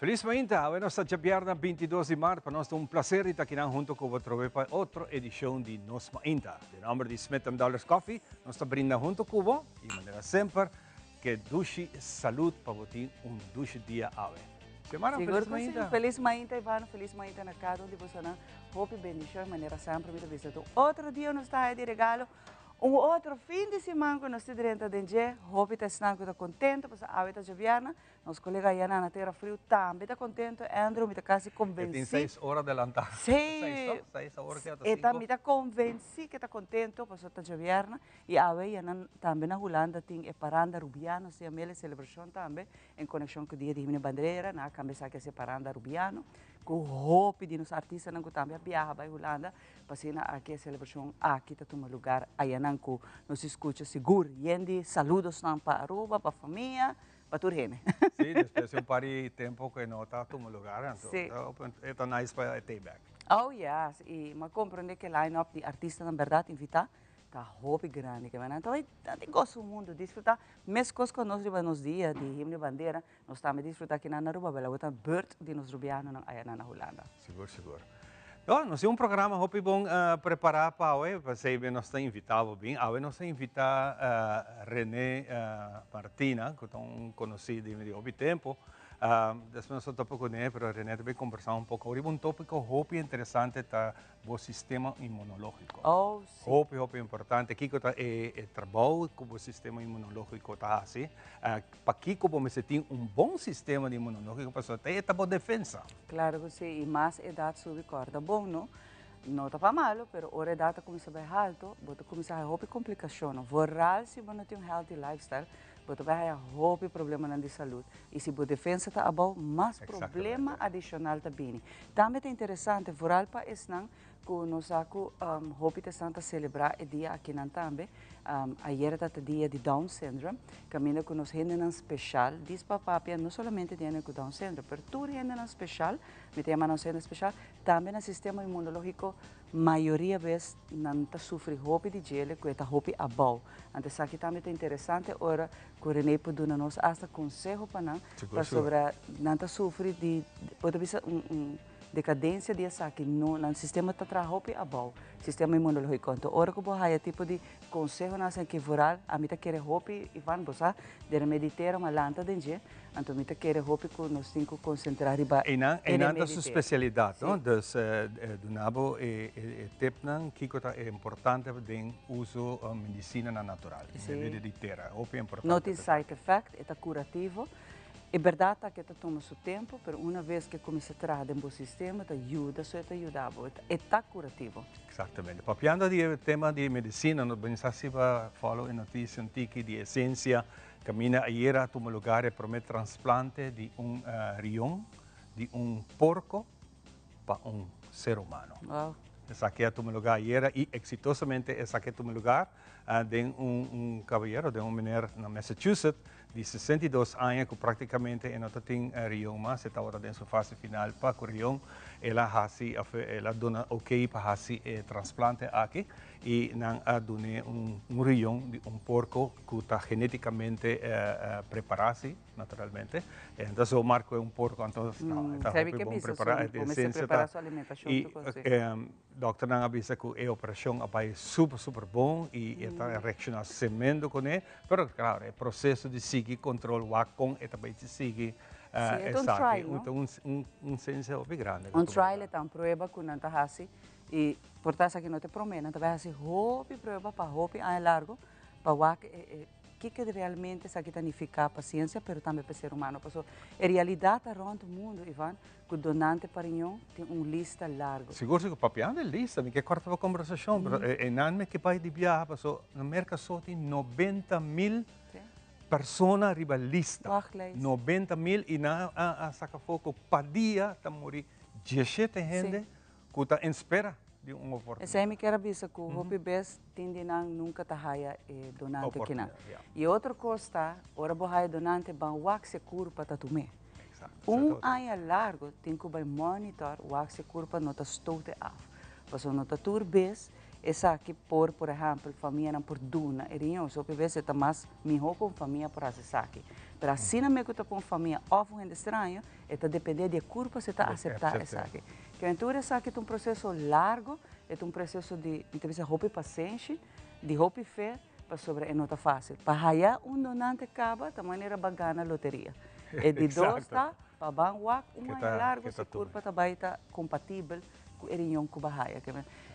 Felis mainta, awe nos ta djabièrnè 22 di mart, pa nos ta un plaser di ta akinan hunto ku bo atrobe pa otro edishon di Nos Mainta. Den nòmber di Smith and Dollars Coffee, nos ta brinda hunto ku bo, i manera semper, ke dushi salud pa bo tin un dushi dia awe. Xiomara, Sigur felis ku si. mainta. Felis mainta, Ivano, felis mainta na kada un di bosonan. Hopi bendishon, manera semper mi ta bisa ta un otro dia nos ta haya di regalo, un otro fin di siman ku nos ta drenta den dje. Hopi ta esnan ku ta kontento pasobra awe ta djabièrnè. Nos colega Yana na Tera Friu tambe ta contento, Andrew, mi ta casi E tin convenci. 6 ora adelantá. Sí. 6, no? 6 awor ke ta E ta, 5. mi ta convenci ke ta contento pasobra ta djabièrnè y awe Yana tambe na Hulanda tin e paranda Rubiano, si a mele celebracion tambe en conexion cu Dia di Himno y Bandera, nan a cambia esaki a ser paranda Rubiano, cu hopi di nos artistanan cu tambe a biaha bay Hulanda pa asina aki e celebracion aki ta tuma lugar ayanan cu nos scucha sigur yen di saludosnan pa Aruba, pa famia, pa tur hende. Sí, despues di un par di tempo ku e no ta tuma lugar, anto e ta nice pa e take back. Oh yes, i mi a komprende ku e line up di artistanan bèrdat invitá ta hopi grandi. Ke nan ta bai nan tin gosa un mundu, disfrutá meskos ku nos riba nos dia di himno i bandera, nos tambe disfrutá kinan na Aruba, bèla bo ta bùrt di nos rubianonan ayanan na Hulanda. Sigur, sigur. No, nos tin un programa hopi bon prepará pa awe, p'esei nos ta invitá bo bin. Awe nos ta invitá Rene Martina, ku ta un konosí di mi di hopi tempu. Despues nos ta topa kuné, pero Rene ta bin kombersá un poko riba un tópiko hopi interesante, ta bo sistema inmunológiko. Oh, si. Hopi, hopi importante. Kiko ta e trabou ku bo sistema inmunológiko ta hasi? Pakiko bo mester tin un bon sistema di inmunológiko? Pasobra ta e ta bo defensa. Claro cu si, y mas edad subi corda bon no, no ta pa malo, pero ora edad ta cuminsa bay halto, bo ta cuminsa haya hopi complicacionnan, vooral si bo no tin un healthy lifestyle, bo ta bay haya hopi problemanan di salud, y si bo defensa ta abou, mas problema adicional ta bini. Tambe ta interesante, vooral pa esnan cu nos sa cu hopi ta esnan ta celebra e dia akinan tambe, ayera ta ta dia di Down Syndrome, caminda cu nos hendenan special, dis pa papia no solamente di hende cu Down Syndrome, pero tur hendenan special, mi ta yama nan hende special, tambe nan sistema inmunologico mayoria bes nan ta sufri hopi di djele cu e ta hopi abou. Anto esaki tambe ta interesante ora cu Rene por duna nos hasta conseho pa nan, pasobra nan ta sufri di, bo ta bisa un. Decadencia di esaki no, nan sistema ta traha hopi abou, sistema inmunologico. Anto ora cu bo haya tipo di consehonan asina ki vooral, ami ta kere hopi, Ivan, bo sa, den remeditera ma lanta den dje, anto mi ta kere hopi cu nos tin cu concentra riba e Einan, einan ta su remeditera. specialidad, no? Dus duna bo e tipnan kico ta e importante den uso medicinanan natural, remedie di tera, hopi importante. No tin side effect, e ta curativo. E berdad ta cu e ta tuma su tempo, pero una vez cu e cuminsa traha den bo sistema, ta yuda so e ta yuda bo. E ta curativo. Exactamente. Papiando di e tema di medicina, nos bini sa si bo a follow e noticia un tiki di Esencia, caminda ayera a tuma lugar e prome transplante di un rion di un porco pa un ser humano. Wow. Esaki a tuma lugar ayera y exitosamente esaki a tuma lugar den un caballero, den un meneer na Massachusetts di 62 aña cu practicamente e no ta tin rion mas, e tabata den su fase final pa cu rion. El a haci, of el a duna ok pa haci e transplante aki y nan a dun'e un rion di un porco cu ta geneticamente prepara, si, naturalmente. Entonces bo marco e un porco, anto no, e ta hopi bon prepara, e esencia ta y dokternan a bisa cu e operacion a bay super super bon y e ta reacciona semendo cune, pero claro e proceso di sigui control wak con e ta bay sigui esaki ta un ciencia hopi grande. Un trial e ta un prueba cu nan ta haci y por ta esaki no ta e prome, nan ta bay haci hopi prueba pa hopi aña largo pa wak e kiko realmente esaki ta nifica pa ciencia pero tambe pa e ser humano, pasobra e realidad ta rond mundo, Ivan, cu donante pa riñon tin un lista largo. Sigur sigur, papiando e lista, mi ke corta bo conversacion, pero e nan mi ke bay di biaha paso na Merca so tin 90,000 persona riba lista. Wachtlijst. 90,000 y nan a saca afo cu pa dia ta muri 17 hende cu ta en spera di un oportunidad. Esey mi kier a bisa cu hopi bes tin di nan nunca ta haya e donante kinan. Y otro cos ta, ora bo haya donante ban wak si e curpa ta tum'e. Un aña largo tin cu bay monitor wak si e curpa no ta stote af. Pasobra no ta tur bes. Esaki por, por ehèmpel, famianan por duna e riñon. So hopi bes e ta mas mihó ku un famia por hasi esaki. Pero asina mes ku ta pa un famia òf un hende straño, e ta dependé di e kurpa si ta aseptá esaki. Ke tur esaki ta un proseso largu, e ta un proseso di, mi ta bisa, hopi pasenshi, di hopi fe, pasobra e no ta fásil. Pa haya un donante kaba ta manera ba gana loteria. E di dos ta pa ban wak un aña largu si kurpa ta bai ta kompatibel ku e riñon ku bo haya.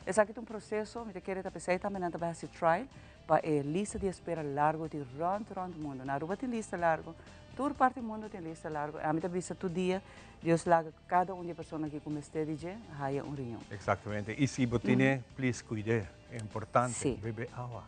Esaki ta un proseso, mi ta kere ta p'esei tambe nan ta bai hasi trial pa e lista di espera largu tin rònt rònt mundu. Na Aruba tin lista largu, tur parti mundu tin lista largu. Ami ta bisa tur dia, Dios laga kada un di e persona aki ku mester di dje haya un riñon. Exactamente. Y si bo tine, please cuid'é. E importante. Bebe awa.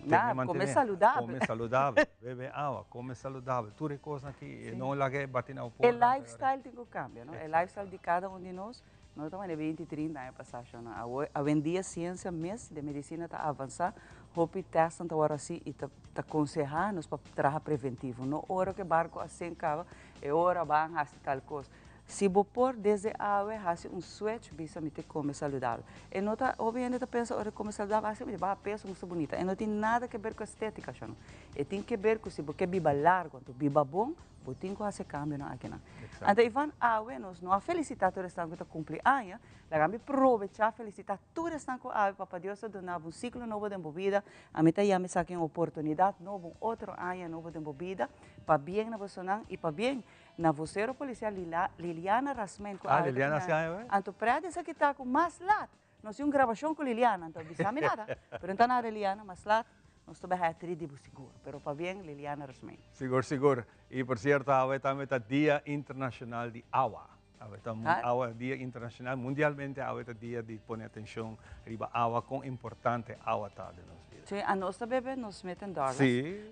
Na, come saludabel. Come saludabel. Bebe awa, come saludabel. Tur e cosnan aki, no laga e bati na bo porta. E lifestyle tin cu cambia, no? E lifestyle di cada un di nos no ta manera 20, 30 aña pasa sho, no. Awo, awendia ciencia mes den medicina ta avansa, hopi testnan ta worde haci y ta ta conseha nos pa traha preventivo. No ora cu e barco a sink caba, e ora ban haci tal cos. Si bo por desde awe haci un switch bisa mi te come saludabel. E no ta, hopi hende ta pensa ora come saludabel haci mi te baha peso musta bunita. E no tin nada ke ber cu estetica sho no. E tin ke ber cu si bo ke biba largo anto biba bon, bo tin cu haci e cambionan akinan. Anto Ivan awe nos no a felicita tur esnan cu ta cumpli aña, laga mi probecha felicita tur esnan cu awe Papa Dios a duna bo un ciclo nobo den bo bida, ami ta yama esaki un oportunidad nobo, un otro aña nobo den bo bida, pabien na bosonan y pabien Na vocero policial Liliana Rasmijn cu Ah, Liliana si aña wey? Anto pret esaki ta cu mas laat nos tin un grabacion cu Liliana, anto bisa mi nada, pero no ta nada Liliana, mas laat nos ta bay haya tri di bo sigur, pero pabien Liliana Rasmijn. Sigur, sigur. Y por cierto awe tambe ta Dia Internacional di Awa. Awe ta awa Dia Internacional, mundialmente awe ta dia di pone atencion riba awa, con importante awa ta den nos bida. Sí, anos ta bebe nos Smith and Douglas,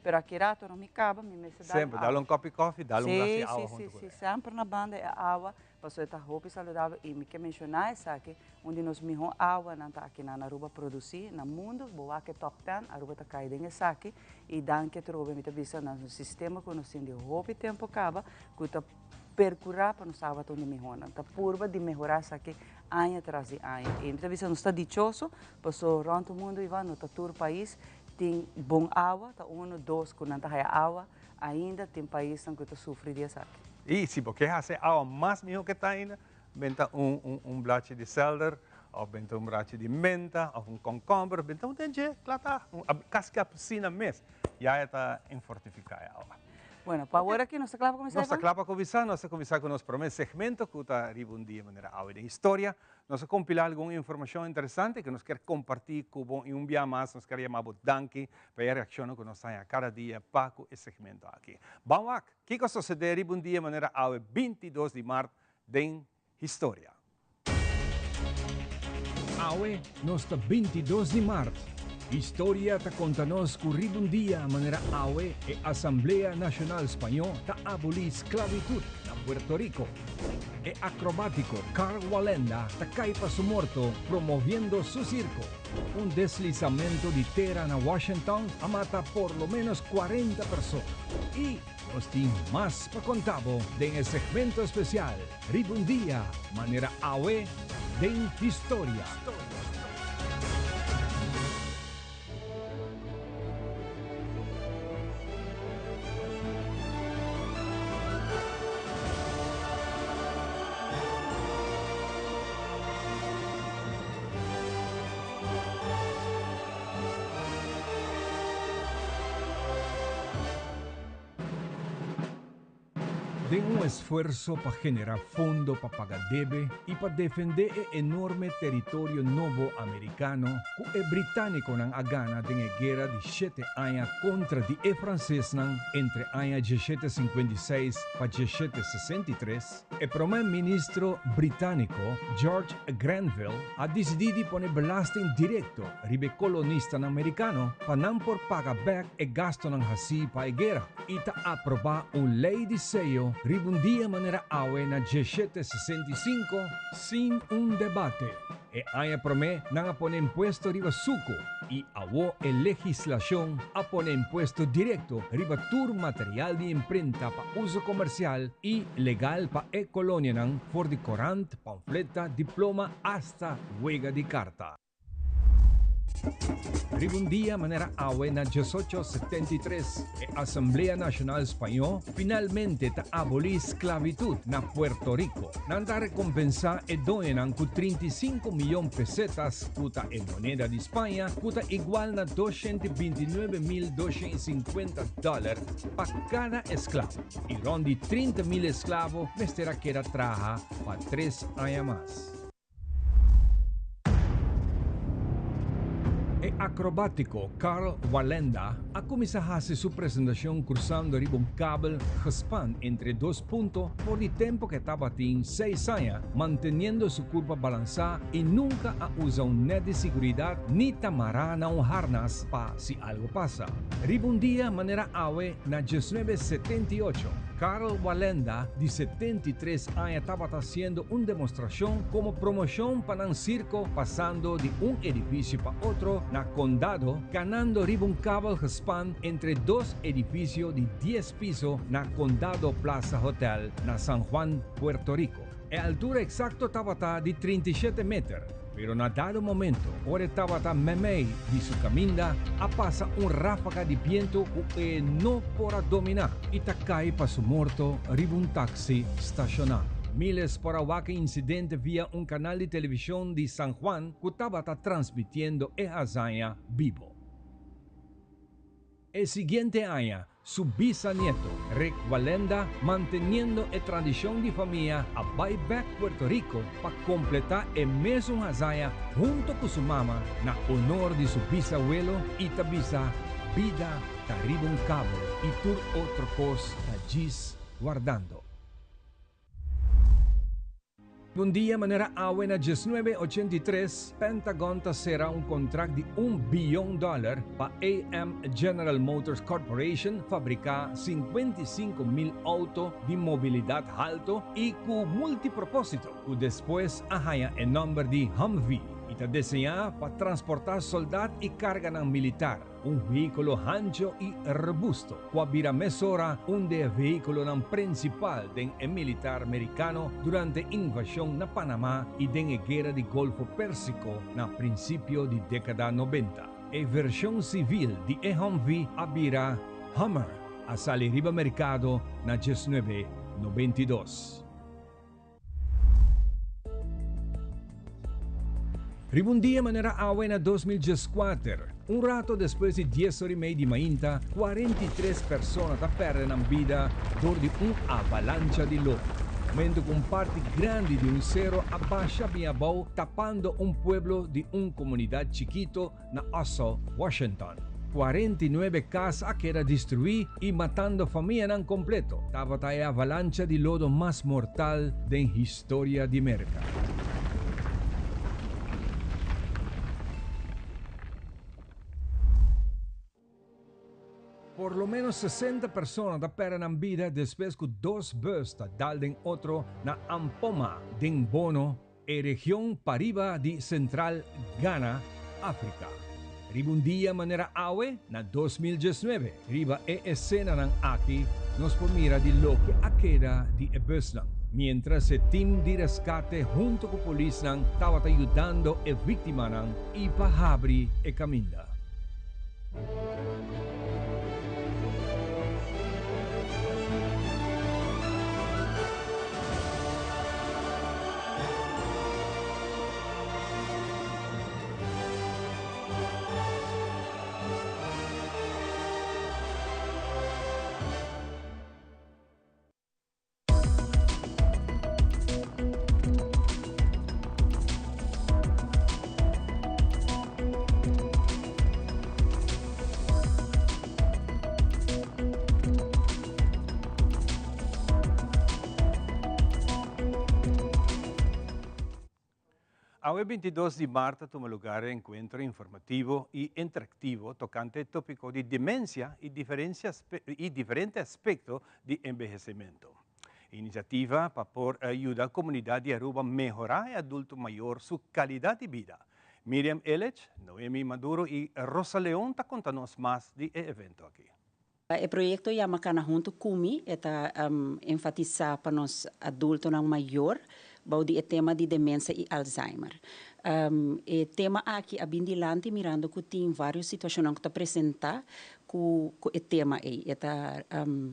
pero aki rato no mi caba, mi mester dal un Semper, dal un copi coffee, dal un glas di awa hunto cu Sí, sí, sí, semper na banda e awa, pasobra e ta hopi saludabel y mi ke menciona esaki, un di nos miho awanan ta aki na Aruba produci na mundo, bo wak e top ten, Aruba ta cay den esaki y danki atrobe mi ta bisa na nos sistema cu nos tin di hopi tempo caba cu ta percura pa nos awa ta un di mihornan. Ta purba di mehora esaki aña tras di aña. Y mi ta bisa nos ta dichoso paso rond mundo Ivan no ta tur pais tin bon awa, ta uno, dos cu nan ta haya awa, ainda tin paisnan cu ta sufri di esaki. Y si bo ke haci awa mas miho ke ta ainda, benta un un blachi di selder of benta un brachi di menta of un concomber, benta un dentje, cla ta, casi apusina mes ya e ta enfortifica e awa. Bueno, pa awor aki nos ta kla pa kuminsá, Nos ta Ivan? kla pa kuminsá. Nos ta kuminsá ku nos promé segmento ku ta riba un dia manera awe den historia. Nos a kompilá algun informashon interesante ku nos kier kompartí ku bo i un bia mas nos kier yama bo danki pa e reakshonnan ku nos ta haña kada dia pa ku e segmento aki. Ban wak kiko a sosodé riba un dia manera awe 22 di mart den historia. Awe nos ta 22 di mart. Historia ta konta nos ku riba un dia manera awe e Asamblea Nashonal Spañó ta abolí sklabitut na Puerto Rico. E akrobátiko Karl Wallenda ta kai pa su morto promoviendo su sirko. Un deslisamento di tera na Washington a mata por lo ménos 40 persona. I nos tin mas pa konta bo den e segmento spesial Riba un dia manera awe den historia. Den un esfuerso pa generá fondo pa paga debe i pa defendé e enorme teritorio nobo amerikano ku e británikonan a gana den e Guera di Shete Aña kontra di e fransesnan entre aña 1756 pa 1763, e promé ministro britániko George Grenville a disidí di pone belasting direkto riba e kolonistanan merikano pa nan por paga bèk e gastunan hasí pa e guera. I ta aprobá un lei di seyo riba un dia manera awe na 1765 sin un debate. E aña promé nan a pone impuesto riba suku i awo e legislashon a pone impuesto direkto riba tur material di imprenta pa uso komersial i legal pa e kolonianan for di korant, pamfleta, diploma asta wega di karta. Riba un dia manera awe na diesocho 73, e Asamblea Nashonal Spañó finalmente ta abolí sklabitut na Puerto Rico. Nan ta rekompensá e doñonan ku 35 miyon pesetas, ku ta e moneda di Spaña, ku ta igual na 229.250 dòler pa kada esklabo. I rònt di 30.000 esklabo mester a keda traha pa tres aña mas. E akrobátiko Karl Wallenda a kuminsá hasi su presentashon krusando riba un kabel gespan entre dos punto for di tempu ku e tabatin seis aña, manteniendo su kurpa balansá i nunka a usa un nèt di siguridat ni ta mará na un harnas pa si algu pasa. Riba un dia manera awe na diesnuebe 78, Karl Wallenda di 73 aña tabata hasiendo un demostrashon komo promoshon pa nan sirko pasando di un edifisio pa otro na kondado, kanando riba un kabel gespan entre dos edifisio di dies piso na Condado Plaza Hotel na San Juan, Puerto Rico. E altura eksakto tabata di 37 meter. Pero na dado momento, ora e tabata meimei di su kaminda, a pasa un ráfaga di bientu ku e no por a dominá i ta kai pa su morto riba un taksi stashoná. Miles por a wak e insidente via un kanal di televishon di San Juan ku tabata transmitiendo e hazaña bibo. E siguiente aña, su bisanieto, Rick Wallenda, manteniendo e tradishon di famia, a bai bek Puerto Rico pa kompletá e mesun hazaña hunto ku su mama na honor di su bisawelo i ta bisa, Bida ta riba un kabel i tur otro kos ta djis wardando. Un dia manera awe na 1983, Pentagon ta sera un kontrakt di un biyon dòler pa AM General Motors Corporation fabriká 55.000 outo di mobilidat halto i ku multipropósito, ku despues a haña e nòmber di Humvee i ta diseñá pa transportá soldat i karganan militar. Un vehíkulo hancho i robusto, ku a bira mesora un di e vehíkulonan prinsipal den e militar merikano durante invashon na Panamá i den e Guera di Golfo Pérsiko na prinsipio di dékada nobenta. E vershon sivil di e Humvee a bira Hummer, a sali riba merkado na 1992. Riba un dia manera awe na 2014, un rato despues di dies ora i mei di mainta, 43 persona ta pèrdè nan bida dor di un avalancha di lodo. Momento ku un parti grandi di un sero a basha bin abou tapando un pueblo di un komunidat chikito na Osso, Washington. 49 kas a keda destruí i matando famianan kompleto. Tabata e avalancha di lodo mas mortal den historia di Merka. Por lo ménos 60 persona ta pèrdè nan bida despues ku dos bùs ta dal den otro na Ampoma, den Bono, E region pariba di Central Ghana, Afrika. Riba un dia manera awe na 2019, riba e esenanan aki nos por mira di loke a keda di e busnan, mientras e team di rescate hunto cu polisnan tawata yudando e victimanan y pa habri e caminda. Awe 22 di maart a tuma lugar e encuentro informativo y interactivo tocante e topico di demencia y y diferente aspecto di envejecimento. Iniciativa pa por yuda comunidad di Aruba mehora e adulto mayor su calidad di bida. Miriam Elech, Noemi Maduro y Rosa Leon ta conta nos mas di e evento aki. E proyekto yama Kana Huntu Ku Mi, e ta enfatisá pa nos adultonan mayor bou di e tema di demensia i Alzheimer. E tema aki a bin dilanti mirando cu tin varios situacion cu ta presenta cu e tema ey. E ta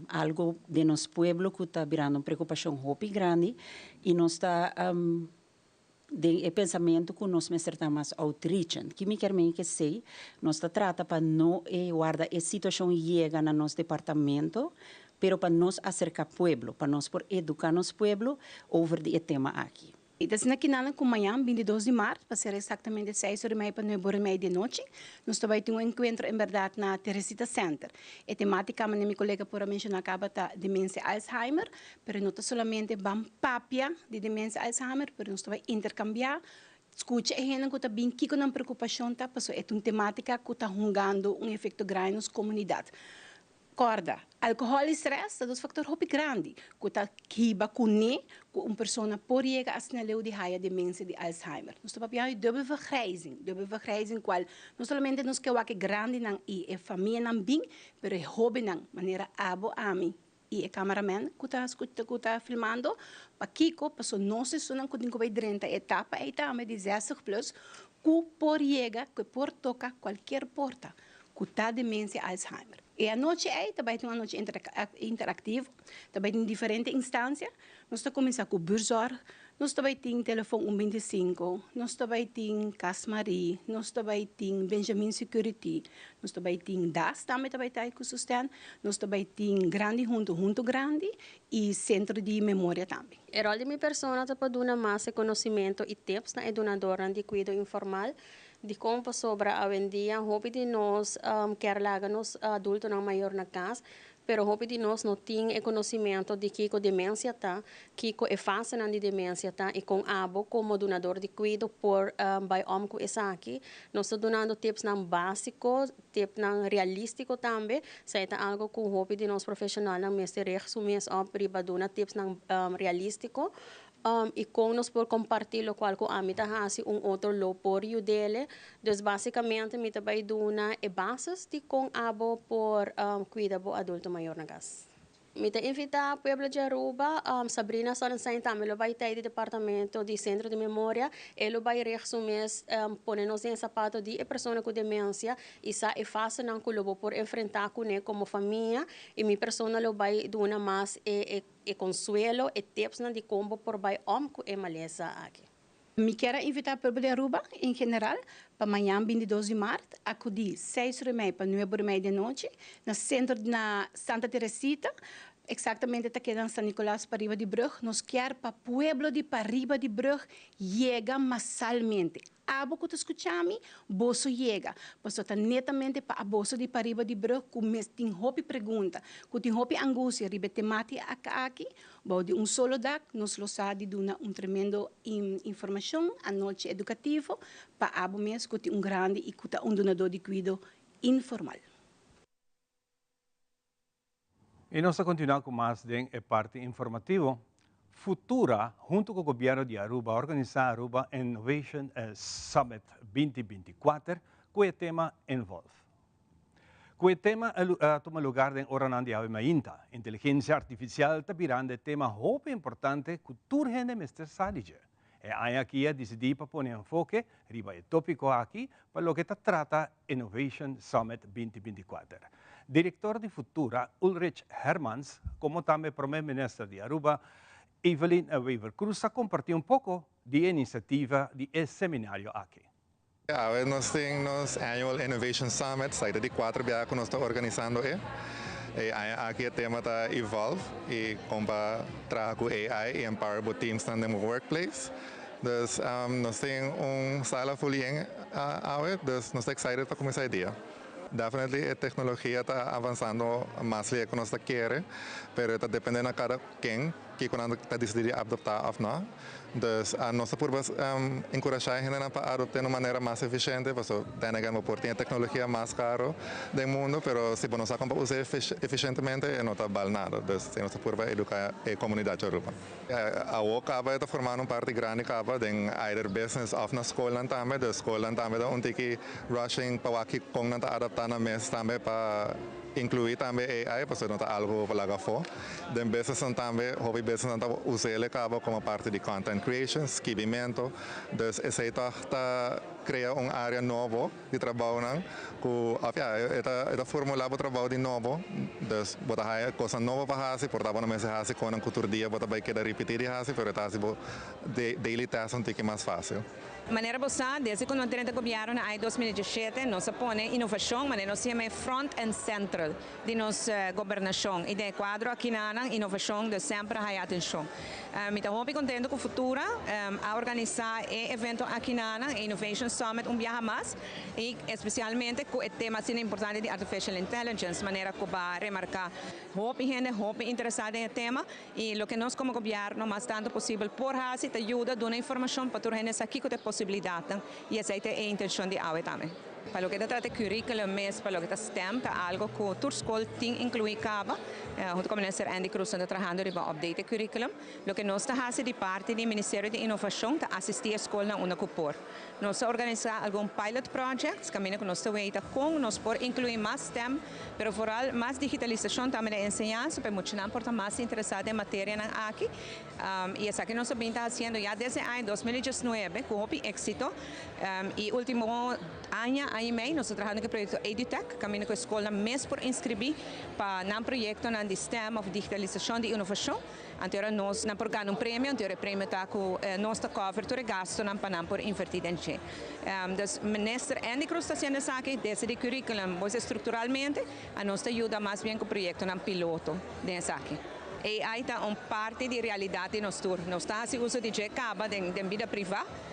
algo den nos pueblo cu ta birando un preocupacion hopi grandi y nos ta den e pensamento cu nos mester ta mas outreachend. Kico mi kier meen cu esey? Nos ta trata pa no warda e situacion yega na nos departamento, pero pa nos acerca pueblo, pa nos por educa nos pueblo over di e tema aki. Anto, aki na mañan, 22 di maart, pa ser exactamente 6:30 pa 9:30 di anochi, nos ta bay tin un encuentro, en berdad, na Teresita Center. E tematica, manera mi colega por a menciona caba, ta demencia Alzheimer, pero no ta solamente ban papia di demencia Alzheimer, pero nos ta bay intercambia, scucha e hende cu ta bin kico nan preocupacion ta, paso e ta un tematica cu ta hungando un efecto grandi na comunidad. Corda, alcohol y stress ta dos factor hopi grandi, cu ta hiba cune cu un persona por yega asina leu di haya demencia di Alzheimer. Nos ta papia di dubbel vergrijzing, dubbel vergrijzing cual no solamente nos kier wak grandinan y e famianan bin, pero e hobennan, manera abo, ami y e cameraman cu ta filmando, pakico, paso nos esunnan cu tin cu bay drenta etapa ey tambe di 60 plus, cu por yega, cu por toca cualkier porta, cu ta demencia Alzheimer. E anochi ey tambe tin un anochi interactivo, tambe tin diferente instancia. Nos ta cuminsa cu buurtzorg, nos tambe tin telefon 125, nos tambe tin Cas Marie, nos tambe tin Benjamin Security, nos tambe tin DAS tambe tambe ta cu sosten, nos tambe tin Grandi Hunto, Hunto Grandi y Centro di Memoria tambe. E rol di mi persona ta pa duna mas conocimento y tips na e dunador di cuido informal di con sobra awendia hopi di nos kier laga nos adultonan mayor na cas, pero hopi di nos no tin e conocimento di kico demencia ta, kico e fase di demencia ta y con abo como dunador di cuido por bay om cu esaki. Nos ta dunando tipsnan basico, tipsnan realistico tambe, esey ta algo cu hopi di nos profesionalnan mester richt su mes op riba duna tipsnan realistico y con nos por comparti locual cu ami ta hasi, un otro lo por yud'e. Dus basicamente mi ta bay duna e basis di con abo por cuida bo adulto mayor na cas. Mi ta invita pueblo di Aruba, Sabrina Sonnenstein tambe lo bay ta di departamento di Centro di Memoria, e lo bay richt su mes pone nos den sapato di e persona cu demencia y sa e fasenan cu lo por enfrenta cune como famia y mi persona lo bay duna mas e consuelo e tipsnan di con por bay om cu e malesa aki. Mi kier invita e pueblo di Aruba, en general, pa mañan 22 di maart, acudi 6:30 pa 9:30 di anochi, na centro na Santa Teresita, exactamente ta keda San Nicolas pariba di brug. Nos kier pa pueblo di pariba di brug yega masalmente. Abo cu ta scucha mi, boso yega. Paso ta netamente pa boso di pariba di brug cu mes tin hopi pregunta, cu tin hopi angustia riba tematica aki, bou di un solo dak, nos lo sa di duna un tremendo informacion, anochi educativo, pa abo mes cu tin un grandi y cu ta un dunador di cuido informal. Y nos ta continua cu mas di e parti informativo. Futura, hunto cu gobierno di Aruba, a organisa Aruba Innovation Summit 2024 cu e tema Involve. Cu e tema a tuma luga den oranan di awe mainta. Inteligencia artificial ta birando tema hopi importante cu tur hende mester sa di dje. E aña aki a dicidi pa pone enfoke riba e topico aki pa loke ta trata Innovation Summit 2024. Director di Futura, Ulrich Hermans, como tambe Prome Minister di Aruba, Evelyn Wever-Croes, a comparti un poco di e iniciativa di e seminario aki. Ja, nos tin nos Annual Innovation Summit, esaki ta di cuater biaha cu nos ta organisando e. E aki e tema ta Evolve y con pa traha cu AI y empower bo teams den the workplace. Dus nos tin un sala full yen awe, dus nos ta excited pa cuminsa e dia. Definitely e tecnologia ta avansando mas cu nos kier, pero ta depende na cada ken cu ta dicidi adopta of no. Dus nos ta purba encurasha hende pa adopta di un manera mas eficiente, pasobra then again, por tin tecnologia mas caro di mundo, pero si bo no sabi usa eficientemente, no ta bal nada. Dus nos ta purba educa e comunidad di Aruba. Awo caba ta formando un parti grandi caba den either business of na scol tambe, dus scol tambe un tiki rushing pa wak con nan ta adapta nan mes tambe pa Inclui tambe AI, pasobra no ta algo pa laga afo. Den businessnan tambe, hopi businessnan ta us'e caba como parti di content creation, skibimento. Dus esey toch ta crea un area nobo di trabounan cu, of ja, e ta formula bo trabou di nobo. Dus bo ta haya cos nobo pa hasi, por ta bo no mester hasi cosnan cu tur dia bo ta bay keda ripiti di hasi, pero ta hasi bo daily task un tiki mas facil. Manera bo sa, desde cu nos a drenta gobierno na 2017, nos a pone innovacion, manera nos yama, front and central di nos gobernacion. Y den cuadro aki na innovacion di semper haya atencion. Mi ta hopi contento cu Futura a organisa e evento aki na Innovation Summit un biaha mas y especialmente cu e tema asina importante di Artificial Intelligence, manera cu bo a remarca. Hopi hende, hopi interesa den e tema y loke nos como gobierno mas tanto posibel por hasi ta yuda duna informacion pa tur hende sa kico ta e posibilidad y esey ta e intencion di awe tambe. Pa loke ta trata curriculum mes, pa loke ta STEM, ta algo cu tur scol tin inclui caba. Hunto cu Minister Endy Croes ta trahando riba update curriculum. Loke nos ta haci di parti di Ministerio di Innovacion ta asisti e scol na unda cu por. Nos a organisa algun pilot projects, caminda cu nos ta weta con nos por inclui mas STEM, pero vooral mas digitalisacion tambe den enseñansa, pa muchanan por ta mas interesa den materia nan aki. Y esaki nos ta haciendo ya desde aña 2019, cu hopi exito. Y ultimo aña, aña y mey, nos ta trahando cu e proyecto EduTech, caminda cu scol mes por inscribi pa nan proyecto nan di STEM of digitalisacion di innovacion. Anto nos nan por gana un premio, anto e premio ta cu nos ta cover tur gasto nan pa nan por inverti den dje. Dus Minister Endy Croes ta haciendo esaki desde e curriculum, bo structuralmente, y nos ta yuda mas bien cu proyecto nan piloto den esaki. AI ta un parti di realidad di nos tur. Nos ta haci uso di dje caba den bida priva.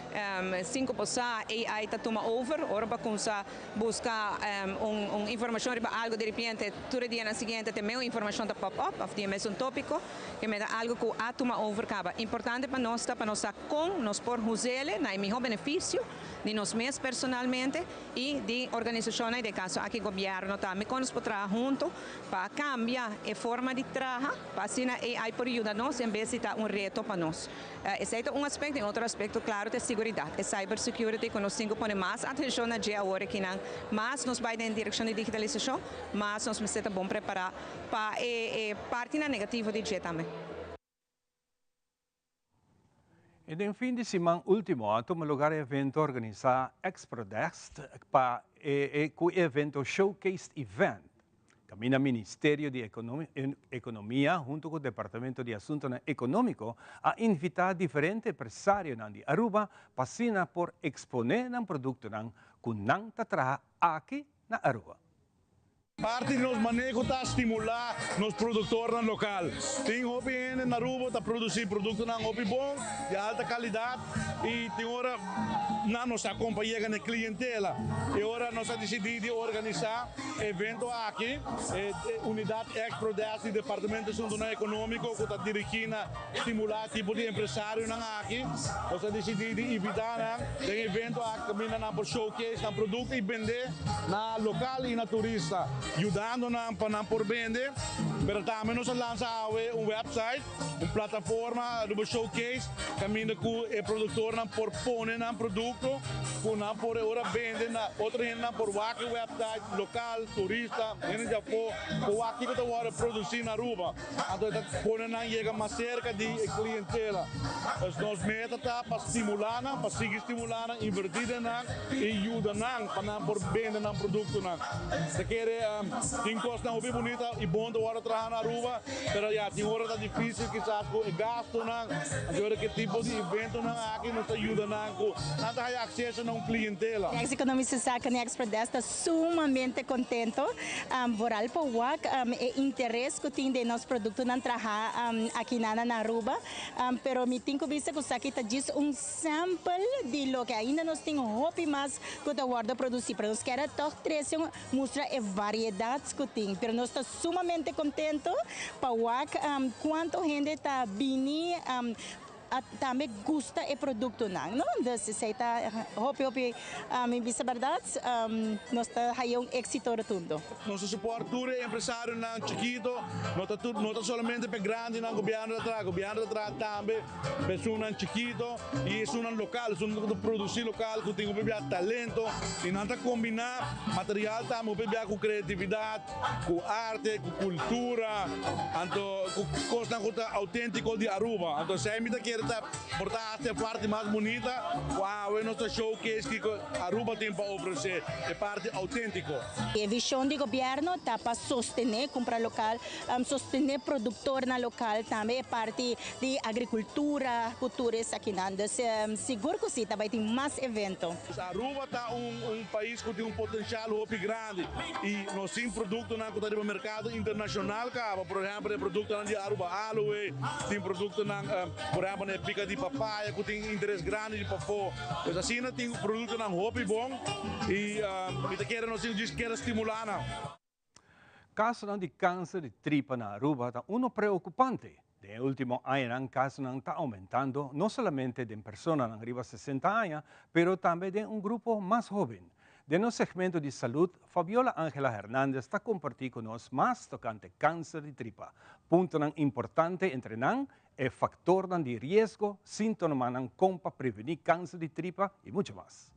Cinco posa AI ta tuma over, ora pa cuminsa busca un informacion riba algo, di repente, tur dia na siguiente tin e informacion ta pop up, of di mesun topico, kiermen algo cu a tuma over caba. Importante pa nos ta pa nos con nos por us'e na miho beneficio di nos mes personalmente y di organisacion, den caso aki gobierno tambe, con nos por traha hunto pa cambia e forma di traha, pa asina AI por yuda nos en bes di ta un reto pa nos. Esey ta un aspecto y otro aspecto, claro, ta seguridad. E cyber security cu nos tin cu pone mas atencion na dje awor cu nan mas nos bay den direccion di digitalisacion, mas nos mester ta bon prepara pa e parti na negativo di dje tambe. Y den fin di siman ultimo, a tuma luga e evento organisa Exprodest pa e evento Showcase Event. Caminda Ministerio di Economia, hunto cu e Departamento di Asunto Economico, a invita diferente empresario di Aruba pa asina por expone nan producto cu nan ta traha aki na Aruba. Parti di nos maneho ta stimula nos productornan local. Tin hopi hende na Aruba ta produci productonan hopi bon, di alta calidad y tin ora nan no sa con pa yega na clientela. Y ora nos a dicidi di organisa evento aki, Unidad Exprodest di Departamento di Asunto Economico, cu ta dirigi na stimula tipo di empresarionan aki. Nos a dicidi di invita nan den evento aki, caminda nan por showcase nan producto y bende na local y na turista, yudando nan pa nan por bende. Pero tambe nos a lansa un website, un plataforma di showcase, caminda cu e productornan por pone nan producto, cu nan por ora bende na otro hende nan por wak website local, turista, hende di afo, cu wak kico ta wordo produci na Aruba. Anto ta pone nan yega mas cerca di clientela. Dus nos meta ta pa stimula nan, pa sigui stimula nan, inverti den nan y yuda nan pa nan por bende nan productonan. Ta kere tin cosnan hopi bunita y bon ta wordo traha na Aruba, pero ya tin ora ta dificil kisas cu e gastonan. Anto ora cu tipo di eventonan aki nos ta yuda nan cu nan ta haya acceso na un clientela. Ex economista Saca ni Exprodest ta sumamente contento. Vooral pa wak e interes cu tin den nos productonan traha aki na Aruba. Pero mi tin cu bisa cu esaki ta just un sample di loke ainda nos tin hopi mas cu ta wordo produci. Pero nos kier toch trece mustra e variedad cu tin. Pero nos ta sumamente contento pa wak cuanto hende ta bini. Tambe gusta e productonan, no? Dus esey ta hopi hopi, mi bisa berdad, nos ta haya un exito rotundo. Nos ta support tur e empresarionan chikito, no ta tur, no ta solamente p'e grandinan gobierno ta traha, gobierno ta traha tambe p'e esunnan chikito y esunnan local, esunnan cu ta produci local cu tin hopi bia talento y nan ta combina material tambe hopi bia cu creatividad. Cu arte, cu cultura, anto cu cosnan cu ta autentico di Aruba. Anto esey mi ta kere ta por ta haci e parti mas bunita cu awe nos ta showcase kico Aruba tin pa ofrece, e parti autentico. E vision di gobierno ta pa sostene cumpra local, sostene productornan local, tambe e parti di agricultura cu tur esakinan. Dus sigur cu si ta bay tin mas evento. Aruba ta un pais cu tin un potencial hopi grandi y nos tin productonan cu ta riba mercado internacional caba, por ehempel e productonan di Aruba Aloe, tin productonan por ehempel e pica di papaya cu tin interes grandi di pafo. Pues asina tin productonan hopi bon y mi ta kere nos tin djis kere stimula nan. Casonan di cancer di tripa na Aruba ta uno preocupante. Den e ultimo añanan casonan ta aumentando no solamente den personanan riba 60 aña, pero tambe den un grupo mas hoben. Den nos segmento di salud, Fabiola Angela Hernandez ta comparti cu nos mas tocante cancer di tripa, puntonan importante entre nan, e factornan di riesgo, sintomanan con pa preveni cancer di tripa y mucho mas.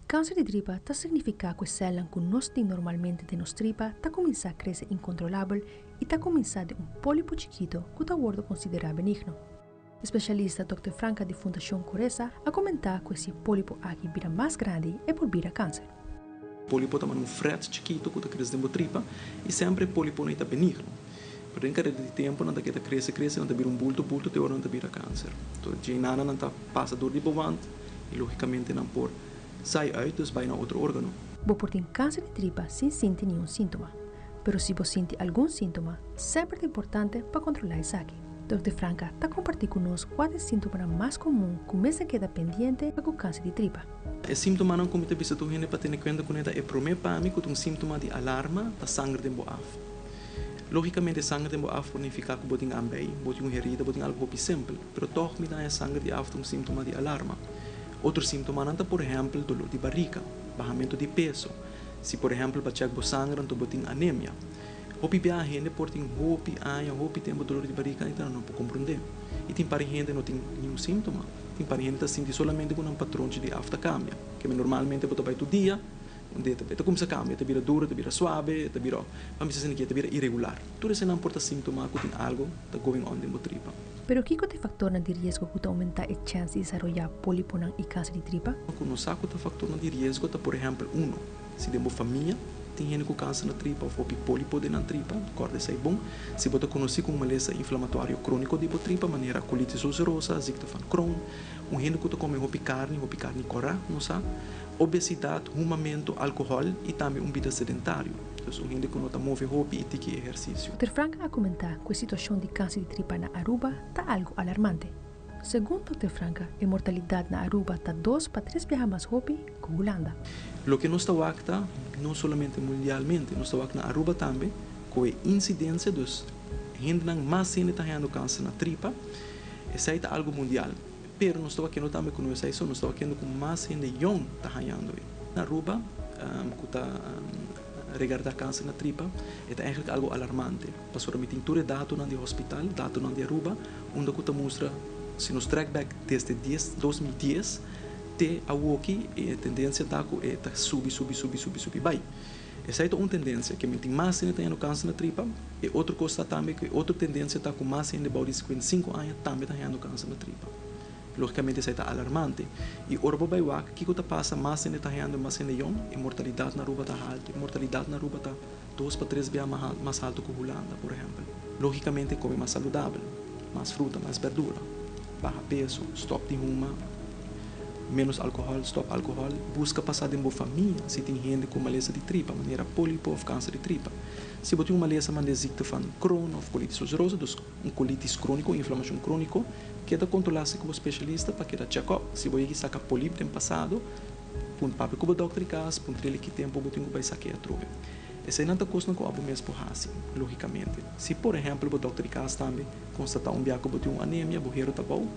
Kanser di tripa ta signifiká ku e sèlnan ku nos tin normalmente den nos tripa ta kuminsá krese inkontrolabel i ta kuminsá den un pólipo chikitu ku ta wòrdu konsiderá benigno. E spesialista Dòkter Franca di Fundashon Coresa a komentá ku si e pólipo aki bira mas grandi e por bira kanser. Pólipo ta manda un frèt chikitu ku ta krese den bo tripa i semper e póliponan ei ta benigno. Pero den kareda di tempu nan ta keda krese krese, nan ta bira un bulto bulto te ora nan ta bira kanser. Enton dje nana nan ta pasa dor di bo wand i logikamente nan por sai uit, dus bai na otro organo. Bo por tin kanser di tripa sin sinti niun síntoma. Pero si bo sinti algun síntoma, semper ta importante pa kontrolá esaki. Dòkter Franca ta kompartí ku nos kua ta e síntomanan mas komun ku mester keda pendiente pa ku kanser di tripa. E síntomanan ku mi ta bisa tur hende pa tene kuenta kuné ta e promé pa mi ku ta un síntoma di alarma ta sanger den bo af. Lógikamente sanger den bo af por nifiká ku bo tin ambei, bo tin un herida, bo tin algu hopi simpel, pero tòg mi ta haña sanger di af ta un síntoma di alarma. Otro síntomanan ta por ehèmpel doló di barika, bahamentu di peso, si por ehèmpel pa chèk bo sanger anto bo tin anemia. Hopi biaha hende por tin hopi aña, hopi tempu dolor di barika i ta no por komprondé. I tin par hende no tin niun síntoma. Tin par hende ta sinti solamente ku nan patronchi di af ta kambia. Keme normalmente bo ta bai tur dia. Un dia e ta kumsa kambia, e ta bira duro, e ta bira suabe, e ta bira, pa mi sa ki, e ta bira iregular. Tur esenan por ta síntoma ku tin algo ta going on den bo tripa. Pero kiko ta e faktornan di riesgo ku ta oumentá e chèns di desaroyá póliponan i kanser di tripa? Ku nos sa ku ta faktornan di riesgo ta por ehèmpel, uno, si den bo famia tin hende ku kanser na tripa òf hopi pólipo den nan tripa, kòrda esei bon. Si bo ta konosí ku un malesa inflamatorio króniko di bo tripa, manera kolitis ulserosa, ziekte van Crohn, un hende ku ta kome hopi karni, hopi karni kòrá, nos sa. Obesidat, humamentu, alkohòl i tambe un bida sedentario, dus un hende ku no ta move hopi i tiki ehersisio. Dòkter Frank a komentá ku e situashon di kanser di tripa na Aruba ta algu alarmante. Segun Dòkter Frank, e mortalidat na Aruba ta dos pa tres biaha mas hopi ku Hulanda. Loke nos ta wak ta, no solamente mundialmente, nos ta wak na Aruba tambe, ku e insidensia, dus hendenan mas hende ta hañando kanser na tripa, esei ta algu mundial. Pero nos ta wakiendo tambe ku no esei so, nos ta wakiendo ku mas hende yòn ta hañando e. Na Aruba ku ta regarda kanser na tripa e ta eigentlik algu alarmante, pasobra mi tin tur e datonan di hospital, datonan di Aruba, unda ku ta mustra si nos trek bek desde dies 2010 te awoki e tendensia ta ku e ta subi subi subi subi subi bai. Esei ta un tendensia, ke men tin mas hende ta hañando kanser na tripa. E otro kos ta tambe ku e otro tendensia ta ku mas hende bou di 55 aña tambe ta hañando kanser na tripa. Lógikamente esei ta alarmante. I ora bo bai wak kiko ta pasa mas hende ta hañando mas hende yòn, e mortalidat na Aruba ta haltu. E mortalidat na Aruba ta dos pa tres bia mas haltu ku Hulanda, por ehèmpel. Lógikamente kome mas saludabel, mas fruta, mas bèrdura, baha peso, stòp di huma. Ménos alkohòl, Stòp alkohòl. Buska pasá den bo famia si tin hende ku malesa di tripa, manera pólipo òf kanser di tripa. Si bo tin un malesa manera ziekte van Crohn òf kolitis ulserosa, dus un kolitis króniko, un inflamashon króniko, keda kontrolá si ku bo spesialista pa keda chèkòp. Si bo yegi saka polip den pasado, pun papia ku bo dòkter di kas, puntr'el ki tempu bo tin ku bai sak'é atrobe. Eseinan ta kosnan ku abo mes por hasi, lógikamente. Si por ehèmpel bo dòkter di kas tambe konstatá un bia ku bo tin un anemia, bo hero ta bou,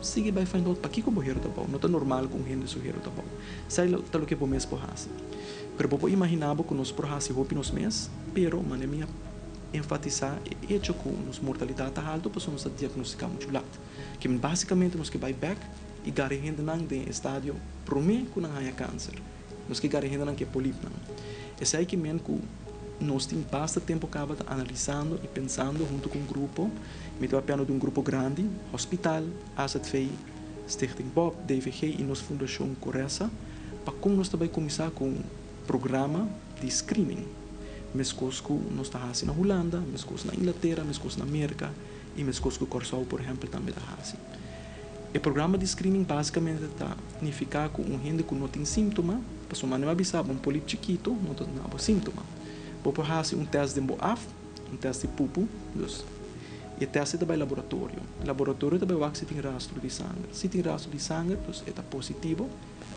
sigui bai find out pakiko bo hero ta bou. No ta normal ku un hende su hero ta bou. Esei ta loke bo mes por hasi. Pero bo por imaginá bo ku nos por hasi hopi nos mes, pero manera mi a enfatisá e echo ku nos mortalidat ta haltu pasobra nos ta diagnostiká muchu lat. Ke men básikamente nos ke bai bèk i gara e hendenan den e estadio promé ku nan haña kanser. Nos ke gara e hendenan ku e polipnan. Esei ke men ku nos tin basta tempu kaba ta analisando i pensando huntu ku un grupo, mi ta papiando di un grupo grandi, hospital, AZV, Stichting Bob, DVG i nos fundashon Coresa, pa kon nos ta bai kuminsá ku un programa di screening, meskos ku nos ta hasi na Hulanda, meskos na Inglatera, meskos na Merka i meskos ku Kòrsou por ehèmpel tambe ta hasi. E programa di screening básikamente ta nifiká ku un hende ku no tin síntoma, pasobra mane mi a bisa bo un polip chikitu no ta duna bo síntoma. Bo por hasi un tèst den bo af, un tèst di pupu, dus e tèst ei ta bai laboratorio. Laboratorio ta bai wak si tin rastro di sanger. Si tin rastro di sanger, dus e ta positivo,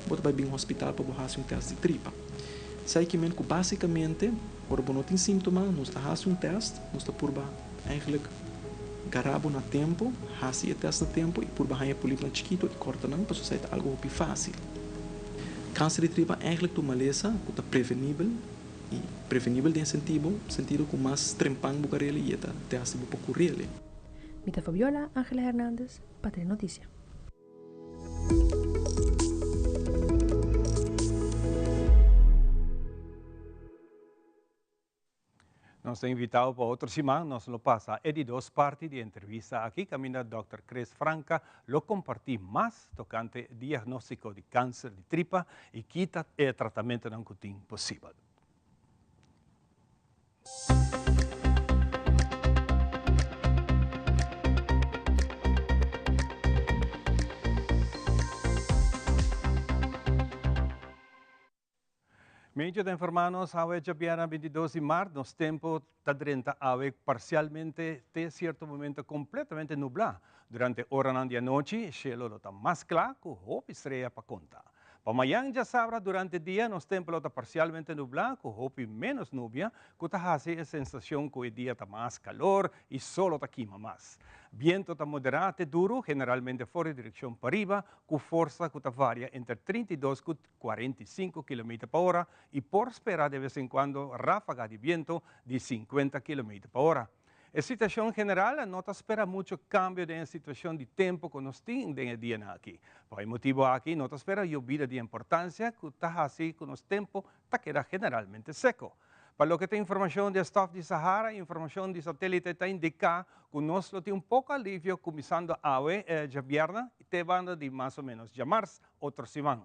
bo ta bai bin hospital pa bo hasi un tèst di tripa. Esei ke men ku básikamente ora bo no tin síntoma nos ta hasi un tèst, nos ta purba Eigenlijk gara bo na tempo, hasi e test na tempo y purba haña e polipnan chikito y corta nan pasobra esei ta algo hopi facil. Cancer di tripa eigenlijk ta un malesa cu ta prevenibel y prevenibel den sentibo sentido cu mas trempan bo carele y e ta te haci bo pa curele. Mi ta Fabiola Angela Hernandez pa Telenoticia. Nos ta invitado pa otro siman nos lo pasa e di dos parti di e entrevista aki caminda Dòkter Chris Franca lo comparti mas tocante diagnostico di cancer di tripa y kita e tratamentonan cu tin posibel. Medio ta informa nos awe djabièrnè 22 di mart nos tempo ta drenta awe parsialmente te sierto momento kompletamente nublá. Durante oranan di anochi shelo lo ta mas kla ku hopi strea pa konta. Pa mayan djasabra durante dia nos tempo lo ta parsialmente nublá ku hopi ménos nubia ku ta hasi e sensashon ku e dia ta mas kalor i solo ta kima mas. Biento ta moderá te duru generalmente for di direkshon pariba ku forsa ku ta varia entre 32 ku 45 kilometer pa ora y por spera de vez en cuando ráfaga di biento di 50 kilometer pa ora. E situacion general no ta spera mucho cambio den e situacion di tempo cu nos tin den e dianan aki. Pa e motibo aki no ta spera yobida di importancia cu ta haci cu nos tempo ta keda generalmente seco. Pa loke ta informacion di e stof di Sahara, informacion di satelite ta indica cu nos lo tin un poco alivio cuminsando awe djabièrnè te banda di mas o menos djamars otro siman.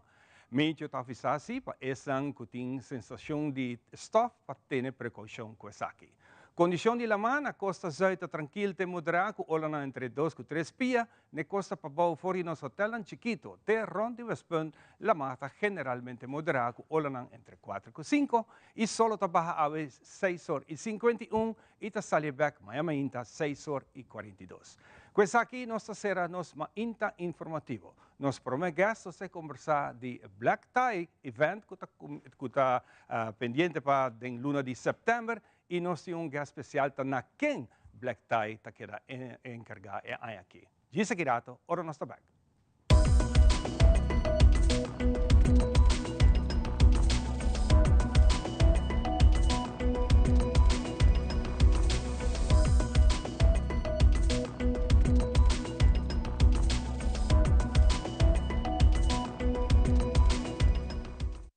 Meteo ta avisá si pa esnan ku tin sensashon di stòf pa tene prekoushon ku esaki. Kondishon di lamá na kosta zùit ta trankil te moderá ku olanan entre dos ku tres pia, n'e kosta pabou for di nos hotèlnan chikitu te rònt di Westpunt lamá ta generalmente moderá ku olanan entre kuater ku sinku i solo ta baha awe seis or i 51 i ta sali bèk maña mainta seis or i 42. Ku esaki nos ta sera nos mainta informativo. Nos prome guest nos ta combersa di Black Tie event cu ta cu ta pendiente pa den luna di september y nos tin un guest special ta na ken Black Tie ta keda encarga e aña aki. Djis aki rato ora nos ta bek.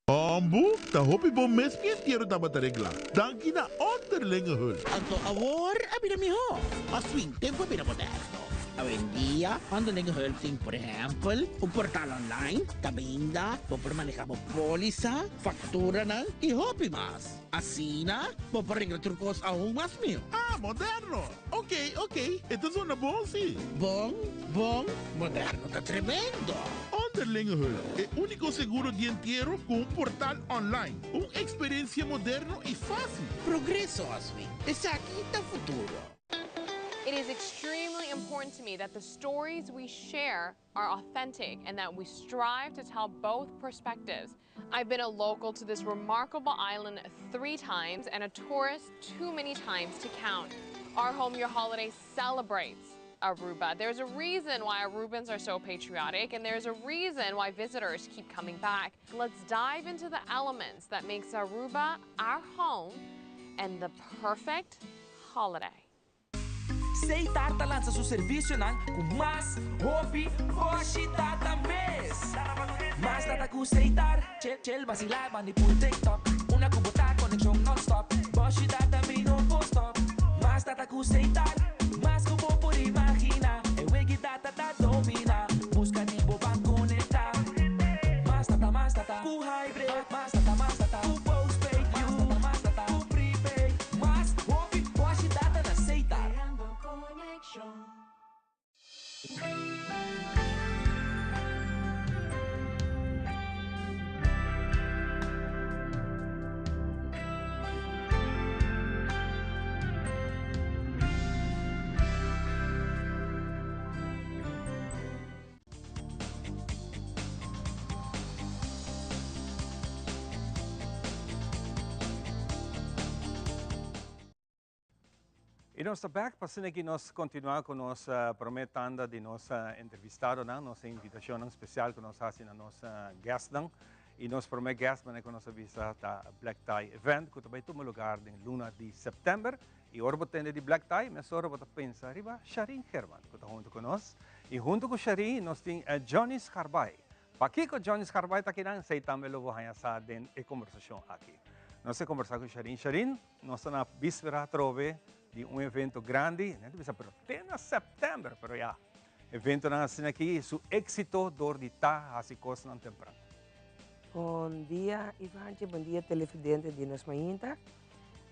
Hombu, ta hopi bon mes mi entiero tabata reglá. Danki na Onderlinge Hulp. Anto awor a bira mihó. Mas fin tempu a bira moderno. Awendia Onderlinge Hulp tin por ehèmpel un portal online kaminda bo por manehá bo pólisa, fakturanan i hopi mas. Asina bo por regla tur kos aun mas mihó. Ah, moderno! Ok, ok, e ta zona bon si. Bon, bon, moderno ta tremendo! Onderlinge Hulp, e úniko seguro di entiero ku un portal online. Un eksperensia moderno i fásil. Progreso, Oswin. Esaki ta futuro. It is extremely important to me that the stories we share are authentic and that we strive to tell both perspectives. I've been a local to this remarkable island three times and a tourist too many times to count. Our Home Your Holiday celebrates Aruba. There's a reason why Arubans are so patriotic and there's a reason why visitors keep coming back. Let's dive into the elements that makes Aruba our home and the perfect holiday. Setar ta lansa su servicionan cu mas hopi boshi data mes. Mas data cu Setar, chill chill vacila bandi pul TikTok. Una cu bo ta conexion non-stop, boshi data mi no por stop. Mas data cu Setar, mas cu bo por imagina. E wegi data ta domina, busca di bo ban conecta. Mas data, mas data cu hybrid, mas data, mas data cu postpaid. Mas data, mas data cu prepaid, mas hopi boshi data na Setar. Y nos ta back pa asina ki nos continua cu nos prome tanda di nos entrevistadonan, nos invitacionnan special cu nos haci na nos guestnan. Y nos prome guest manera cu nos a bisa ta Black Tie Event cu ta bay tuma lugar den luna di september. Y ora bo tende di Black Tie mesora bo ta pensa riba Sharin Herman cu ta hunto cu nos. Y hunto cu Sharin nos tin Johnny Scarbay. Pakico Johnny Scarbay ta akinan? Esey tambe lo bo haña sa den e conversacion aki. Nos a conversa cu Sharin. Sharin, nos ta na bispera atrobe di un evento grandi, nan ta bisa pero te na september, pero ya, eventonan asina aki su exito door di ta haci cosnan tempran. Bon dia Ivantje, bon dia televidente di nos mainta.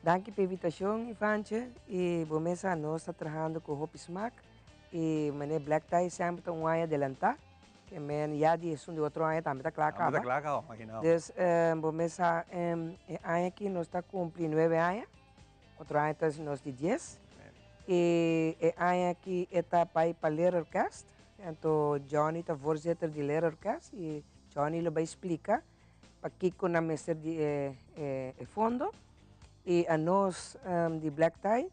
Danki pa invitacion Ivantje y bo mes sa nos ta trahando cu hopi smaak y mane Black Tie semper ta un aña adelanta. Ke men ya di esun di otro aña tambe ta kla kaba. Tambe ta kla kaba, imagina. Dus bo mes sa e aña aki nos ta kumpli nuebe aña, otro aña ta nos di dies. I e aña aki e ta bai pa Leerorkest, anto Johnny ta voorzitter di Leerorkest i Johnny lo bai splika pakiko nan mester di e fondo. I anos di Black Tie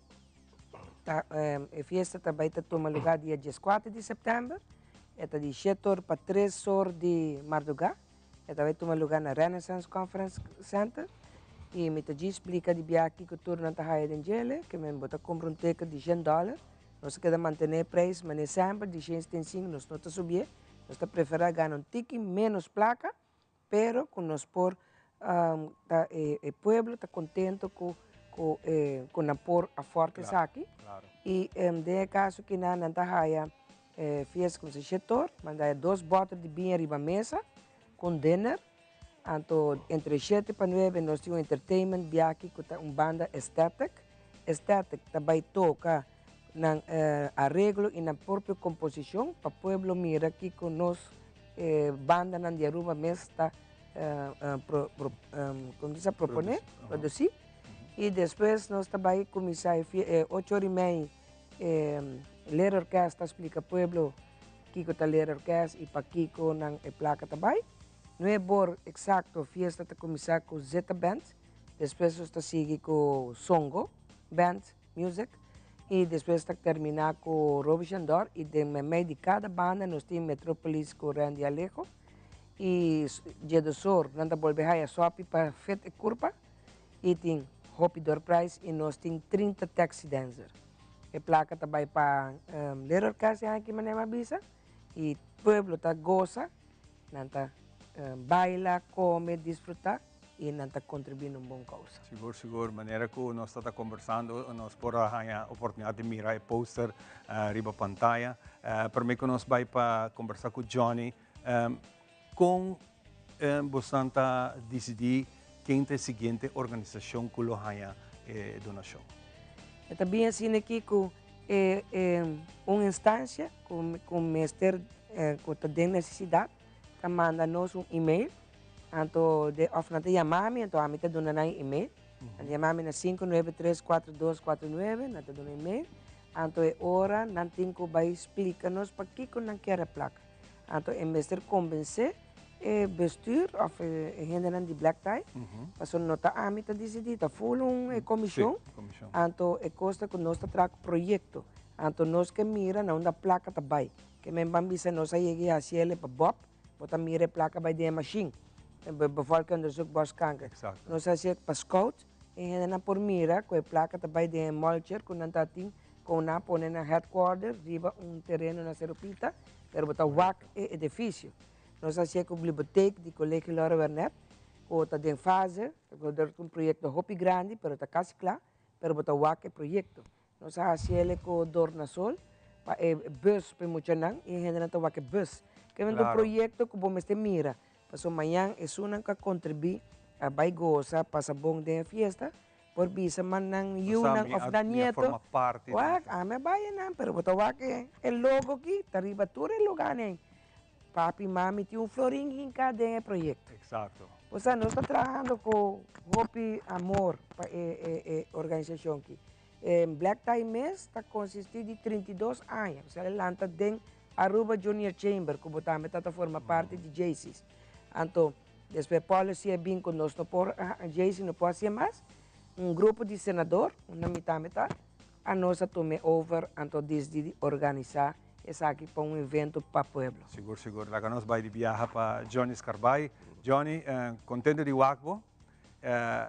Ta e fiesta ta bai ta tuma lugá dia dieskuater di sèptèmber. E ta di shete or pa tres or di mardugá. E ta bai tuma lugá na Renaissance Conference Center. I mi ta djis splika di biaha kiko tur nan ta haya den djele, ke men bo ta kumpra un teket di shen dòler. Nos ta keda mantené e preis manera semper di shen setenta i sinku, nos no ta subié. Nos ta preferá gana un tiki ménos plaka, Pero cu nos por ta e pueblo ta contento cu cu cu nan por afford esaki. Y den e caso ki nan nan ta haya fiesta cu si shetor, manda haya dos boter di biña riba mesa cu un dinner. Anto entre shete pa nuebe nos tin un entertainment biaki cu ta un banda Estetic. Estetic ta bay toca nan areglo y nan propio composicion pa pueblo mira kico nos E bandanan di Aruba mes ta como bisa propone, produci. Y despues nos ta bay cuminsa e ocho ora y mei Leerorkest ta splica pueblo kico ta Leerorkest y pakico nan e placa ta bay. Nuebe or exacto fiesta ta cuminsa cu Zeta Band, despues nos ta sigui cu Songo Band. Music y despues ta termina cu Roby Shandor y den memey di cada banda nos tin Metropolis cu Randy Alejo y Jedosor nan ta bolbe haya sopi pa fit e curpa y tin hopi door prize y nos tin 30 taxi dancer. E placa ta bay pa Little Orkest ya aki manera mi a bisa y pueblo ta goza nan ta baila, come, disfruta. y nan ta contribui na un bon causa. Sigur, sigur. Manera cu nos ta ta conversando, nos por a haña oportunidad di mira e poster riba pantaya. Prome cu nos bay pa conversa cu Johnny, con bosan ta dicidi ken ta e siguiente organisacion cu lo haña e donacion? E ta bien asina aki cu e un instancia cu mester, cu ta den necesidad, ta manda nos un email. Anto de of nan ta yama mi, anto ami ta duna nan e email. Nan ta yama mi na 593 4249, nan ta duna email. Anto e ora nan tin ku bai splika nos pakiko nan kier e plaka. Anto e mester konvensé e bestuur òf e hendenan di Black Tie, pasobra no ta ami ta disidí, ta ful un e komishon. Anto e kos ta ku nos ta traha ku proyekto. Anto nos ke mira na unda plaka ta bai. Ke men ban bisa nos a yega i hasi el pa Bob, bo ta mira e plaka bai den e mashin. Bevolkingsonderzoek borstkanker. Nos a hasi pa scout, e hendenan por mira ku e plaka ta bai den e mulcher ku nan ta tin ku nan a pone na headquarter riba un tereno na Cerro Pita, pero bo ta wak e edifisio. Nos a hasié ku bibliotek di Colegio Laura Wernet, ku ta den fase, ku ta un proyekto hopi grandi, pero ta kasi kla, pero bo ta wak e proyekto. Nos a hasié ku Dornasol pa e bus pa e muchanan i e hendenan ta wak e bus. Ke men ta un proyekto ku bo mester mira, pasobra mañan esunnan ku a kontribuí a bai gosa, pasa bon den e fiesta, Por bisa man nan yunan of nan nieto, wak, ami a bai einan, pero bo ta wak e logo aki ta riba tur e lugarnan ei. Papi, mami tin un florin hinká den e proyekto. Bo sa, nos ta trahando ku hopi amor pa e organisashon aki. E Black Tie mes ta konsistí di 32 aña, osea el lanta den Aruba Junior Chamber, ku bo tambe ta ta forma parti di Jaycees. Anto, Despues policy a bin cu nos no por, Jaycee no por hacié mas, un grupo di senador, unda mi tambe ta, a nos a tum'e over anto disdi di organisa esaki pa un evento pa pueblo. Sigur sigur, laga nos bai di biaha pa Johnny Scarbay. Johnny, contento di wak bo.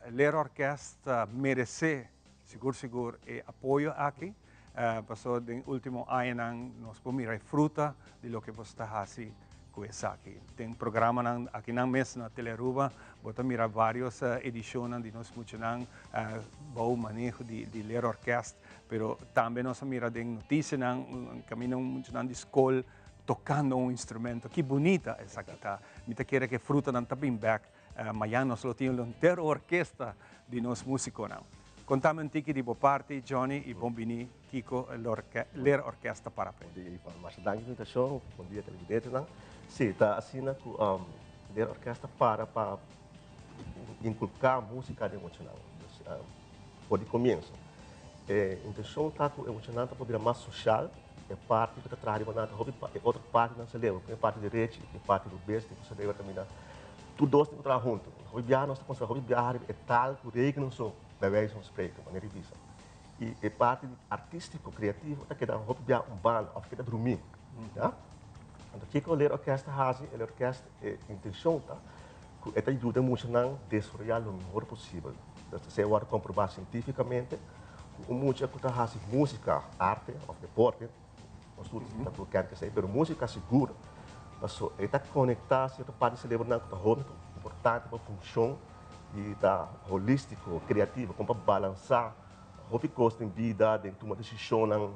Leerorkest ta merece sigur sigur e apoyo aki, pasobra den ultimo añanan nos por mira e fruta di loke boso ta haci cu esaki. Den programanan akinan mes na Telearuba bo ta mira varios edicionnan di nos muchanan bou maneho di Leerorkest, pero tambe nos a mira den noticianan caminda un muchanan di scol tocando un instrumento. Ki bunita esaki ta. Mi ta kere cu e frutanan ta bin bek. Mañan nos lo tin un henter orkesta di nos músikonan. Kontami un tiki di bo parti, Johnny, i bon bini kiko Leerorkest ta para p'e. Bon dia, Ivan. Masha danki pa invitashon. Bon dia, televidentenan. Sí, ta asina ku Leerorkest ta para pa inkulká músika den muchanan. Dus, for di komienso. E intenshon ta ku e muchanan ta por bira mas soshal. E parti ku ta traha riba nan ta hopi e otro parti nan selebro. E parti derechi i e parti rubes di bo selebro ta mina. Tur dos tin ku traha huntu. Hopi biaha nos ta konsiderá hopi biaha riba e taal ku rekenen so, bij wijze van spreken, manera di bisa. I e parti artístiko, kreativo ta keda hopi biaha un banda òf keda drumí. Ya. Anto kiko Leerorkest ta hasi? E Leerorkest e intenshon ta ku e ta yuda e muchanan desaroyá lo mihor posibel. Dus esei a wòrdu komprobá sientífikamente ku un mucha ku ta hasi músika, arte òf deporte, nos tur ta por kèn esei, pero músika sigur paso e ta konektá sierto parti di selebronan ku ta hopi importante pa funshon i ta holístiko, kreativo, kon pa balansá hopi kos den bida, den tuma desishonnan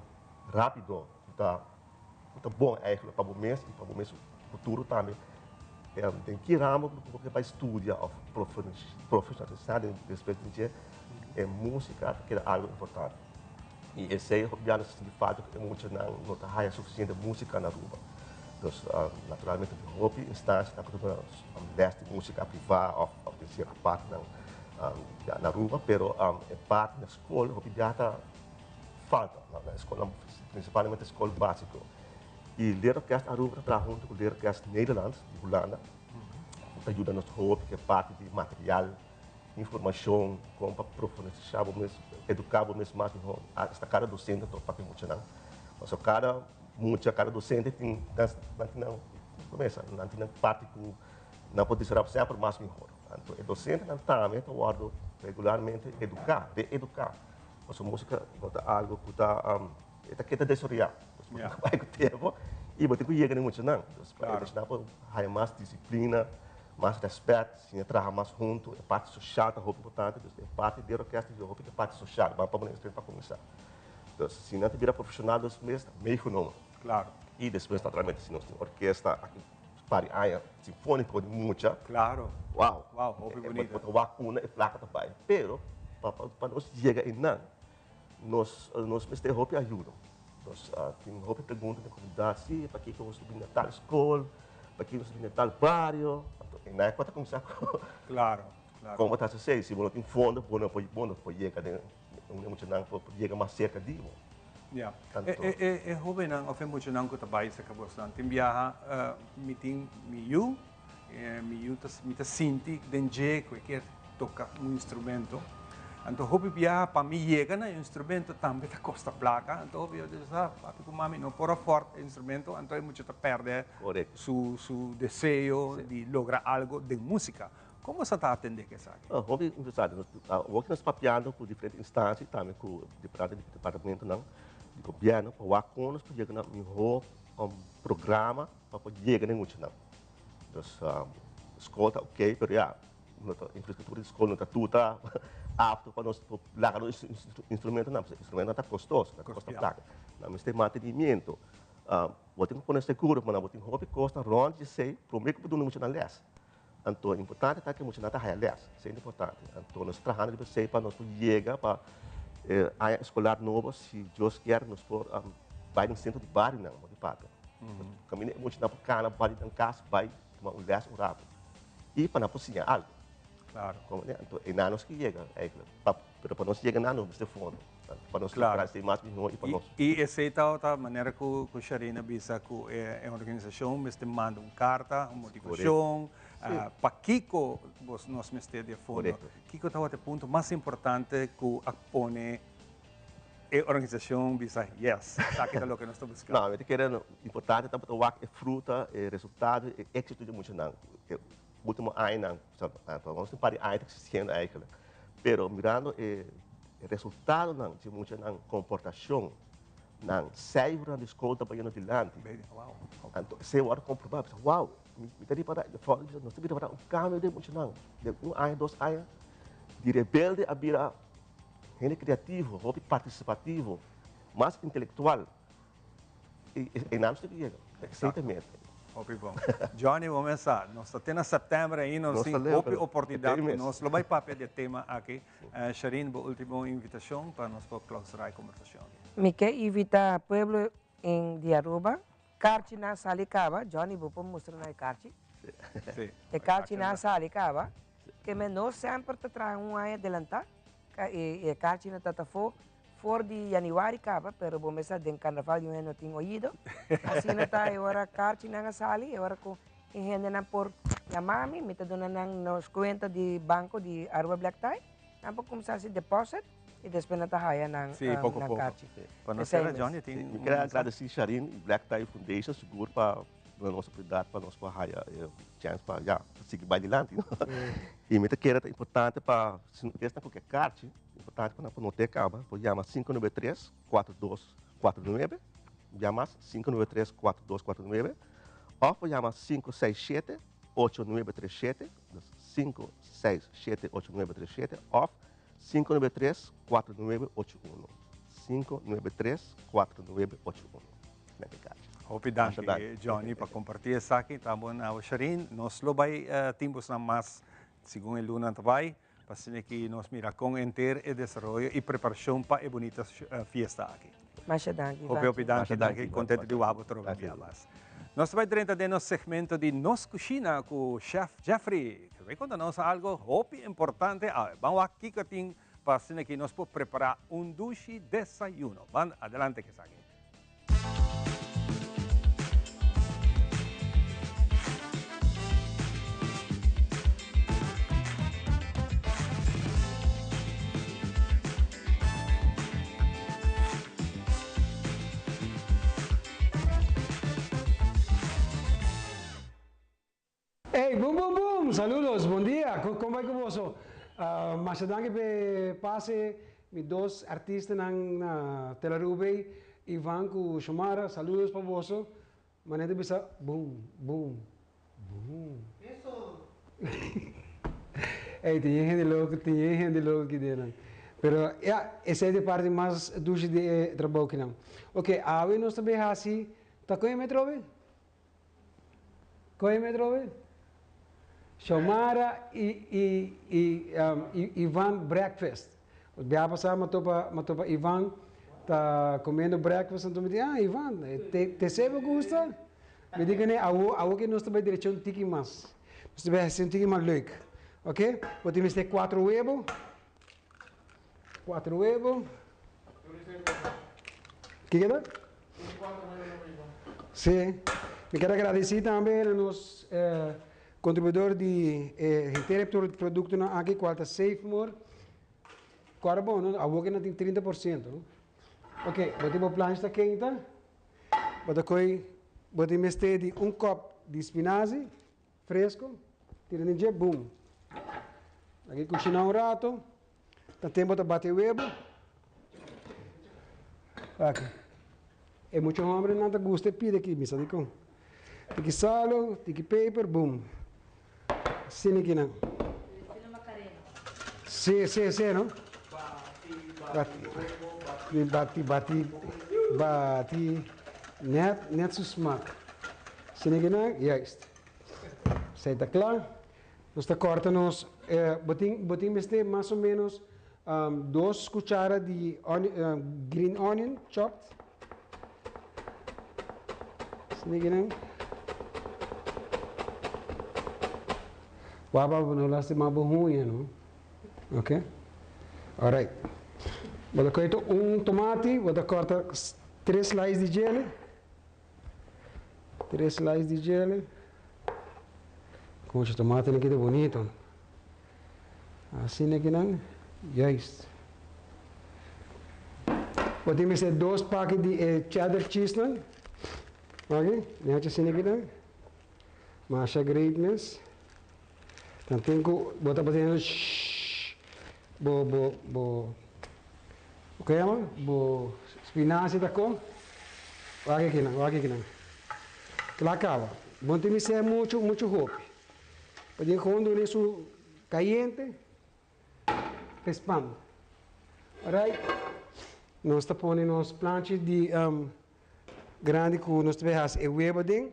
rápido ku ta ku ta bon eigenlijk pa bo mes i pa bo mes futuro tambe. Den ki ramo ku bo ke bai studia òf profeshonalisá despues di dje, e músika ta keda algu importante. I esei hopi bia nos ta sinti falta ku e muchanan no ta haya sufisiente músika na Aruba. Dus naturalmente tin hopi instansia ku ta duna lès di músika privá òf den sierto partinan na Aruba, pero e parti na skol hopi bia ta falta na e skolnan, prinsipalmente e skol básiko. I Leerorkest Aruba ta traha huntu ku Leerorkest Nederland di Hulanda ku ta yuda nos hopi ku e parti di material, informashon, kon pa profundisá bo mes, eduká bo mes mas mihó. Asta kada dosente ta papia muchanan. Pasobra kada mucha, kada dosente tin nan tin nan, komo nan tin nan parti ku nan por desaroyá semper mas mihó. Anto e dosentenan tambe ta wòrdu regularmente eduká, reeduká. Pasobra músika no ta algu ku ta, e ta keda desaroyá. Pues bo tin ku bai ku tempu i bo tin ku yega na e muchanan. Dus pa e muchanan por haña mas disiplina, mas rèspèt, siña traha mas huntu. E parti soshal ta hopi importante. Dus e parti di orkesta ta hopi e parti soshal. Ban pa bo na pa kuminsá. Dus si nan ta bira profeshonal despues ta meegenomen. I despues naturalmente si nos tin orkesta aki par di aña sinfóniko di mucha. Wow. Wow, hopi bunita. Bo ta wak una e plaka ta bai. Pero pa nos yega einan nos nos mester hopi ayudo. Nos tin hopi pregunta den komunidat, si pakiko nos ta bini na tal skol, pakiko nos ta bini na tal bario. Anto einan e kos ta kuminsá ku kon bo ta hasi esei. Si bo no tin fondo bo no por bo no por yega den un e muchanan por yega mas serka di bo. Ya. E e e hobennan of e muchanan ku ta bai serka bosnan tin biaha mi tin mi yu, mi yu ta mi ta sinti den dje ku e kier toka un instrumento. Anto hopi biaha pa mi yega na e instrumento tambe ta kosta plaka. Anto hopi biaha ta bisa papi ku mami no por afòrt e instrumento anto e mucha ta pèrdè su su deseo di logra algo den músika. Kon boso ta atendé ku esaki? Hopi interesante. Awor ku nos papiando ku diferente instansia i tambe ku diferente departamentonan di gobièrnu pa wak kon nos por yega na mihó programa pa por yega na e muchanan. Dus skol ta oke pero ya infrastruktura di skol no ta tur ta apto pa nos por laga nos instrumentonan pasobra instrumentonan ta kostoso, ta kosta plaka. Nan mester mantenimiento. Bo tin ku pone seguro pasobra bo tin hopi kosnan rònt di esei promé ku bo duna e muchanan lès. Anto importante ta ku e muchanan ta haya lès, esei ta importante. Anto nos ta trahando riba esei pa nos por yega pa e aña eskolar nobo, si Dios kier nos por bai den sentro di barionan bo di papia. Kaminda e muchanan por kana bai di nan kas bai tuma un lès un rato i pa nan por siña algu. Anto einan nos ke yega eigentlik. Pero pa nos yega na nos mester fondo. Pa nos Claro. logra esei mas mihó i pa nos. I esei tabata manera ku ku Sharina bisa ku e organisashon mester manda un karta, un motivashon, pakiko bos nos mester di e fondo. Korekto. Kiko tabata e punto mas importante ku a pone e organisashon bisa yes, esaki ta loke nos ta buska? No, mi ta kere importante tabata wak e fruta, e resultado, e éksito di muchanan. E último añanan, nos tin un par di aña ta eksistiendo eigenlijk. Pero mirando e resultadonan di muchanan komportashon, nan seifernan di skol ta bayendo dilanti. Anto esei wòrdu komprobá, bisa wow, mi ta ripará, nos ta ripará un kambio den muchanan. Den un aña, dos aña, di rebelde a bira hende kreativo, hopi partisipativo, mas intelektual. E nan stuk yega. Exactamente. Hopi bon. Johnny, bo mes sa, nos ta te na september ainda, nos tin hopi oportunidad ku nos lo bai papia di e tema aki. Sharine, bo ultimo invitacion pa nos por clausura e conversacion aki. Mi ke invita pueblo di Aruba, karchi nan sali kaba, Johnny bo por mustra nan e karchi? E karchi nan sali kaba, ke men nos semper ta traha un aña adelanta, e karchi nan ta ta afo For di januari caba, pero bo mester den carnaval di un hende no tin oido. Asina ta e ora carchinan a sali, e ora cu e hendenan por yama mi, mi ta duna nan nos cuenta di banco di Aruba Black Tie, nan por cuminsa haci deposit y despues nan ta haya nan Sí, poco nan poco. carchi. Pa nos Esey cera, mes. Johnny tin Mi un quier mensahe. agradeci Sharin y Black Tie Foundation sigur pa duna nos oportunidad pa nos por haya e chance pa ya sigui bay dilanti no. Y mi ta kere ta importante pa si esnan cu ke carchi, Importante pa nan por not'é kaba, por yama 593 4249, bia mas 593 4249, òf por yama 567 8937, dus 567 8937 òf 593 4981, 593 4981. Nan ke kachi. Hopi danki Johnny pa kompartí esaki. Ta bon awe Sharine, nos lo bai tin bosnan mas segun e lunanan ta bai. Pa asina ki nos mira kon enter e desaroyo i preparashon pa e bunita fiesta aki. Masha danki, Hopi hopi danki, danki, kontento di wak bo trobe bia mas. Nos ta bai drenta den nos segmento di Nos Kushina ku Chef Jeffrey. Ke bai konta nos algo hopi importante awe. Ban wak kiko tin pa asina ki nos por prepara un dushi desayuno. Ban adelante ku esaki. Ey, boom boom boom! Saludos, bon dia! Kon bai ku boso? Masha danki p'e pase mi dos artistanan na Telarubey, Ivan ku Shomara, saludos pa boso. Manera ta bisa boom boom boom. Ey, tin yen hende loko, tin yen hende loko aki den nan. Pero ya, esei ta e parti mas dushi di e trabou kinan. Ok, awe nos ta bay hasi takoe me trobe? Koe me trobe? Xiomara y y y y Ivan breakfast. Bia pasá mi a topa mi a topa Ivan ta comiendo breakfast anto mi di ah Ivan te te sebo gusta? Mi di kune awo awo ke nos ta bai derecho un tiki mas. Nos ta bai hasi un tiki mas leuk. Ok bo tin mester cuatro webo cuatro webo. Kiko ta? Sí. Mi kier a gradisí tambe na nos kontribuidor di e henter e produktonan aki kual ta Safemore. Kòrda bon no, awor ke nan tin 30%. No? Ok, bo tin bo plancha ta kenta. Bo ta koy, bo tin mester di un kòp di spinazi fresco, tira den dje, boom. Aki kushiná un rato. Ta tempo ta bati webu. Aki. E mucha hombre nan ta gusta e pida aki, mi sa dikon. Tiki salo, tiki peper, boom. Asina aki nan. Si, si, si, no? Bati, bati, bati, bati. Net, net su smak. Asina aki nan, juist. Esei ta kla. Nos ta kòrta nos, bo tin, bo tin mester mas o ménos dos kuchara di green onion chopped. Asina kinan. Wak pa bo no lastima bo huña no. Ok. Alright. Bo ta kohe un tomati, bo ta kòrta tres slice di djele. Tres slice di djele. Concha tomate nan kita bonito. Asina kinan. Juist. Bo tin mester dos paki di e cheddar cheese nan. Ok, mi haci asina kinan. Masha great mes. Dan tin cu bo ta batiendo shhh. Bo bo bo Bo yama bo spinazi ta ko. Wak akinan, wak akinan. Kla kaba. Bo no tin mester muchu, muchu hopi. Bo tin gewoon duna su kayente pa e spam. Alright. Nos ta pone nos planchi di grandi ku nos ta bay hasi e webo aden.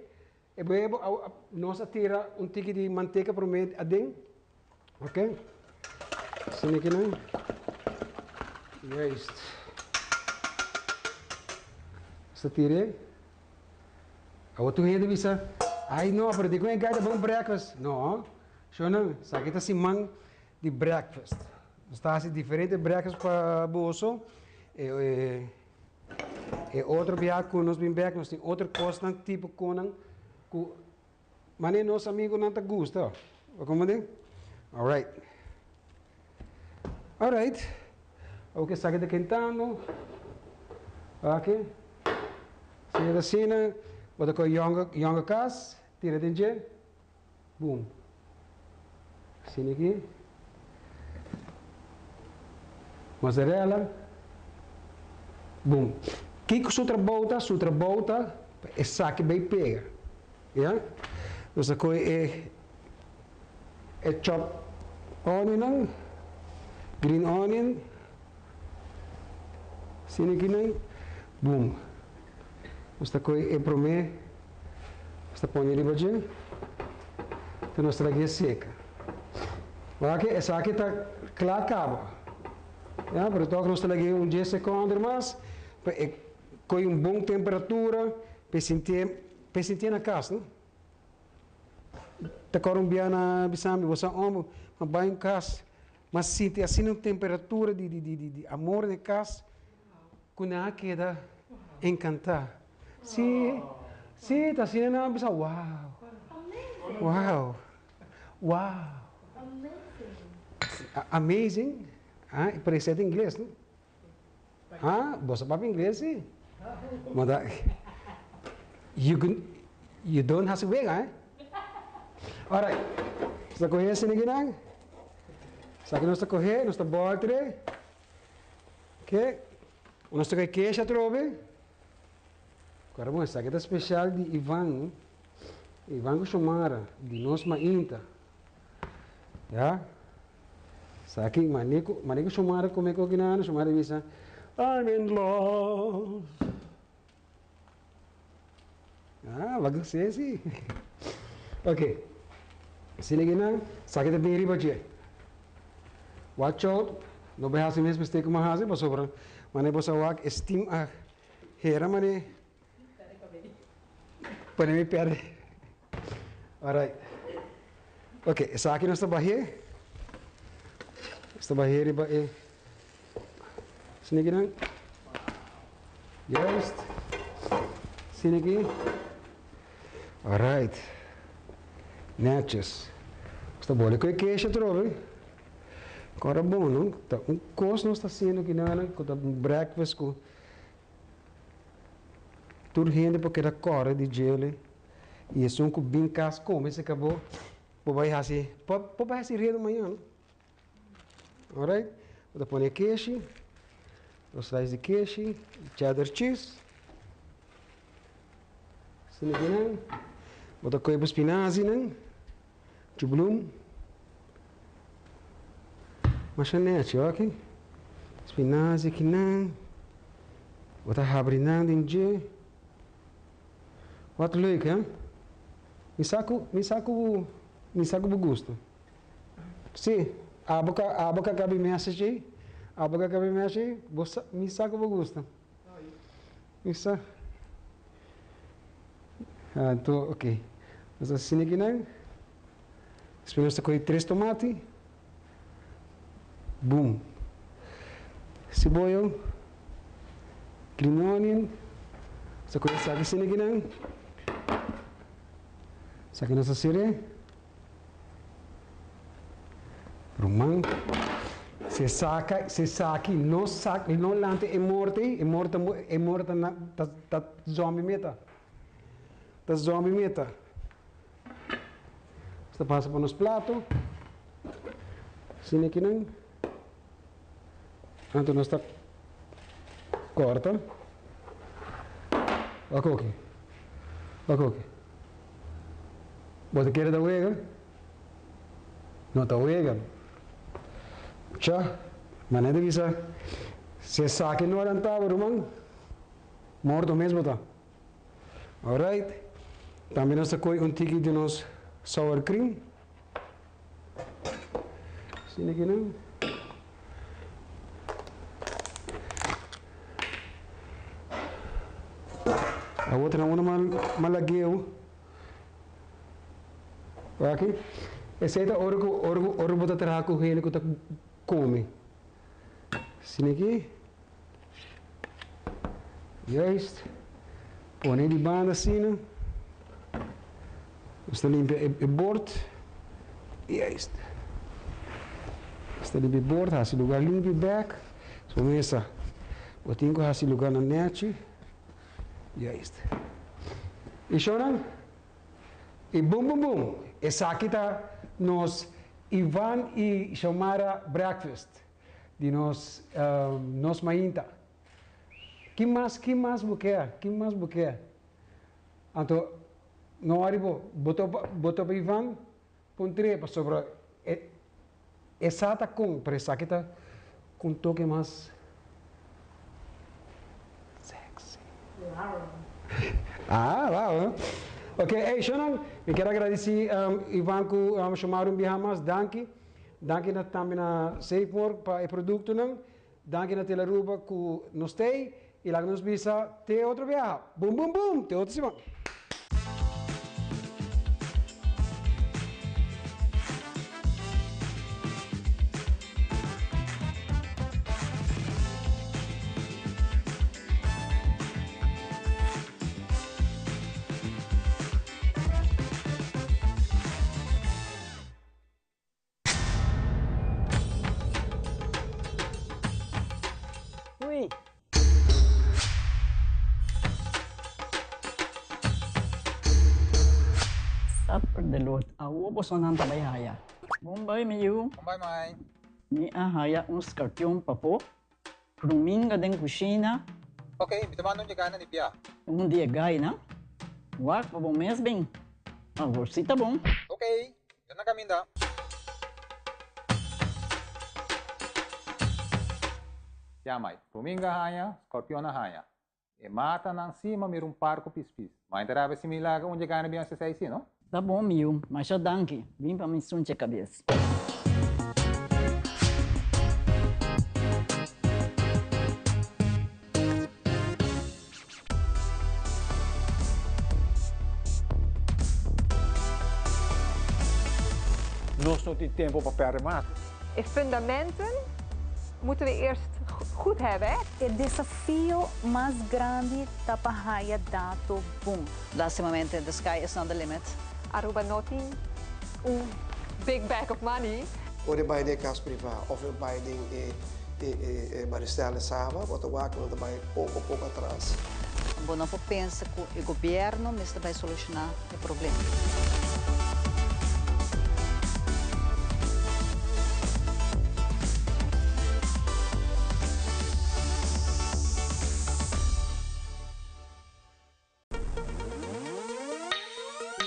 E webo nos a tira un tiki di manteka prome aden. Ok. Asina kinan. Juist. Nos ta tir'é. Awor tur hende bisa, Ay no, pero dikon e gai ta bon breakfast? No, shownan, esaki ta siman di breakfast. Nos ta hasi diferente breakfast pa boso. E, e, e otro bia ku nos bin bek, nos tin otro kosnan, tipo konan ku Mane nos amigunan ta gusta. Bo comprende? Alright. Alright. Awor ke esaki ta kentando. Aki. Asina ta asina. Bo ta kohe yonga, yonga kas, tira den dje. Boom. Asina aki. Mozzarella. Boom. Kiko su trabou ta? Su trabou ta pa esaki bay pega. Ya. Nos ta kohe e e chop onionnan, green onion, asina akinan, boom. Nos ta kohe e prome, nos ta pone riba dje, te nos tragu'e seka. Wak esaki ta kla kaba. Ya, pero tok nos ta lag'e un dies sekonder mas pa e kohe un bon temperatura pa e sintié Pa e sintié na kas, no? Ta kòrda un bia na bisa mi, bo sa òmber, mi a bai un kas, mi a sinti asina un temperatura di di di di amor den e kas, ku nan a keda enkantá. Sí, sí, ta asina nan a bisa, wow, wow, wow. Amazing, ah, pero esei ta ingles, no? Ah, bo sa papia ingles si? Ma ta, you can, you don't hasi wega, eh? Alright, nos ta kohe esei kinan, esaki nos ta kohe, nos ta bòltre, ok, nos ta kohe kesh atrobe, Kòrda bon, esaki ta spesial di Ivan, Ivan ku Shomara, di nos mainta. Ya. Esaki mane ku mane ku Shomara kome ku okinana, Shomara bisa, I'm in love. Ah, wak gos'é si. Ok. Asina kinan, esaki ta bin riba dje. Watch out, no bai hasi mes mistake ku mi a hasi pasobra mane bo sa wak e steam a hera mane pone mi perde. Alright. Ok, esaki nos ta bah'é. Nos ta bah'é riba e sneaky nan. Juist. Asina aki. Alright. Netjes. Nos ta bole ku e keshi atrobe. Kora bon, no? Ta un kos nos ta hasiendo aki nan, ku ta un breakfast ku tur hende por keda kòrda di djele. I esun ku bin kas kome se kabo, por bai hasi, por bai hasi redo mañana, no? Alright, bo ta pone e keshi, dos slice di keshi, cheddar cheese. Asina aki nan. Bo ta kohe bo spinazinan, chublum. Masha nechi, oki. Spinazi aki nan. Bo ta habri nan den dje. Wat leuk, hè? Mi sa ku, mi sa ku, mi sa ku bo gusta. Sí, abo ka, abo ka kabi message ei, abo ka kabi message ei, bo sa, mi sa ku bo gusta. Mi sa. Anto, ok. Nos ta asina kinan. Despues nos ta kohe tres tomati. Boom. Siboyo, green onion. Nos ta kohe esaki asina kinan. Esaki nos ta sere. Ruman, si esaka, si esaki no sak, no lanta e morto ei, e morto ta, e morto ta na, ta, ta zòmbi meta. Ta zòmbi meta. Nos ta pasa pa nos plato. Asina akinan. Anto nos ta kòrta. Wak oki. Wak oki. Bo ta kere ta wega? No ta wega. Cha, manera ta bisa, si esaki no a lanta bo ruman, morto mes bo ta. Alright, tambe nos ta kohe un tiki di nos sour cream. Asina aki nan. Awor ta na una malageu. Aki. Esei ta ora ku ora ku ora bo ta traha ku hende ku ta kome. Asina aki. Juist. Pone di banda asina. Nos ta limpia e bord. Juist. Nos ta limpia e bord, hasi lugar limpi bek. So mesa. Bo tin ku hasi lugarnan nechi. Juist. I shownan? I bum bum bum. Esaki ta nos Ivan i Xiomara breakfast. Di nos nos mainta. Ki mas ki mas bo ke? Ki mas bo ke? Anto no wari bo, bo topa bo topa Ivan puntr'é pasobra e e sa ta kon pero esaki ta ku un toke mas sexy. Ah wow eh. Ok ey shownan mi kier a gradisi Ivan ku Xiomara un biaha mas danki. Danki na tambe na Safemore pa e produktonan. Danki na Telaruba ku nos t'ei i laga nos bisa te otro biaha. Bum bum bum! Te otro siman! Ui. Suffer the Lord. Awo bosonan ta bai haya. Bon bai mi yu. Bon bai mai. Mi a haya un skarpion papo. Ruminga den kushina. Ok, mi ta manda un dje na di bia. Un di e gainan. Wak pa bo mes bin. Awor si ta bon. Ok, mi ta na kaminda. Ya mai, ruminga haña, skorpion a haña. E matanan si ma mira un par ku pispis. Mai ta rabia si mi laga un dje gaina bin hasi esei si, no? Ta bon mi yu, masha danki. Bin pa mi sunche kabes. Nos no tin tempo pa perde mas. E fundamenten moeten we eerst. goed hebben. Hè? E desafio mas grandi ta pa haya dato bon. Lastimamente, the sky is not the limit. Aruba no tin un big bag of money. Ora e bai den e kas privá òf e bai den e e Maristella Saba, bo ta wak ku nan ta bai poko poko atras. Bo no por pensa ku e gobièrnu mester bai solushoná e problema.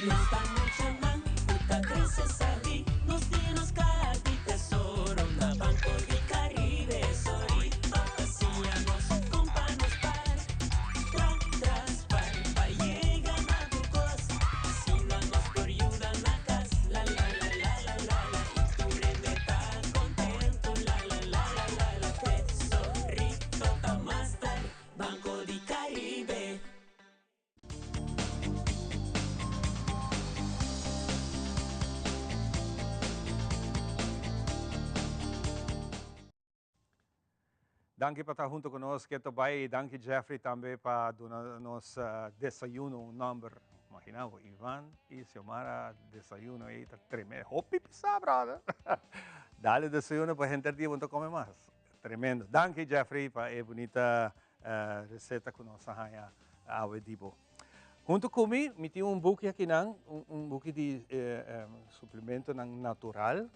Nos ta muchanan ku ta krese sabí, nos tin nos kaha di tesoro na Banco di Caribe. Sorry pa siña nos kon pa nos par, tra tras par pa yega na tur kos. Asina nos por yuda na kas, la la la la la la la i tur hende ta kontentu, la la la la la la. Tesorito ta master, Banco di Caribe. Danki pa ta hunto cu nos keto bay y danki Jeffrey tambe pa duna nos desayuno un nomber. Imagina bo Ivan y Xiomara desayuno ey ta tremendo. Hopi pisa brother. Dale desayuno pa henter dia bo no ta come mas. Tremendo. Danki Jeffrey pa e bunita receta cu nos a haya awe di bo. Hunto cu mi, mi tin un buki akinan, un buki di suplementonan natural,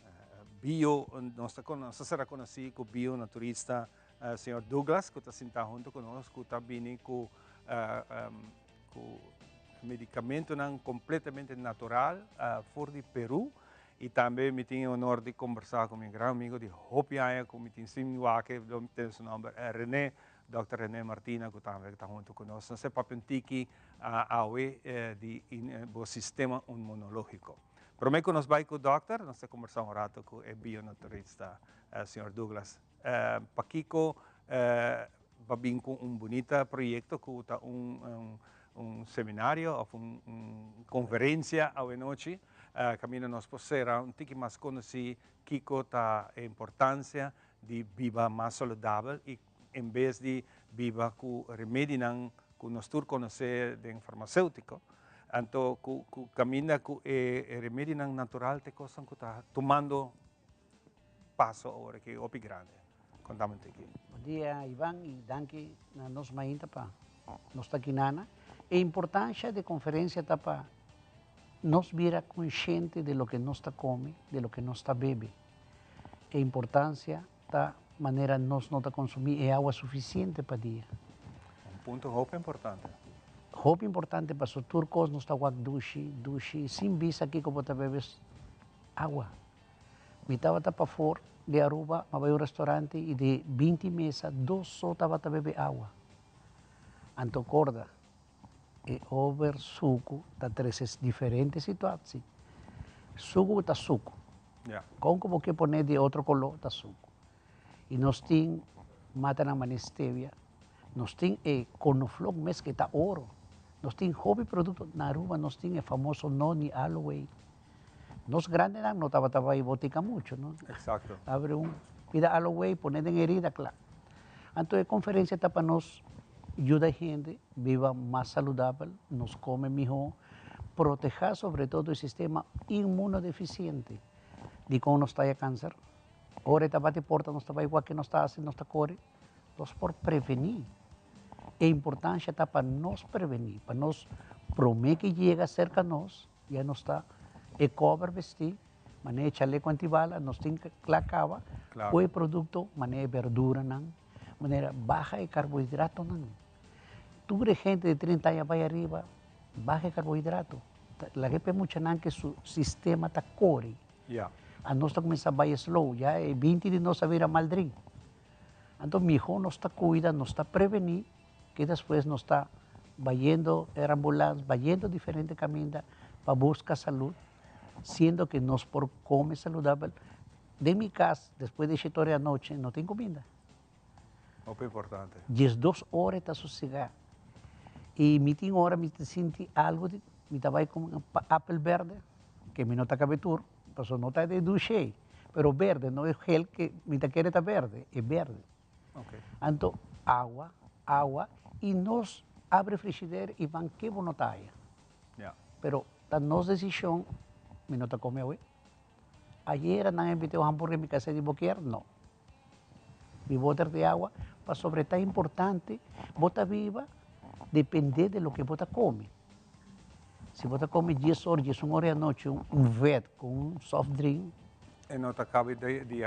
bio, nos ta nos ta sera conoci cu bio naturista señor Douglas cu ta sinta hunto cu nos cu ta bini cu cu medicamentonan completamente natural for di Peru y tambe mi tin e honor di combersa cu mi gran amigo di hopi aña cu mi tin sin wak lo mi tene su nomber Rene Dòkter René Martina ku tambe ta huntu ku nos. Nos e papia un tiki awe di bo sistema inmunológiko. Promé ku nos bai ku dòkter, nos ta kombersá un rato ku e bionaturista señor Douglas. Pakiko bo a bin ku un bunita proyekto ku ta un un seminario òf un konferensia awe nochi kaminda nos por sera un tiki mas konosí kiko ta e importansia di biba mas saludabel i en bes di biba ku remedinan ku nos tur konosé den farmaseutiko, anto ku ku kaminda ku e remedinan natural ta e kosnan ku ta tumando paso awor aki hopi grandi. Kontami un tiki. Bon dia Ivan i danki na nos mainta pa nos ta aki nana. E importansha di e konferensia ta pa nos bira konshente di loke nos ta kome, di loke nos ta bebe. E importancia ta manera nos no ta consumi e awa suficiente pa dia. Un punto hopi importante. Hopi importante paso tur cos nos ta wak dushi, dushi, sin bisa kico bo ta bebe awa. Mi tabata pafor di Aruba, mi a bay un restaurante y di binti mesa dos so tabata bebe awa. Anto corda, e over sucu ta trece diferente situatie. Sucu ta sucu. Kon ku bo ke pone di otro koló ta suku. I nos tin matanan manera stevia, nos tin e konoflok mes ke ta oro, nos tin hopi produkto, na Aruba nos tin e famoso noni aloe. Nos grandenan no tabata bai botika muchu, no? Abri un pida aloe, pone den herida, kla. Anto e konferensia ta pa nos yuda e hende biba mas saludabel, nos kome mihó, protehá sobre todo e sistema inmunodefisiente. Dikon nos ta haya kanser? Ora e ta bati porta nos ta bai wak ke nos ta hasi, nos ta kore. Nos por prevení. E importansha ta pa nos prevení, pa nos promé ke yega serka nos, ya nos ta e kòber bestí, manera e chaleko antibala, nos tin kla kaba ku e produkto, manera e berduranan, manera baha e karbohidratonan. Tur e hende di trinta aña bai ariba, baha e karbohidrato. Laga pa e muchanan ke su sistema ta kore. Anos ta kuminsá bai slow, ya e binti di nos a bira maldrin. Anto mihó nos ta kuida, nos ta prevení, ke despues nos ta bayendo e ambulans, bayendo diferente kaminda pa buska salud, siendo ke nos por kome saludabel. Den mi kas, despues di shete ora di anochi, no tin kuminda. Hopi importante. 12 ora e ta sosegá. I mi tin ora mi ta sinti algu di, mi ta bai kome un apel berde, ke mi no ta kabe tur, pasobra no ta de dushé, pero berde, no e gel ke mi ta kere ta berde, e berde. Anto awa, awa y nos abri frigider y ban ke bo no ta haya. Pero ta nos decision, mi no ta come awe. Ayera nan a invita un hamburger mi casa di bo kier? No. Mi boter di awa pasobra e ta importante bo ta biba depende di loke bo ta come. Si bo ta come dies or, diesun or di anochi un vet cu un soft drink. E no ta cabe di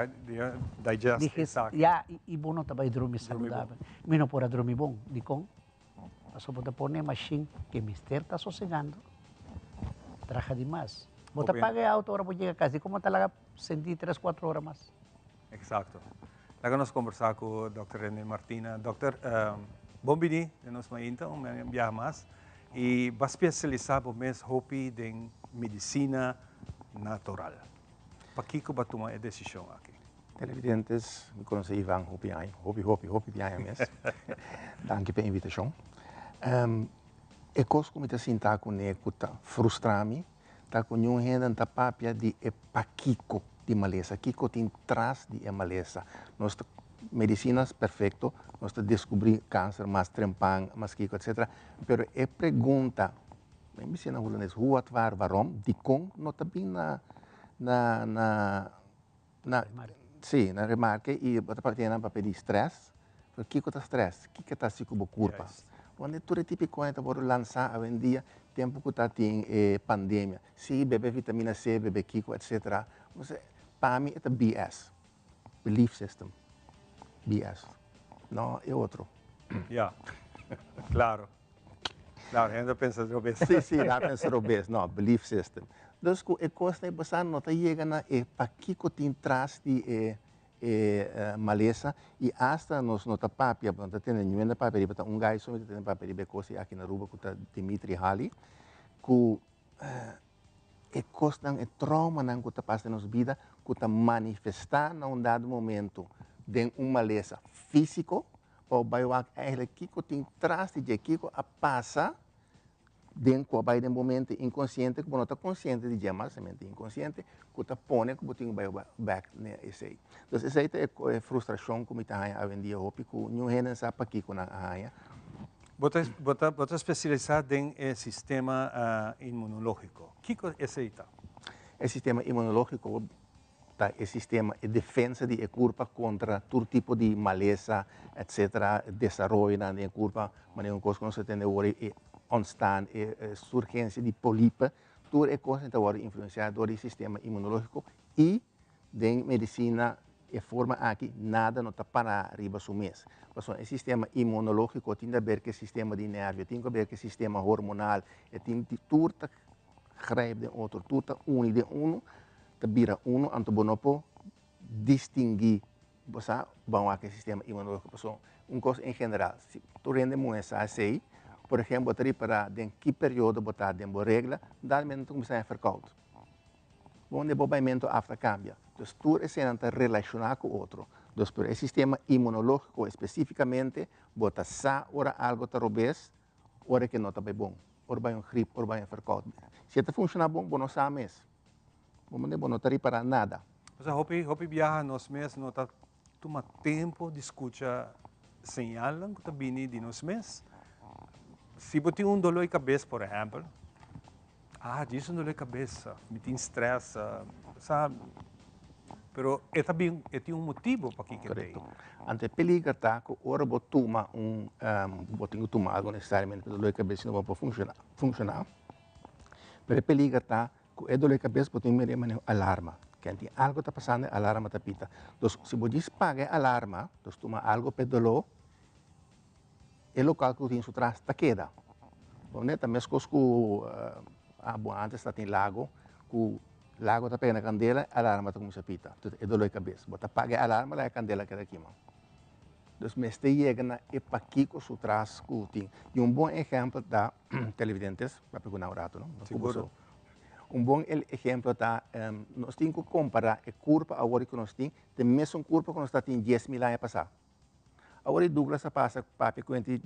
digest esaki. Ya, y bo no ta bay drumi saludabel. Mi no por a drumi bon. Dicon? Pasobra bo ta pone e machine ke mester ta sosegando, traha di mas. Bo ta paga e auto ora bo yega cas, di como ta laga senti tres, cuatro ora mas? Exacto. Laga nos conversa cu Dòkter Rene Martina. Dòkter, bon bini den nos mainta un biaha mas y bo a specialisa bo mes hopi den medicina natural. Pakico bo a tuma e decision aki? Televidentes, mi conoce Ivan hopi aña, hopi, hopi, hopi aña mes. Danki pa e invitacion. E cos cu mi ta sinta cune cu ta frustra mi ta cu niun hende no ta papia di e pakico di malesa, kico tin tras di e malesa. Nos ta, medicina perfecto, nos ta descubri cancer mas trempan, mas kico, etcetera, pero e pregunta, mi bisa na hulandes, hoe, wat, waar, waarom, dicon no ta bin na, na, na, Na, sí, na remarke y bo ta papia nan papia di stress, pero kiko ta stress? Kiko ta hasi ku bo kurpa? Wande tur e tipo di koe ta wòrdu lansá awendia tempu ku ta tin e pandemia. Sí, bebe vitamina C, bebe kiko etcetera. Pa mi e ta BS, belief system, BS, no e otro. Ya, klaro. Claro, hende ta pensa robes. Sí, sí, nan a pensa robes. No, belief system. Dus ku e kosnan ei bo sa no ta yega na e pakiko tin tras di e e malesa i asta nos no ta papia, bo no ta tende niun hende papia riba, ta un guy so mi ta tende papia riba e kos ei aki na Aruba ku ta Dimitri Hali, ku e kosnan, e traumanan ku ta pasa den nos bida ku ta manifestá na un dado momento den un malesa físiko, Pa bo bai wak eigenlijk kiko tin tras di dje, kiko a pasa den ku a bai den bo mente inkonsiente ku bo no ta konsiente di dje mas, e mente inkonsiente ku ta pone ku bo tin ku bai bek na esei. Dus esei ta e frustrashon ku mi ta haña awendia hopi ku niun hende no sa pakiko nan a haña. Bo ta bo ta bo ta spesialisá den e sistema inmunológiko. Kiko esei ta? E sistema inmunológiko ta e sistema, e defensa di e kurpa kontra tur tipo di malesa etcetera, desaroyonan den e kurpa, manera un kos ku nos ta tende awor e ontstaan, e surgensia di polipe, tur e kosnan ta wòrdu influensiá dor di e sistema inmunologiko i den medisina e forma aki nada no ta pará riba su mes. Pasobra e sistema inmunologiko tin di aber ku e sistema di nervio, tin ku aber ku e sistema hormonal, e tin tur ta grijp den otro, tur ta uni den unu, ta bira unu, anto bo no por distinguí, bo sa, ban wak e sistema inmunológiko, pasobra un kos en general, si tur hende muhé sa esei, por ehempel bo ta ripará den ki periodo bo ta den bo regla, dalmente bo ta kuminsá haña verkoud. Donde bo baimentu af ta kambia. Dus tur eseinan ta relashoná ku otro. Dus pero e sistema inmunológiko espesífikamente bo ta sa ora algo ta robes, Ora ke no ta bai bon, ora bai un grip, ora bai un verkoud. Si e ta funshoná bon, bo no sa mes. Bo manera bo no ta ripará nada. Osea, hopi, hopi biaha nos mes no ta tuma tempu di skucha señalnan ku ta bini di nos mes. Si bo tin un doló di kabes, por ehèmpel, ah, djis un doló di kabes, mi tin strès, sa, Pero e ta bin, e tin un motibo pakiko e Korekto. Anto e peliger ta ku ora bo tuma un, bo tin ku tuma algu nesesariamente pa e dolor di kabes sino bo por funshoná, funshoná. Pero e peliger ta ku e dolor di kabes bo tin mira e manera un alarma. Ken tin algu ta pasando e alarma ta pita. Dus si bo djis paga e alarma, dus tuma algu pa e dolor, e lokal ku tin su tras ta keda. Bo neta meskos ku abo antes ta tin lago ku lago ta pega na kandela e alarma ta kuminsá pita. Entonces e dolor di kabes. Bo ta paga e alarma laga e kandela keda kima. Dus mester yega na e pakiko su tras ku tin. I un bon ehèmpel ta televidentes, papia ku nan un ratu no? Seguro. Un bon ehèmpel ta nos tin ku kompará e kurpa awor ku nos tin te mesun kurpa ku nos ta tin diesmil aña pasá. Awor e Douglas a pasa papia ku hende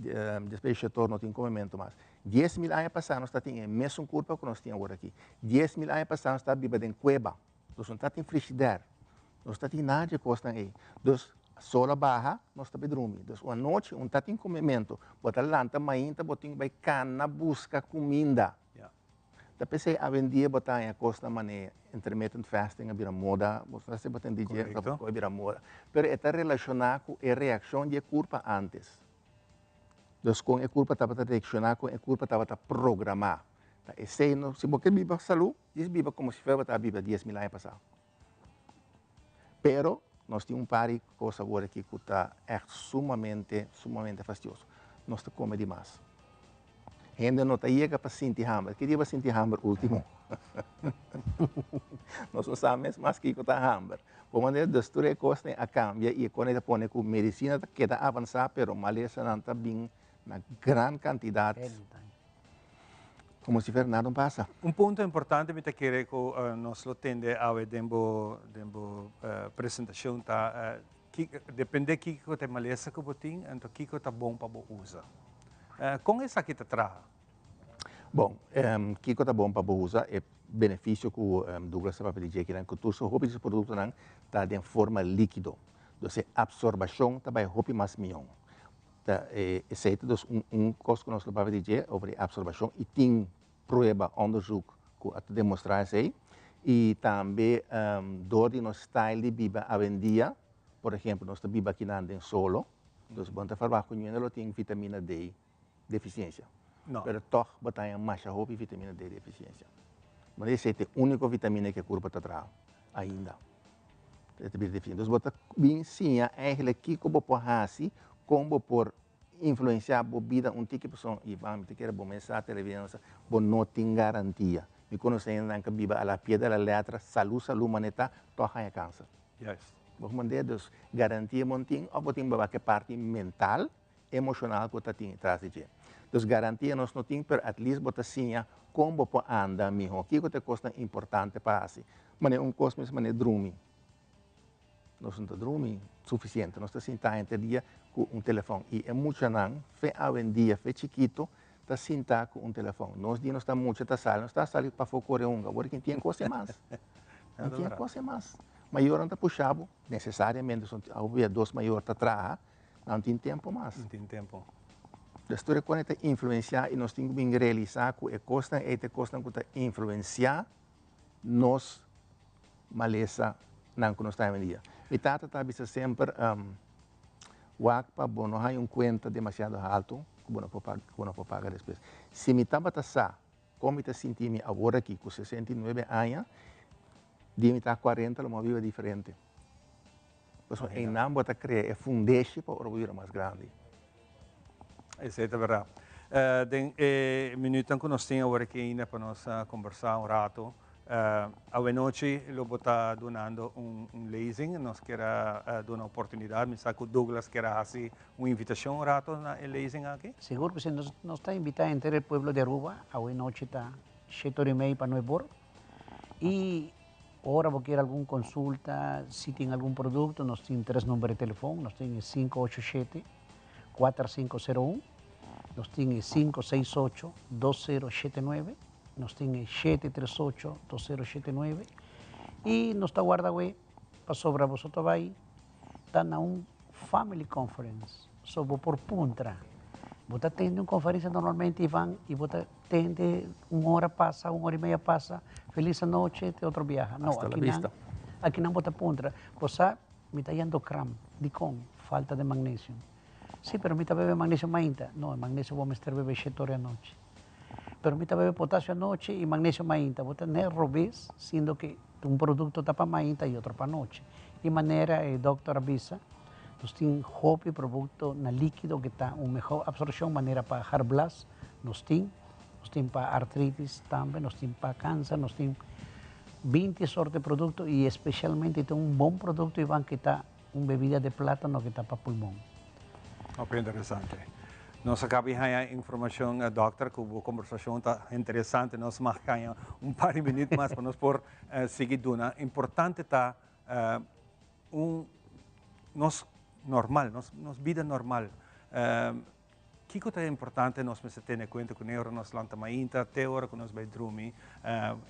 despues di shetor no tin komementu mas. 10,000 aña pasá nos ta tin e mesun kurpa ku nos tin awor aki. 10,000 aña pasá nos ta biba den kueba. Nos no ta tin frishider. Nos ta tin nada di e kosnan ei. Dus Sol a baha, nos ta bai drumi. Dus un anochi un ta tin comemento. Bo ta lanta mainta, bo tin bai cana busca cuminda. Ta p'esei awendia bo ta haña cosnan manera intermittent fasting a bira moda, bo sa si bo ta dije a bira moda. Pero e ta relaciona cu e reaccion di e curpa antes. Dus con e curpa tabata reacciona, con e curpa tabata programa. Ta esei no, si bo ke biba salud, djis biba como si fuera bo ta biba 10,000 aña pasa. Pero nos tin un par di cos awor aki cu ta echt sumamente, sumamente fastioso. Nos ta come di mas. Hende no ta yega pa sinti hamber. Ki dia bo a sinti hamber ultimo? Nos no sa mes mas kico ta hamber. Por manera dus tur e cosnan a cambia y e cosnan ta pone cu medicina ta keda avansa pero malesanan ta bin na gran cantidad. Como si fuera nada no pasa. Un punto importante mi ta kere cu nos lo tende awe den bo den bo presentacion ta depende kico ta e malesa cu bo tin anto kico ta bon pa bo usa. Con esaki ta traha? Bon, kico ta bon pa bo usa? E beneficio cu Douglas ta papia di dje kinan cu tur su hopi di su productonan ta den forma likido. Dus e absorbacion ta bay hopi mas mion. Ta esei ta dus un un kos ku nos lo papia di dje over di absorbashon i tin prueba, onderzoek, ku a ta demostrá esei. I tambe dor di nos style di biba awendia, por ehempel nos ta biba akinan den solo, dus bo no ta verwagt ku niun lo tin vitamina D defisiensia. Pero tòg bo ta haña masha hopi vitamina D defisiensia. Bo esei ta e úniko vitamina ku e kurpa ta traha ainda. E ta bira deficiente. Dus bo ta bin siña eigenlijk kiko bo por hasi, kon bo por influencia bo bida un tiki pasobra i ban mi ta kere bo mes sa television sa bo no tin garantia. Mi konosé hendenan ku biba a la pie de la letra, salú salú manera ta, tòg haña kanser. Bo comprende? Dus garantia bo no tin òf bo tin baba ke parti mental emocional cu ta tin tras di dje. Dus garantia nos no tin, pero at least bo ta siña con bo por anda miho. Kico ta e cosnan importante pa haci? Manera un cos mes manera drumi. Nos no ta drumi suficiente. Nos ta sinta henter dia cu un telefon. Y e muchanan, fe awendia, fe chikito, ta sinta cu un telefon. Nos dia nos ta mucha ta sali, nos ta sali pafo core hunga. Awor kin tin cos e mas. Kin tin cos e mas. Mayornan ta pusha bo, necesariamente, awe dos mayor ta traha, Nan tin tempo mas. Nan tin tempo. Dus tur e kosnan ta influensiá i nos tin ku bin realisá ku e kosnan ei ta e kosnan ku ta influensiá nos malesanan ku nos ta awendia. Mi tata ta bisa semper, Wak pa bo no haña un kuenta demasiado haltu ku bo no por paga, ku bo no por paga despues. Si mi tabata sa kon mi ta sinti mi awor aki ku 69 aña, dia mi ta kuarenta lo mi a biba diferente. Pasobra einan bo ta krea e fundeshi pa ora bo bira mas grandi. Esei ta berdad. Den e minuutnan ku nos tin awor aki ainda pa nos kombersá un ratu, awenochi lo bo ta dunando un lezing. Nos kier a duna oportunidat. Mi sa ku Douglas kier a hasi un invitashon un ratu na e lezing aki. Sigur ku si. Nos ta invitá henter e pueblo di Aruba. Awenochi ta shete ora i mei pa nuebe or. I Ora bo kier algun consulta, si tin algun producto, nos tin tres number di telefon, nos tin e 587 4501, nos tin e 568 2079, nos tin e 738 2079 y nos ta warda awe pasobra boso ta bay ta na un family conference, so bo por puntra. Bo ta tende un conferencia normalmente Ivan y bo ta Tende un ora pasa, un ora y media pasa, feliz anochi, te otro biaha. No, Hasta la vista. Akinan bo ta puntra, bo sa, mi ta yendo kram, dikon? Falta de magnesio. Sí, pero mi ta bebe magnesio mainta. No, e magnesio bo mester bebe shete ora anochi. Pero mi ta bebe potasio anochi y magnesio mainta. Bo ta ne robes, siendo que un producto ta pa mainta y otro pa anochi. Y manera e dokter a bisa, nos tin hopi producto na likido que ta un mehor absorcion, manera pa harblas, Nos tin, nos tin pa artritis tambe, nos tin pa cancer, nos tin 20 sorte producto y especialmente tin un bon producto Ivan que ta un bebida de plátano que ta pa pulmon. Hopi interesante. Nos a caba di haña informacion dokter cu bo conversacion ta interesante, nos mag haña un par di minuut mas pa nos por sigui duna. Importante ta un nos normal, nos bida normal. Kiko ta importante nos mester tene kuenta kuné ora nos lanta mainta te ora ku nos bai drumi,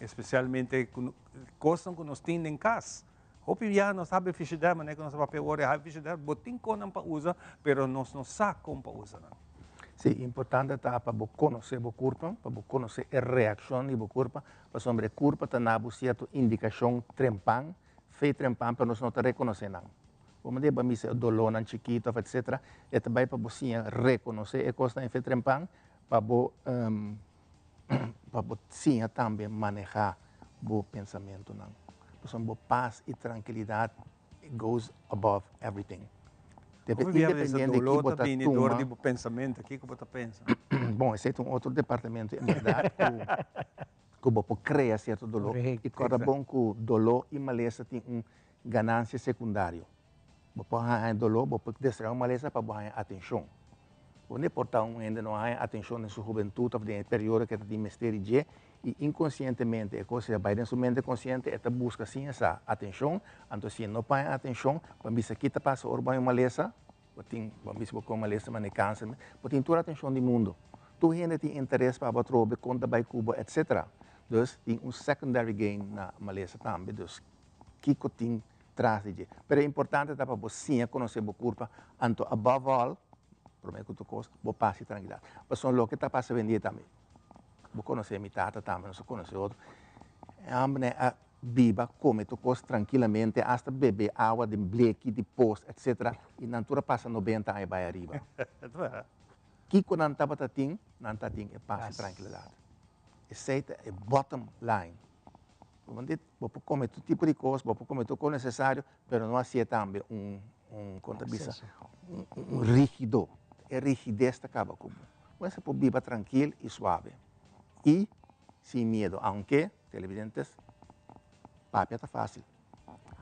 espesialmente ku kosnan ku nos tin den kas. Hopi biaha nos ta habri frishider, manera ku nos a papia awor, e habri frishider, bo tin konnan pa usa, pero nos no sa kon pa usa nan. Sí, importante ta pa bo konosé bo kurpa, pa bo konosé e reakshon di bo kurpa, pasobra e kurpa ta na bo sierto indikashon trempan, fe trempan, pero nos no ta rekonosé nan. Bo mester ba misa e dolónan chikitu òf etsetera, e ta bai pa bo siña rekonosé e kosnan e fe trempan pa bo pa bo siña tambe manehá bo pensamentunan. Pasobra bo pas i trankilidat it goes above everything. Debe Hopi bia mester independiente ki doló bo ta ta bini dor tuma. di bo pensamentu. Kiko bo ta pensa? Bon, esei ta un otro departamento en bèrdat ku ku bo por krea sierto doló. I kòrda bon ku doló i malesa tin un ganansia sekundario. Bo por haña doló, bo por desaroyá un malesa pa bo haña atenshon. Bo no por ta un hende no haña atenshon den su hubentut òf den e periodo ku e ta tin mester di dje i inkonsientemente e kos a bai den su mente konsiente, e ta buska sin e sa atenshon, anto si e no por haña atenshon, bo a bisa ki ta pasa ora bo haña un malesa, bo tin, bo a bisa bo kon malesa manera kanser, bo tin tur atenshon di mundu. Tur hende tin interes pa bo atrobe, kon ta bai ku bo, etsetera. Dus tin un secondary gain na malesa tambe, dus kiko tin tras di dje. Pero e importante ta pa bo siña konosé bo kurpa, anto above all, promé ku tur kos, bo pas i trankilidat. Pasobra loke ta pasa awendia tambe, bo konosé mi tata tambe, nos a konosé otro, e hòmbernan a biba, kome tur kos trankilamente, asta bebe awa den bleki di pos, etsetera, i nan tur a pasa nobenta aña bai ariba. Kiko nan tabata tin? Nan ta tin e pas i trankilidat. Esei ta e bottom line. Bo por come tur tipo di cos, bo por come tur cos necesario, pero no hacié tambe un, un, con ta bisa, un, un rigido. E rigidez ta caba cu bo. Bo mester por biba trankil y suave y sin miedo, aunke, televidentes, papia ta facil,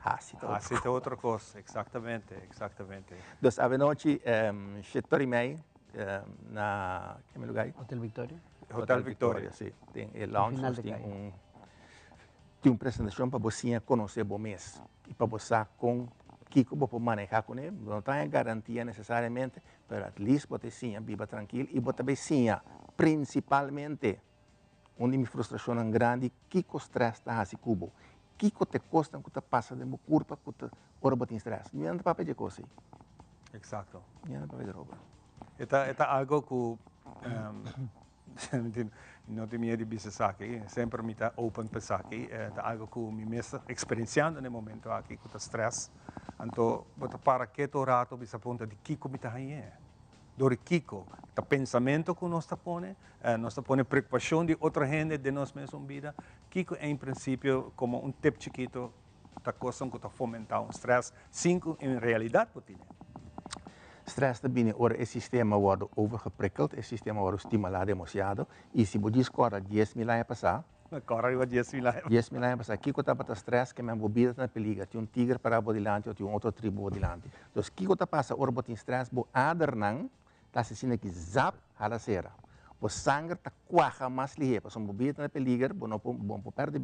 haci ta otro Haci ta otro cos, exactamente, exactamente. Dus avenochi, shete ora y mei, na, ke lugar? Hotel Victoria. Hotel Victoria, si. Den e lounge nos tin un tin un presentashon pa bo siña konosé bo mes i pa bo sa kon kiko bo por manehá kuné. Bo no ta haña garantia nesesariamente, pero at least bo ta siña biba trankil i bo ta bay siña prinsipalmente un di mi frustrashonnan grandi kiko strès ta hasi ku bo, kiko ta e kosnan ku ta pasa den bo kurpa ku ta ora bo tin strès. Mi no ta papia dje kos ei. Eksakto. Mi no ta papia dje. E ta e ta algo ku No tin miedu di bisa esaki, semper mi ta open pa esaki, ta algo ku mi mes ta eksperensiando na e momento aki ku ta stress, anto bo ta para ketu un rato bisa puntra di kiko mi ta hañ'é, dor di kiko, ta pensamentu ku nos ta pone, nos ta pone preokupashon di otro hende den nos mesun bida, kiko en prinsipio komo un tip chikito ta kosnan ku ta fomentá un stress sin ku en realidat bo tine. Stress ta bini ora e sistema wòrdu overgeprikkeld, e sistema wòrdu stimulá demasiado, i si bo djis kòrda 10,000 aña pasá, Kòrda riba 10,000 aña pasá. 10,000 aña pasá, kiko tabata stress? Ke men bo bida ta na peliger, tin un tiger pará bo dilanti o tin un otro tribu bo dilanti. Dus kiko ta pasa ora bo tin stress? Bo adernan Ta asesina ki zap hala sera. Bo sanger ta kuaha mas lihé pasobra bo bida ta na peliger, bo no por bo no por pèrdè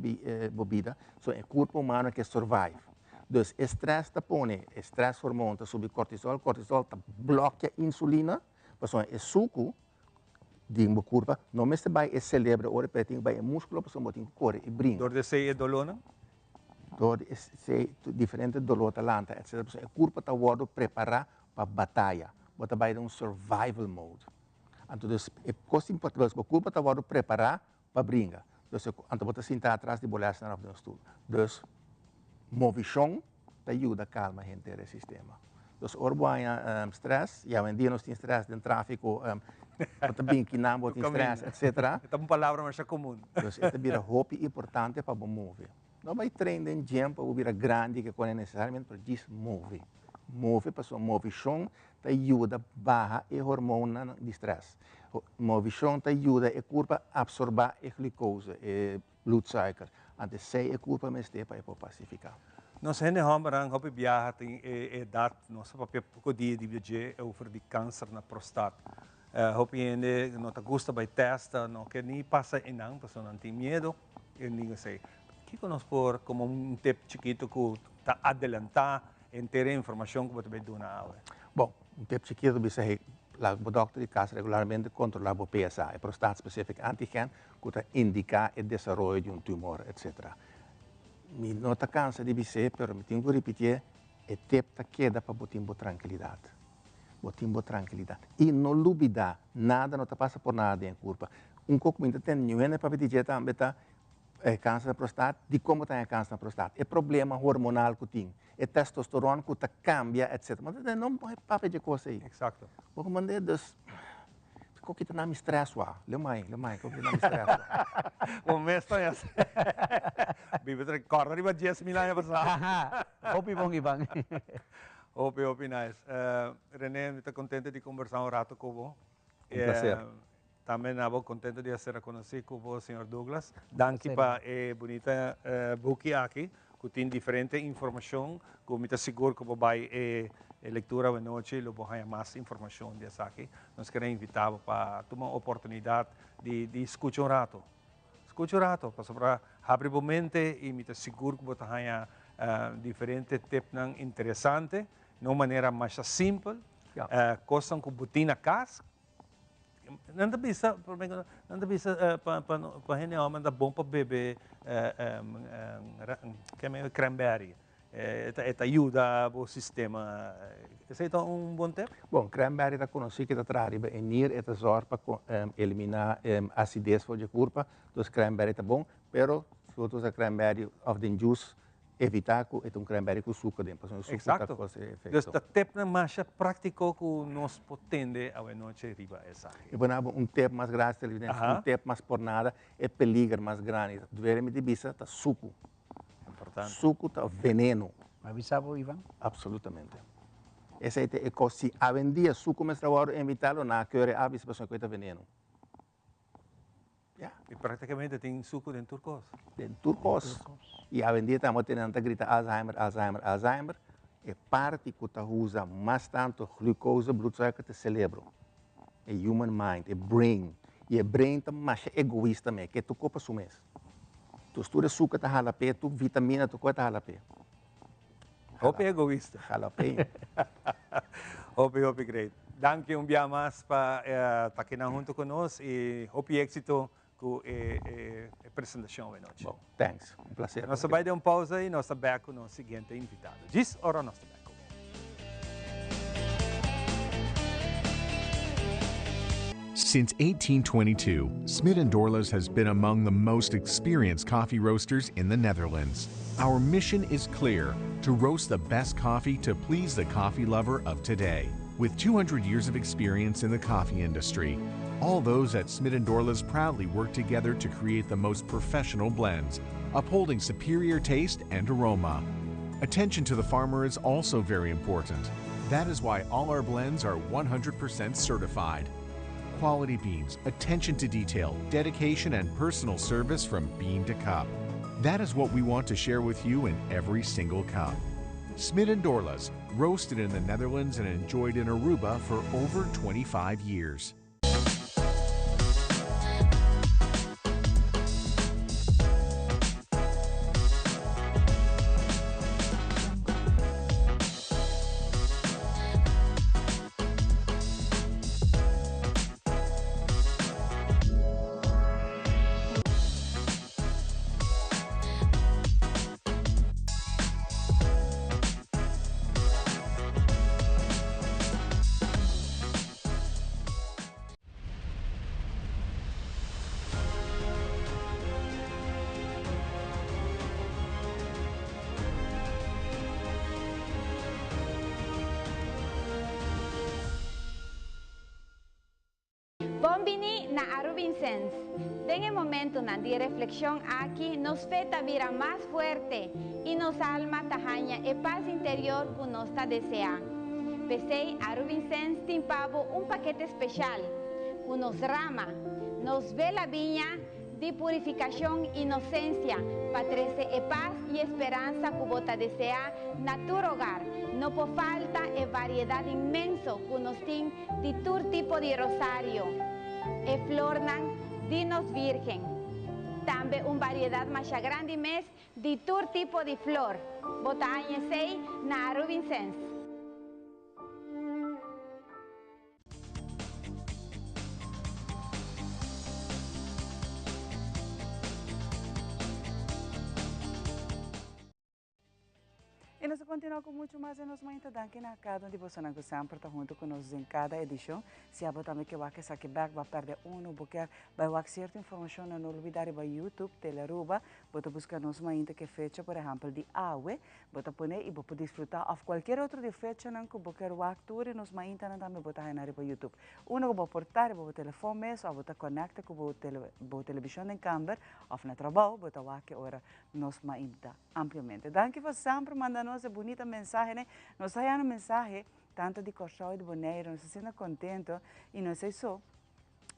bo bida, so e kurpo humano ke survive. Dus e strès ta pone, e strès hormoon ta subi kortisol, kortisol ta blòkia insulina pasobra e suku den bo kurpa no mester bai e selebro ora pero e tin ku bai e muskulo pasobra bo tin ku kore i bringa. Dor di esei e dolónan? Dor di esei diferente doló ta lanta etcetera pasobra e kurpa ta wòrdu prepará pa bataya, bo ta bai den un survival mode. Anto dus e kos importante, bo kurpa ta wòrdu prepará pa bringa. Dus anto bo ta sinta atras di bo lèsnan òf den un stul. Dus movishon ta yuda kalma henter e sistema. Dus ora bo haña strès, i awendia nos tin strès den tráfiko, bo ta bin kinan bo tin strès, etcetera. E ta un palabra masha komun. Dus e ta bira hopi importante pa bo move. No bai train den gym pa bo bira grandi ke kone nesesariamente, pero djis move. Move pasobra movishon ta yuda baha e hormonnan di strès. Movishon ta yuda e kurpa apsorbá e glucose, e bloedsuiker. Anto esei e kurpa mester pa e por pasifiká. Nos hende hòmbernan hopi biaha tin e edat, nos a papia poko dia di dje over di kanser na prostat. Hopi hende no ta gusta bai tèsta, no ke ni pasa einan pasobra nan tin miedu. E niño esei. Kiko nos por komo un tip chikitu ku ta adelantá henter e informashon ku bo ta bai duna awe? Bon, un tip chikitu ta bisa hey, laga bo dòkter di kas regularmente kontrolá bo PSA, e Prostate Specific Antigen, ku ta indiká e desaroyo di un tumor, etcetera. Mi no ta cansa di bis'é, pero mi tin cu ripitié, e tip ta keda pa bo tin bo trankilidad. Bo tin bo trankilidad. Y no lubida, nada no ta pasa por nada den e curpa. Un co cu mi ta tende niun hende papia di dje tambe ta e cancer na prostaat. Dicon bo ta haña cancer na prostaat? E problema hormonal cu tin, e testosteron cu ta cambia, etc. Bo ta tende no papia dje cos ey. Exacto. Bo comprende? Dus. Ko kita na mi stress wa. Leo mai, leo mai, ko kita na mi stress wa. Bo mes ta ya Bibi ta recorda riba 10.000 aña pasá. Hopi bon Ivan. Hopi, hopi nice. Rene, mi ta contento di conversa un rato cu bo. Un placer. Tambe na bo contento di a ser conoci cu bo, señor Douglas. Danki pa e bunita buki aki. Cu tin diferente informacion cu mi ta sigur cu bo bay e lectura awenochi lo bo haya mas informacion di esaki. Nos kere invita bo pa tuma un oportunidad di scucha un rato. Scucha un rato pasobra habri bo mente y mi ta sigur cu bo ta haya diferente tipnan interesante na un manera masha simpel, cosnan cu bo tin na cas. Nan ta bisa, nan ta bisa pa hende homber ta bon pa bebe cranberry. E ta yuda bo sistema. Esei ta un bon tip? Bon, cranberry ta konosí ke ta traha riba e nir, e ta zòrg pa eliminá asides for dje kurpa. Dus cranberry ta bon, pero si bo ta usa cranberry òf den juice Evita cu e ta un cranberry cu suco den, pasobra e suco ta causa e efecto. Dus ta tepnan masha practico cu nos por tende awenochi riba esaki. Mi por daba un tep mas gratis televidente, un tep mas por nada, e peliger mas grandi, duele mi di bisa, ta sucu. Importante. Sucu ta veneno. M'a bisa bo, Ivan? Absolutamente. Esey ta e cos, si awendia sucu mester a wordo evita, lo nan a keure a bisa pasobra cu e ta veneno. Ya. Y practicamente tin sucu den tur cos. Den tur cos. Y awendia tamo tene nan ta grita Alzheimer, Alzheimer, Alzheimer. E parti cu ta usa mas tanto glucose, bloedsuiker, ta e celebro. E human mind, e brain. Y e brain ta masha egoista me, ke tur cos pa su mes. Dus tur e sucu ta hala p'e, tur vitamina, tur cos ta hala p'e. Hopi egoista. Jalapeno. Hopi, hopi great. Danki un bia mas pa ta kinan hunto cu nos y hopi exito cu e presentacion awe nochi. Bon, thanks. Un placer. Nos ta bay den un pausa y nos ta back cu nos siguiente invitado. Djis ora nos ta back. Since 1822, Smit & Dorlas has been among the most experienced coffee roasters in the Netherlands. Our mission is clear, to roast the best coffee to please the coffee lover of today. With 200 years of experience in the coffee industry, all those at Smit & Dorlas proudly work together to create the most professional blends, upholding superior taste and aroma. Attention to the farmer is also very important. That is why all our blends are 100% certified. Quality beans, attention to detail, dedication, and personal service from bean to cup. That is what we want to share with you in every single cup. Smit & Dorlas, roasted in the Netherlands and enjoyed in Aruba for over 25 years. Bon bini na Arubinsens! Den e momentonan di reflexion aki nos fe ta bira mas fuerte y nos alma ta haña e paz interior cu nos ta desea. P'esey Arubinsens tin pa bo un pakete special cu nos rama, nos vela biña di purificacion y nocencia pa trece e paz y esperanza cu bo ta desea na tur hogar. No por falta e variedad inmenso cu nos tin di tur tipo di rosario, e flornan di nos Virgen. Tambe un variedad masha grandi mes di tur tipo di flor. Bo ta haña esey na Arubinsens. nos ta continua cu mucho mas den nos mainta. Danki na cada un di bosonan cu semper ta hunto cu nos den cada edicion. Si abo tambe ke wak esaki bek, bo a perde uno, bo kier bay wak cierto informacion, no olbida riba YouTube, Telearuba, bo ta busca nos mainta ke fecha, por ehempel di awe, Bo ta pone y bo por disfruta of cualkier otro di fechanan cu bo kier wak tur y nos maintanan tambe bo ta haya riba YouTube. Uno cu bo por ta riba bo telefon mes of bo ta conecta cu bo bo television den camber of na trabao bo ta wak e ora nos mainta ampliamente. Danki pa semper manda nos e bunita mensahenan. Nos ta haya mensahe tanto di Corsou y di Bonaire, nos ta sinti contento y nos ei so.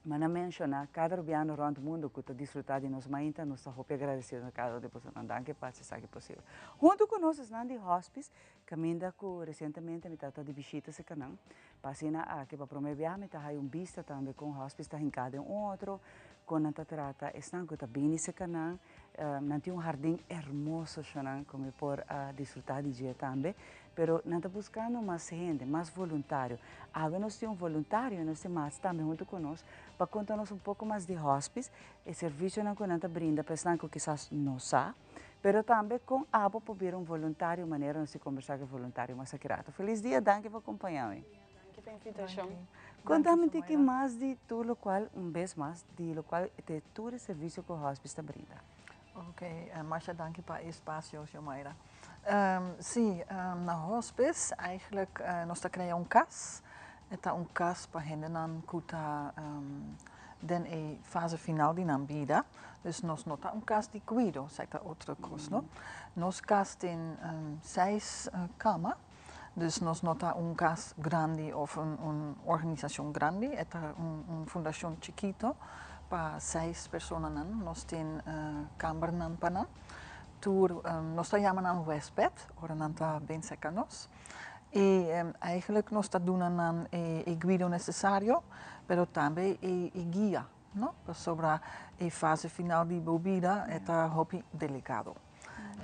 Ma nan menciona cada rubiano rond mundo cu ta disfruta di nos mainta, nos ta hopi agradecido na cada un di bosonan. Danki pa haci esaki posibel. Hunto cu nos esnan di hospice, caminda cu recientemente mi tata di bishita cerca nan, pa asina aki pa prome biaha mi ta haya un bista tambe con hospice ta hinca den otro, con nan ta trata esnan cu ta bini cerca nan. Nan tin un hardin hermoso shonan cu mi por a disfruta di dje tambe, pero nan ta buscando mas hende, mas voluntario. Awe nos tin un voluntario, nos tin Mats tambe hunto cu nos pa conta nos un poco mas di hospice, e servicionan cu nan ta brinda pa esnan cu kisas no sa, pero tambe con abo por bira un voluntario manera nos tin conversa cu e voluntario mas aki rato. Feliz dia, danki pa acompaña mi. Danki pa invitacion. Conta mi tiki mas di tur locual, un bes mas, di locual te tur e servicio cu hospice ta brinda. Ok, masha danki pa e espacio, Xiomara. Si, na hospice eigenlijk nos ta crea un cas. E ta un cas pa hendenan cu ta den e fase final di nan bida. Dus nos no ta un cas di cuido, esaki ta otro cos, no. Nos cas tin seis cama. Dus nos no ta un cas grandi of un organisacion grandi, e ta un fundacion chikito pa seis personanan. Nos tin kambernan pa nan. Tur nos ta yama nan huesped ora nan ta bin cerca nos. Y eigenlijk nos ta duna nan e guido necesario, pero tambe e guia, no? Pasobra e fase final di bo bida e ta hopi delicado.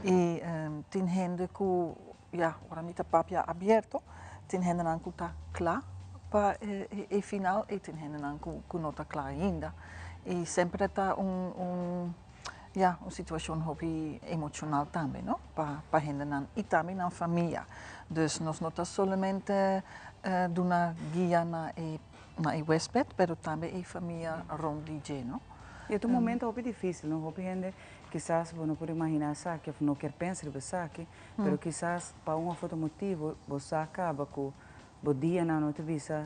Y tin hende cu, ya, ora mi ta papia abierto, tin hendenan cu ta cla pa e final y tin hendenan cu no ta cla ainda. Y semper ta un, un, ya, un situacion hopi emocional tambe, no, pa pa hendenan y tambe nan famia. Dus nos no ta solamente duna guia na e na e huesped, pero tambe e famia rond di dje, no. Y e ta un momento hopi dificil, no, hopi hende Kisas bo no por imaginá esaki òf no kier pensa riba esaki, pero kisas pa un òf otro motibu bo sa kaba ku bo dianan no ta bisa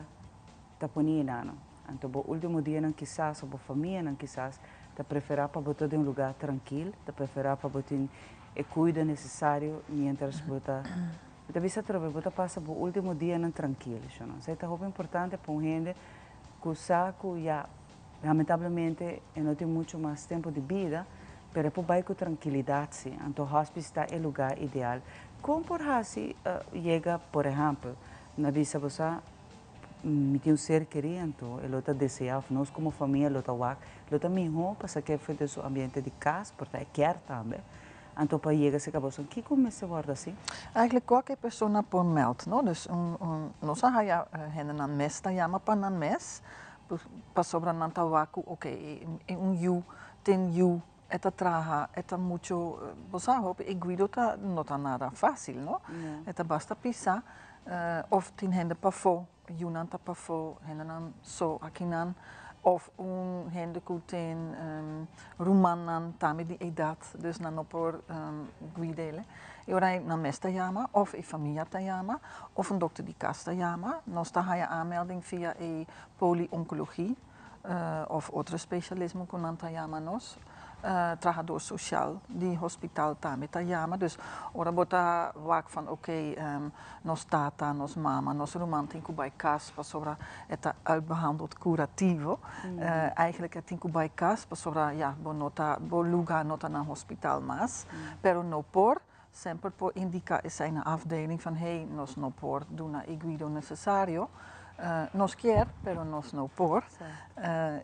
ta poni einan. Anto bo último dianan kisas òf bo famianan kisas ta preferá pa bo ta den un lugá trankil, ta preferá pa bo tin e kuido nesesario miéntras bo ta bo ta bisa atrobe bo ta pasa bo último dianan trankil. Esei ta hopi importante pa un hende ku sa ku ya Lamentablemente e no tin mucho mas tempo di bida, pero e por bai cu trankilidad si. Anto hospice ta e lugar ideal. Con por haci yega, por ehempel, na bisa bo sa, mi tin un ser keri anto e lo ta desea of nos como famia lo ta wak, lo ta miho pa sa ke den su ambiente di cas, por ta e kier tambe, anto pa yega cerca boso. Kico mester wordo haci? Eigenlijk cualkier persona por meld, no? Dus un, un, nos a haya hendenan mes ta yama pa nan mes, Pasobra nan ta wak ku oke e un yu tin yu e ta traha e ta mucho bo sa hopi e guido ta no ta nada fácil no e ta basta pisa of tin hende pafó yunan ta pafó hendenan so akinan of un hende ku tin rumannan tambe di edat dus nan no por guid'e. E ora ei nan mes ta yama of e famia ta yama of un dokter di kas ta yama. Nos ta haya aanmelding via e poli-oncologie of otro specialismo ku nan ta yama nos. Trahador social di hospital tambe ta yama. Dus ora bo ta wak van oké nos tata, nos mama, nos ruman tin ku bai kas pasobra e ta uitbehandeld curativo. Eigenlijk e tin ku bai kas pasobra ya bo no ta bo luga no ta na hospital mas. Pero no por, semper por indica esey na afdeling van hey nos no por duna e guido necesario. Nos kier pero nos no por.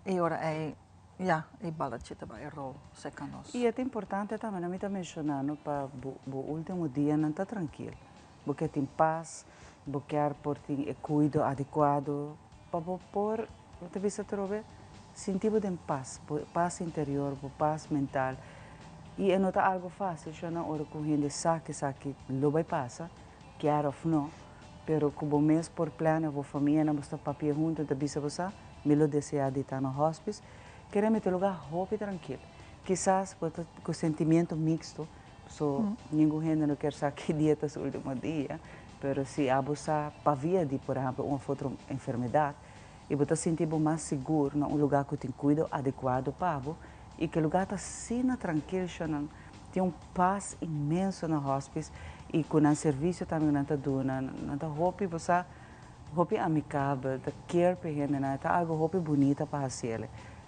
E ora ey ya e balachie ta bay rol cerca nos. Y e ta importante tambe, mi ta menciona no pa bo bo ultimo dianan ta trankil. Bo kier tin pas, bo kier por tin e cuido adecuado pa bo por, bo ta bisa atrobe, sinti bo den pas, bo pas interior, bo pas mental. I e no ta algo fácil, shona, ora ku hende sa ku esaki lo bai pasa, kier òf no, pero ku bo mes por plania bo famianan, bo sta papia huntu, ta bisa bo sa, mi lo deseá di ta na hospice, kere mi ta lugá hopi trankil. Kisas bo ta ku sentimiento mixto, so ningun hende no kier sa ki dia ta su último dia, pero si abo sa pa via di, por ehèmpel, un òf otro enfermedat, i bo ta sinti bo mas sigur na un lugá ku tin kuido adekuado pa bo i ku e lugá ta asina trankil shonnan tin un pas inmenso na hospice i ku nan servisio tambe ku nan ta duna nan ta hopi bo sa hopi amikabel ta care pa e hendenan e ta algu hopi bunita pa hasiel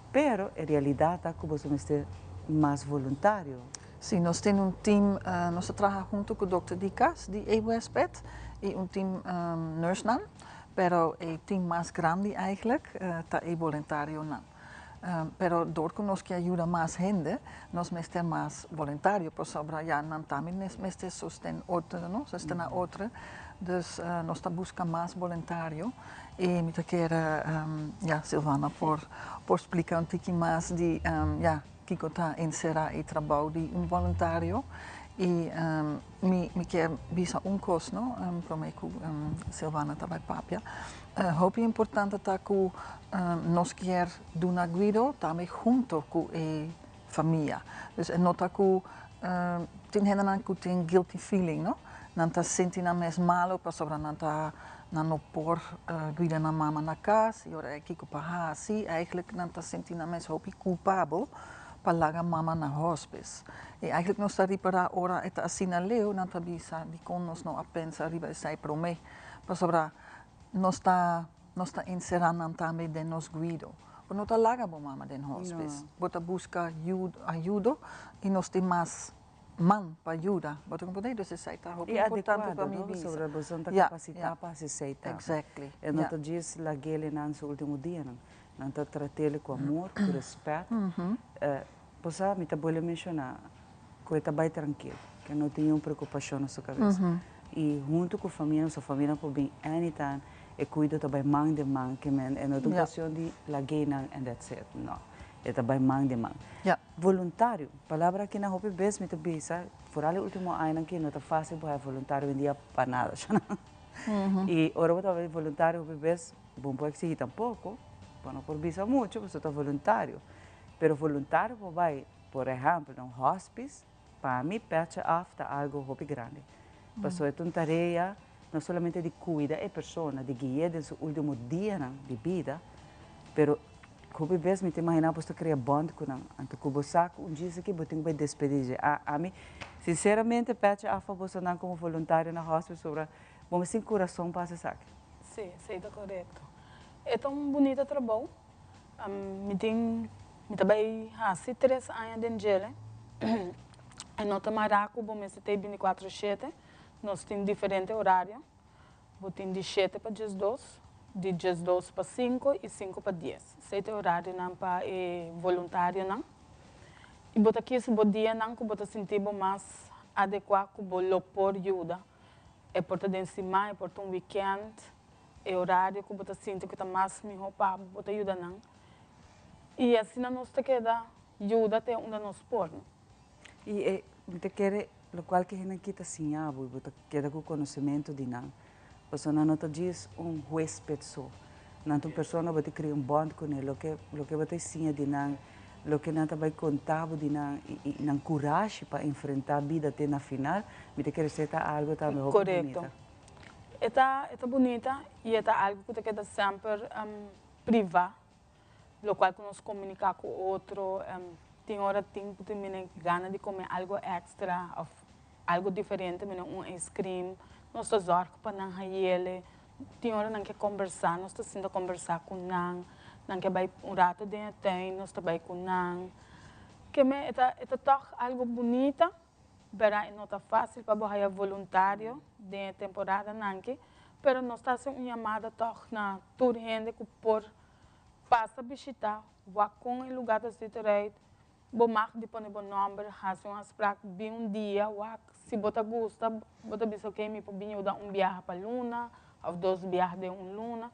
pero e realidat ta ku boso mester mas voluntario. Si, nos tin un team, nos ta traha hunto ku dokter di kas di e huesped i un team nursenan. Pero e team mas grandi eigenlijk ta e boluntarionan. Pero door ku nos ke yuda mas hende, nos mester mas boluntario pasobra ya nan tambe mester sosten otro, no? Sostená otro. Dus nos ta buska mas boluntario i mi ta kere ya Silvana por por splika un tiki mas di ya kiko ta enserá e trabou di un boluntario i Mi mi kier bisa un kos no, prome ku Silvana ta bai papia. Hopi importante ta ku nos kier duna guido tambe hunto ku e famia. Dus e no ta ku tin hendenan ku tin guilty feeling no, nan ta sinti nan mes malo pasobra nan ta nan no por guida nan mama na kas i ora e kiko pa hasi eigenlijk nan ta sinti nan mes hopi kulpabel pa laga mama na hospice. I eigenlijk nos ta ripará ora e ta asina leu, nan ta bisa dikon nos no a pensa riba esei promé. Pasobra nos ta nos ta enserá nan tambe den nos guido. Bo no ta laga bo mama den hospice. Bo ta buska ayudo i nos tin mas man pa yuda. Bo ta komprendé? Dus esei ta hopi importante pa mi bisa. I adekuado, no? Pasobra boso no ta kapasitá pa hasi esei tambe. Exactly. E no ta djis lag'é nan su último dianan. Nan ta trat'é ku amor, ku rèspèt. Bo sa, mi ta bolbe menshoná ku e ta bai trankil, ku e no tin niun preokupashon na su kabes. I huntu ku famia, su famianan por bin anytime, e kuido ta bai man den man, ke men e no ta un kuestion di lag'é nan and that's it, no. E ta bai man den man. Voluntario, palabra aki nan hopi bes mi ta bisa, foral e ultimo añanan aki no ta fásil bo haya voluntario hoy en dia pa nada. I ora bo ta bai voluntario hopi bes Bo no por exigi tampoco, bo no por bisa mucho pasobra ta voluntario. Pero voluntario por bay, por ehempel, na un hospice, pa mi petje af ta algo hopi grandi. Pasobra e ta un tarea no solamente di cuida e persona, di gui'e den su ultimo dianan di bida, pero hopi bes mi ta imagina bo ta crea bond cu nan. Anto cu bo sa cu un djis aki bo tin cu bay despedi dje. Ami sinceramente petje af pa bosonan como voluntario na hospice pasobra bo mester tin curason pa haci esaki. Sí, esei ta korekto. E ta un bunita trabou. Mi tin, mi ta bai hasi tres aña den djele. E no ta mará ku bo mester ta ei bintikuatro shete. Nos tin diferente orario. Bo tin di shete pa diesdos, di diesdos pa sinku i sinku pa dies. Esei ta e orarionan pa e voluntarionan. I bo ta kis bo dianan ku bo ta sinti bo mas adekuá ku bo lo por yuda. E por ta den siman, e por ta un weekend, e horario ku bo ta sinti ku ta mas mihó pa bo, bo ta yuda nan. I asina nos ta keda yuda te unda nos por. I e, mi ta kere lokual ku hende aki ta siña bo i bo ta keda ku konosementu di nan. Pasobra nan no ta djis un huésped so. Nan ta un persona bo ta kria un bònt kuné, loke loke bo ta siña di nan, loke nan ta bai konta bo di nan i i nan kurashi pa enfrentá bida te na final, mi ta kere esei ta algu tambe hopi Korekto. bunita. E ta e ta bunita i e ta algu ku ta keda semper privá, lokual ku nos komuniká ku otro, tin ora tin ku tin mene gana di kome algu èkstra òf algu diferente, mene un ijskrim, nos ta zòrg pa nan hayele, Tin ora nan ke kombersá, nos ta sinta kombersá ku nan, nan ke bai un rato den e tuin, nos ta bai ku nan. Ke me e ta e ta tòg algu bunita, bèrda e no ta fásil pa bo haya voluntario den e temporadanan aki, pero nos ta hasi un yamada tòg na tur hende ku por pasa bishitá, wak kon e lugá ta zit eruit, Bo mag di pone bo nomber, hasi un afsprak, bin un dia, wak, si bo ta gusta, bo ta bisa ok mi por bin yuda un biaha pa luna of dos biaha den un luna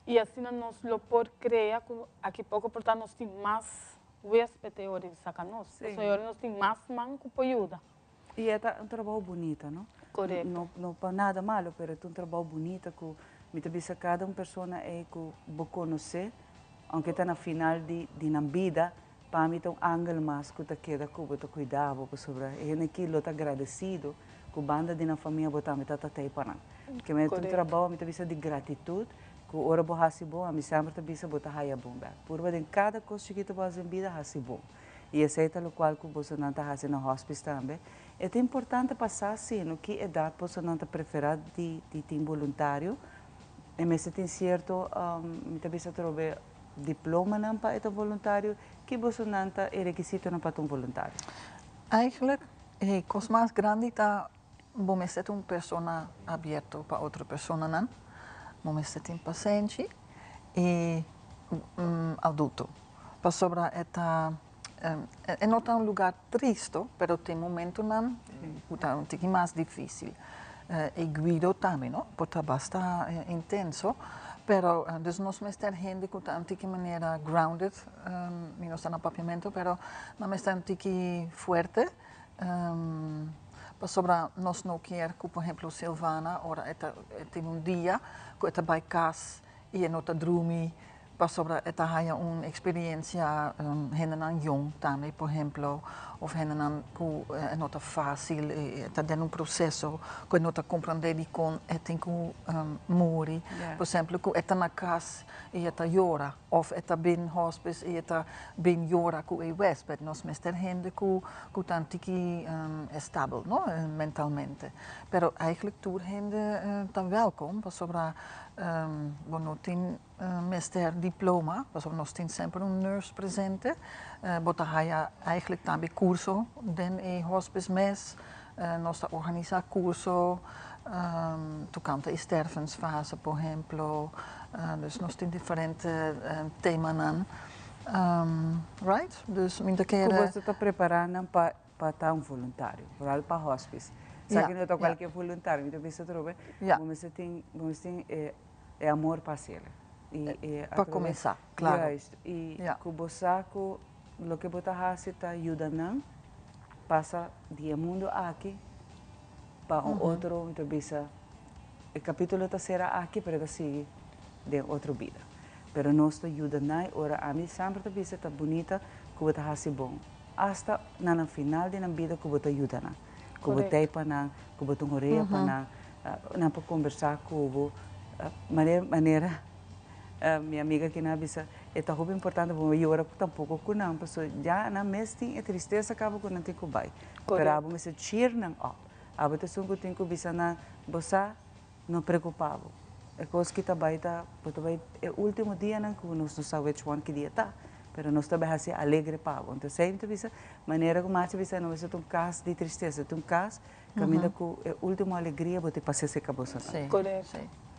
y asina nos lo por crea cu aki poco por ta nos tin mas Huésped e ora di saca nos. Pasobra e ora nos tin mas man cu por yuda. Y e ta un trabou bunita, no? Correcto. No, no pa nada malo, pero e ta un trabou bunita cu mi ta bisa cada un persona ey cu bo conoce, aunke ta na final di di nan bida, pa mi ta un angel mas cu ta keda cu bo, ta cuida bo, pasobra e hende aki lo ta agradecido cu banda di nan famia bo tambe ta tatey pa nan. Ke mi ta un trabou, mi ta bisa di gratitud, Ku ora bo hasi bon, ami semper ta bisa bo ta haya bon bek. Purba den kada kos chikito bo hasi den bida, hasi bon. I esei ta lokual ku bosonan ta hasi na hospice tambe. E ta importante pa sa si no ki edat bosonan ta preferá di di tin boluntario. E mester tin sierto, mi ta bisa atrobe, diplomanan pa e ta voluntario. Ki bosonan ta e rekisitonan pa ta un voluntario? Eigenlijk e kos mas grandi ta Bo mester ta un persona abierto pa otro personanan, bo mester tin pasenshi i adulto. Pasobra e ta, e no ta un lugar tristo, pero tin momentonan ku ta un tiki mas difisil. E guido tambe no por ta basta intenso, pero dus nos mester hende ku ta un tiki manera grounded, mi no sa na papiamento, pero nan mester un tiki fuerte. Pasobra nos no kier ku, por ehemplo, Silvana ora e ta tin un dia ku e ta bai kas i e no ta drumi pasobra e ta haya un eksperensia hendenan yong tambe, por ehemplo, òf hendenan ku e no ta fásil, e ta den un proseso ku e no ta komprondé dikon e tin ku muri. Por ehemplo, ku e ta na kas i e ta yora. Of e ta bin hospice y e ta bin yora cu e huesped. Nos mester hende cu cu ta un tiki estabel, no, mentalmente. Pero eigenlijk tur hende ta welkom, pasobra bo no tin mester diploma, pasobra nos tin semper un nurse presente. Bo ta haya eigenlijk tambe curso den e hospice mes. Nos ta organisa curso tocante e stervensfase, por ehemplo. Dus nos tin diferente temanan. Right? Dus mi ta kere. Ku boso ta prepara nan pa pa ta un voluntario, vooral pa hospice. Sa ki no ta cualkier voluntario, mi ta bisa atrobe, bo mester tin, bo mester tin e e amor pa haciele. I e Pa cuminsa, claro. Juist. I ku bo sa ku loke bo ta haci ta yuda nan pasa di e mundo aki pa un otro, mi ta bisa, e capítulo ta cera aki pero e ta sigui den otro bida. Pero nos ta yuda nan ora ami semper ta bisa ta bunita cu bo ta haci bon hasta na nan final di nan bida cu bo ta yuda nan, cu bo t'ey pa nan, cu bo ta un horea pa nan, nan por combersa cu bo manera manera mi amiga aki nan a bisa e ta hopi importante pa bo yora tampoco cu nan pasobra ya nan mes tin e tristesa caba cu nan tin cu bay pero abo mester cheer nan up. Abo ta esun ku tin ku bisa nan, Bo sa, no preokupá bo. E kos ki ta bai ta, bo ta bai e último dianan ku nos no sa which one ki dia ta, pero nos ta bai hasi alegre pa bo. Entonces esei mi ta bisa, manera ku Marcia bisa, no mester ta un kas di tristesa, ta un kas kaminda ku e último alegria bo ta pasa serka bosonan.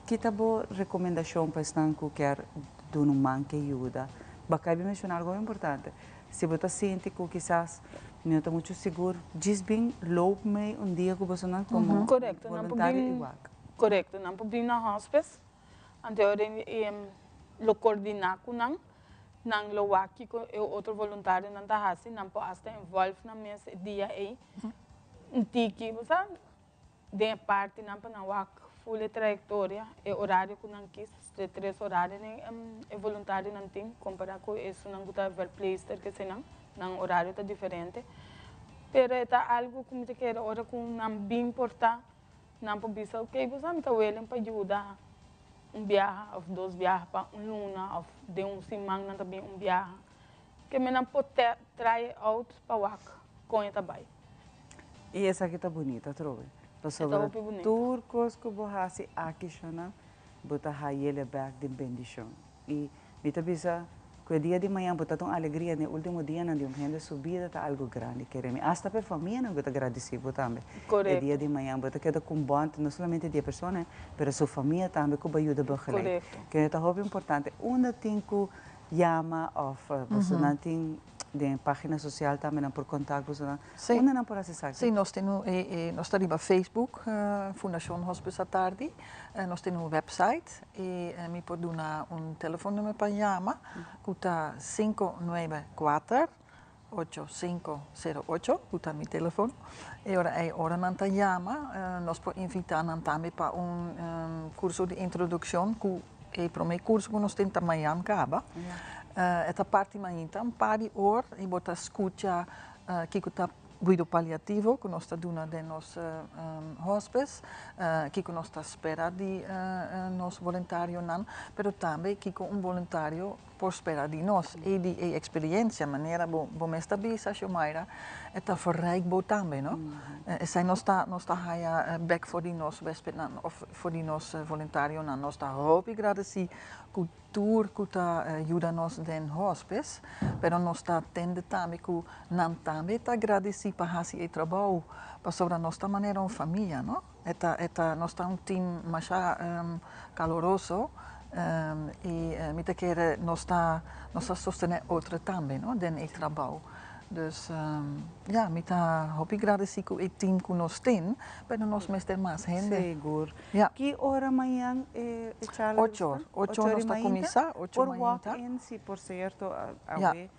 Ki ta bo rekomendashon pa esnan ku kier duna un man ke yuda? Bo a kai bin menshoná algo importante. Si bo ta sinti ku kisas mi no ta muchu sigur, djis bin loop mee un dia ku bosonan komo Korekto, nan por voluntario i bin, wak. korekto, nan por bin na hospice, anto e ora lo koordiná ku nan, nan lo wak kiko e otro voluntarionan ta hasi, nan por asta involve nan mes e dia ei, un tiki, bo sa. Den e partinan pa nan wak ful e trayektoria, e orario ku nan kis, e tres orarionan e voluntarionan tin kompará ku esunnan ku ta verpleegster kesenan, nan orario ta diferente. Pero e ta algu ku mi ta kere ora ku nan bin por ta, nan por bisa ok bo sa mi ta willing pa yuda un biaha òf dos biaha pa un luna òf den un siman nan ta bin un biaha. Ke mi nan por try out pa wak kon e ta bai. I esaki ta bunita atrobe. Pasobra tur kos ku bo hasi aki shona, bo ta hayele bek den bendishon. I mi ta bisa ku e dia di mañan bo ta ta un alegria den e ultimo dianan di un hende su bida ta algu grandi kere mi. Asta pa e famianan ku ta gradisí bo tambe. E dia di mañan bo ta keda ku un bond no solamente di e persona pero su famia tambe ku bo a yuda begeleid. Kende ta hopi importante. Unda tin ku yama òf bosonan tin. Den pagina social tambe nan por contact boso. Si. Unda nan por haci esaki? Si, nos tin un, nos ta riba Facebook, Fundacion Hospice Atardi. Nos tin un website y mi por duna un telefonnummer pa yama cu ta 594 8508, cu ta mi telefon. E ora ey ora nan ta yama, nos por invita nan tambe pa un curso di introduccion cu e prome curso cu nos tin ta mayan caba. E ta parti mainta un par di or y bo ta scucha Kiko ta guido paliativo ku nos ta duna den nos hospice, kiko nos ta spera di nos boluntarionan, pero tambe kiko un boluntario por spera di nos i di e eksperiencia, manera bo bo mes ta bisa, Xiomara, e ta verrijk bo tambe, no? Esei nos ta nos ta haya bek for di nos wespednan of for di nos voluntarionan. Nos ta hopi gradesí ku Tur ku ta yuda nos den hospice, pero nos ta tende tambe ku nan tambe ta gradisí pa hasi e trabou, pasobra nos ta manera un famia, no? E ta, e ta, nos ta un team masha kaloroso i mi ta kere nos ta, nos ta sostené otro tambe, no, den e trabou. Dus, ya, mi ta hopi gradisí ku e team ku nos tin, pero nos mester mas hende. Sigur. Ja. Ki ora mañan e charla Ocho or. Ocho or nos ta cuminsa, ocho Por mainta. walk in si por cierto awe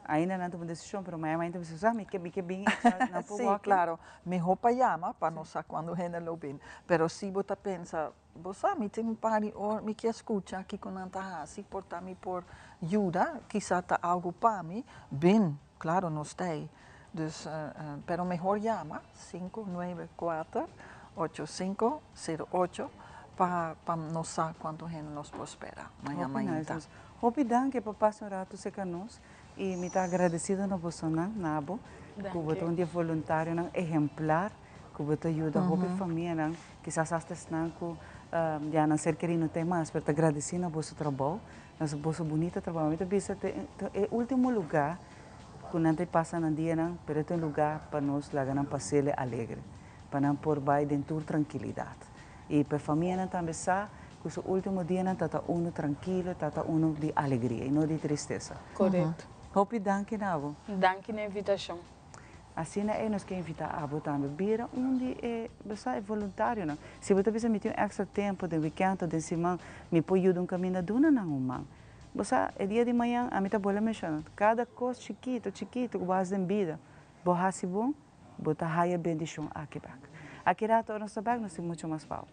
ainda nan tuma decision pero mañan mainta bisa sa mi ke mi ke bin e charla nan por Si, walk in. claro. Miho pa yama pa nos sa cuando hende lo bin. Pero si bo ta pensa, bo sa mi tin un par di or mi kier scucha kico nan ta haci, por ta mi por yuda, kisa ta algo pa mi, bin, claro nos ta ey. Dus, pero mehor yama 594 8508 pa pa nos sa cuanto hende nos por spera maña mainta. Hopi danki pa pasa un rato cerca nos y mi ta agradecido na bosonan, na abo, cu bo ta un di e voluntarionan ehemplar cu bo ta yuda hopi famianan, kisas hasta esnan cu ya nan ser keri no ta mas, pero ta agradeci na boso trabou, na boso bunita trabou. Mi ta bisa ta e ultimo lugar Ku nan ta pasa nan dianan, pero e ta un lugá pa nos laga nan pas'el alegre, pa nan por bai den tur trankilidat. I pa e famianan tambe sa ku su último dianan ta ta unu trankilo, ta ta unu di alegria i no di tristesa. Korekto. Hopi danki na abo. Danki na invitashon. Asina ei nos ke invitá abo tambe. Bira un di e, bo sa, e voluntarionan. Si bo ta bisa mi tin un èkstra tempu den wikènt òf den siman, mi por yuda un kaminda, duna nan un man. Bo sa, e dia di mañan ami ta bolbe menshona, kada kos chikito, chikito ku bo hasi den bida, bo hasi bon, bo ta haya bendishon aki bek. Aki rato ora nos ta bek, nos tin mucho mas pau.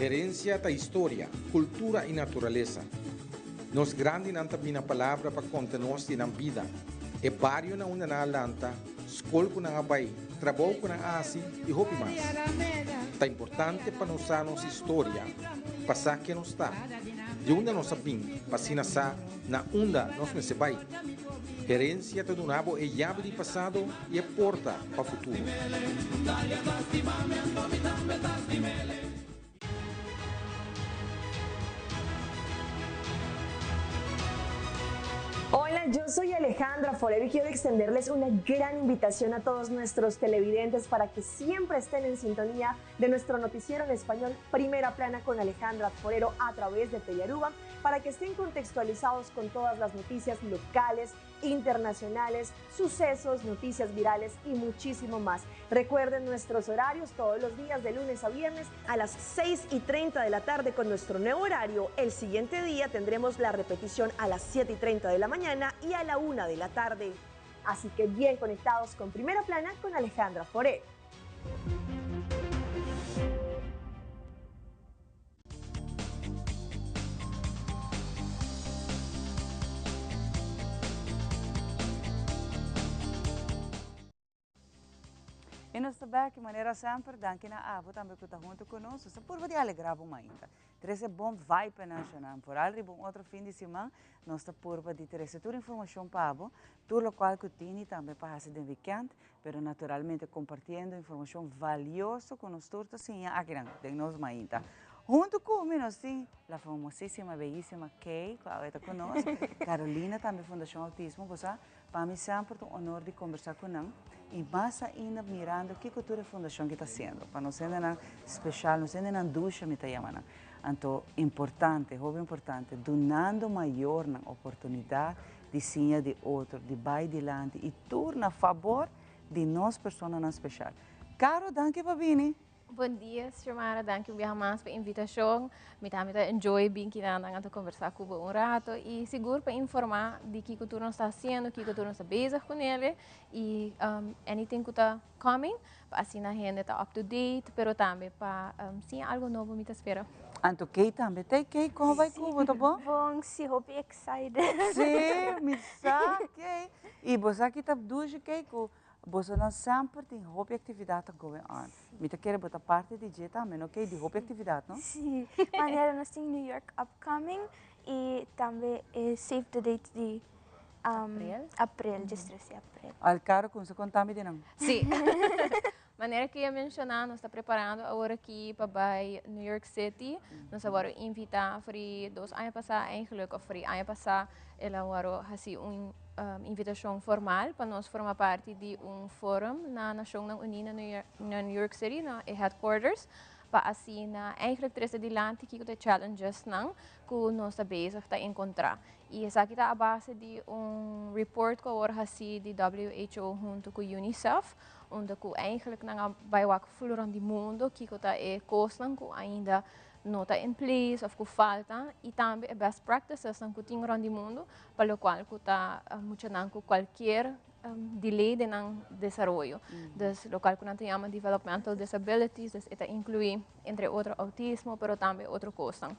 Herencia ta historia, cultura y naturalesa. Nos grandinan ta bina palabra pa conta nos di nan bida, e bario na unda nan a lanta, scol cu nan a bay, trabou cu nan a haci y hopi mas. Ta importante pa nos sa nos historia, pa sa ken nos ta, di unda nos a bin pa asina sa na unda nos mester bay. Herencia ta duna bo e yabi di pasado y e porta pa futuro. Hola, yo soy Alejandra Forero y quiero extenderles una gran invitación a todos nuestros televidentes para que siempre estén en sintonía de nuestro noticiero en español Primera Plana con Alejandra Forero a través de Telearuba para que estén contextualizados con todas las noticias locales, internacionales, sucesos, noticias virales y muchísimo más. Recuerden nuestros horarios todos los días de lunes a viernes a las 6:30 de la tarde con nuestro nuevo horario. El siguiente día tendremos la repetición a las 7:30 de la mañana y a la 1 de la tarde. Así que bien conectados con Primera Plana con Alejandra Forero. I nos ta bek manera semper, danki na abo tambe ku ta huntu ku nos. Nos ta purba di alegrá bo mainta. Trese bon vibe nacional. Vooral riba un otro fin di siman, nos ta purba di trese tur informashon pa bo, tur lokual ku tini tambe pa hasi den wikènt, pero naturalmente kompartiendo informashon valioso ku nos tur ta siña akinan den nos mainta. Huntu ku mi nos tin la famosísima, beyísima Kay, ku awe ta ku nos, Carolina tambe Fundashon Autismo, bo sa, Pa mi semper ta un honor di combersa cu nan y mas ainda mirando kico tur e fundacion ki ta haciendo pa nos hendenan special, nos hendenan dusha mi ta yama nan. Anto importante, hopi importante, dunando mayornan oportunidad di siña di otro, di bay dilanti y tur na fabor di nos personanan special. Caro, danki pa bini. Bon dia, Xiomara. Danki un biaha mas pa e invitacion. Mi tambe ta enjoy bin kinan anto conversa cu bo un rato y sigur pa informa di kico tur nos ta haciendo, kico tur nos ta bezig cu nele y anything cu ta coming pa asina hende ta up to date, pero tambe pa siña algo nobo mi ta spera. Anto Kay tambe ta Kay, con bay cu bo ta bon? Bon, si, hopi excited. Si, mi sa Kay. Y bo sa ki ta dushi Kay cu Bosonan semper tin hopi actividad ta going on. Mi ta kere bo ta parti di dje tambe, no Kay? Di hopi actividad, no? Sí. Manera nos tin New York upcoming y tambe e Save the Date di April. April, diestres di april. Alcaro cunsa conta mi di nan. Sí. Manera cu ya menciona, nos ta preparando awor aki pa bay New York City. Nos a worde invita for di dos aña pasa eigenlijk, of for di aña pasa, el a worde haci un invitacion formal pa nos forma parti di un forum na Nacionnan Uní na New York City, na e headquarters, pa asina eigenlijk trece dilanti kico ta e challengesnan cu nos ta bezig ta encontra. Y esaki ta a base di un report cu a worde haci di WHO hunto cu UNICEF, unda cu eigenlijk nan a bay wak full rond di mundo kico ta e cosnan cu ainda no ta in place of cu falta y tambe e best practicesnan cu tin rond di mundo pa locual cu ta muchanan cu cualkier delay den nan desaroyo. Dus locual cu nan ta yama developmental disabilities, dus e ta inclui entre otro autismo pero tambe otro cosnan.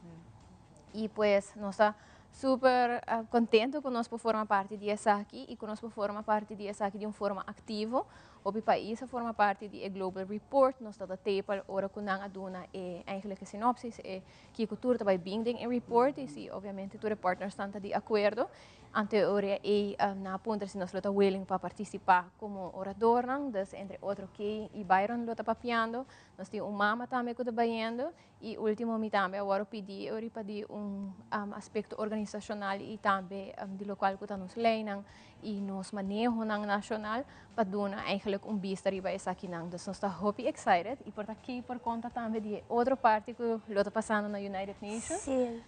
Y pues nos ta super contento cu nos por forma parti di esaki y cu nos por forma parti di esaki di un forma activo. Hopi pais a forma parti di e Global Report, nos ta ta tepel ora cu nan a duna e eigenlijk e synopsis, e kico tur ta bay bin den e report y si obviamente tur e partnersnan ta di acuerdo. Ante ora ey nan a puntra si nos lo ta willing pa participa como oradornan, dus entre otro Kay y Byron lo ta papiando, nos tin un mama tambe cu ta bayendo Y ultimo mi tambe a wòrdu pidi e riba di un aspekto organisashonal y tambe di lokual ku ta nos leinan y nos manehonan nashonal pa duna eigenlijk un bista riba esakinan. Dus nos ta hopi excited y por ta aki por konta tambe di e otro parti ku lo ta pasando na United Nations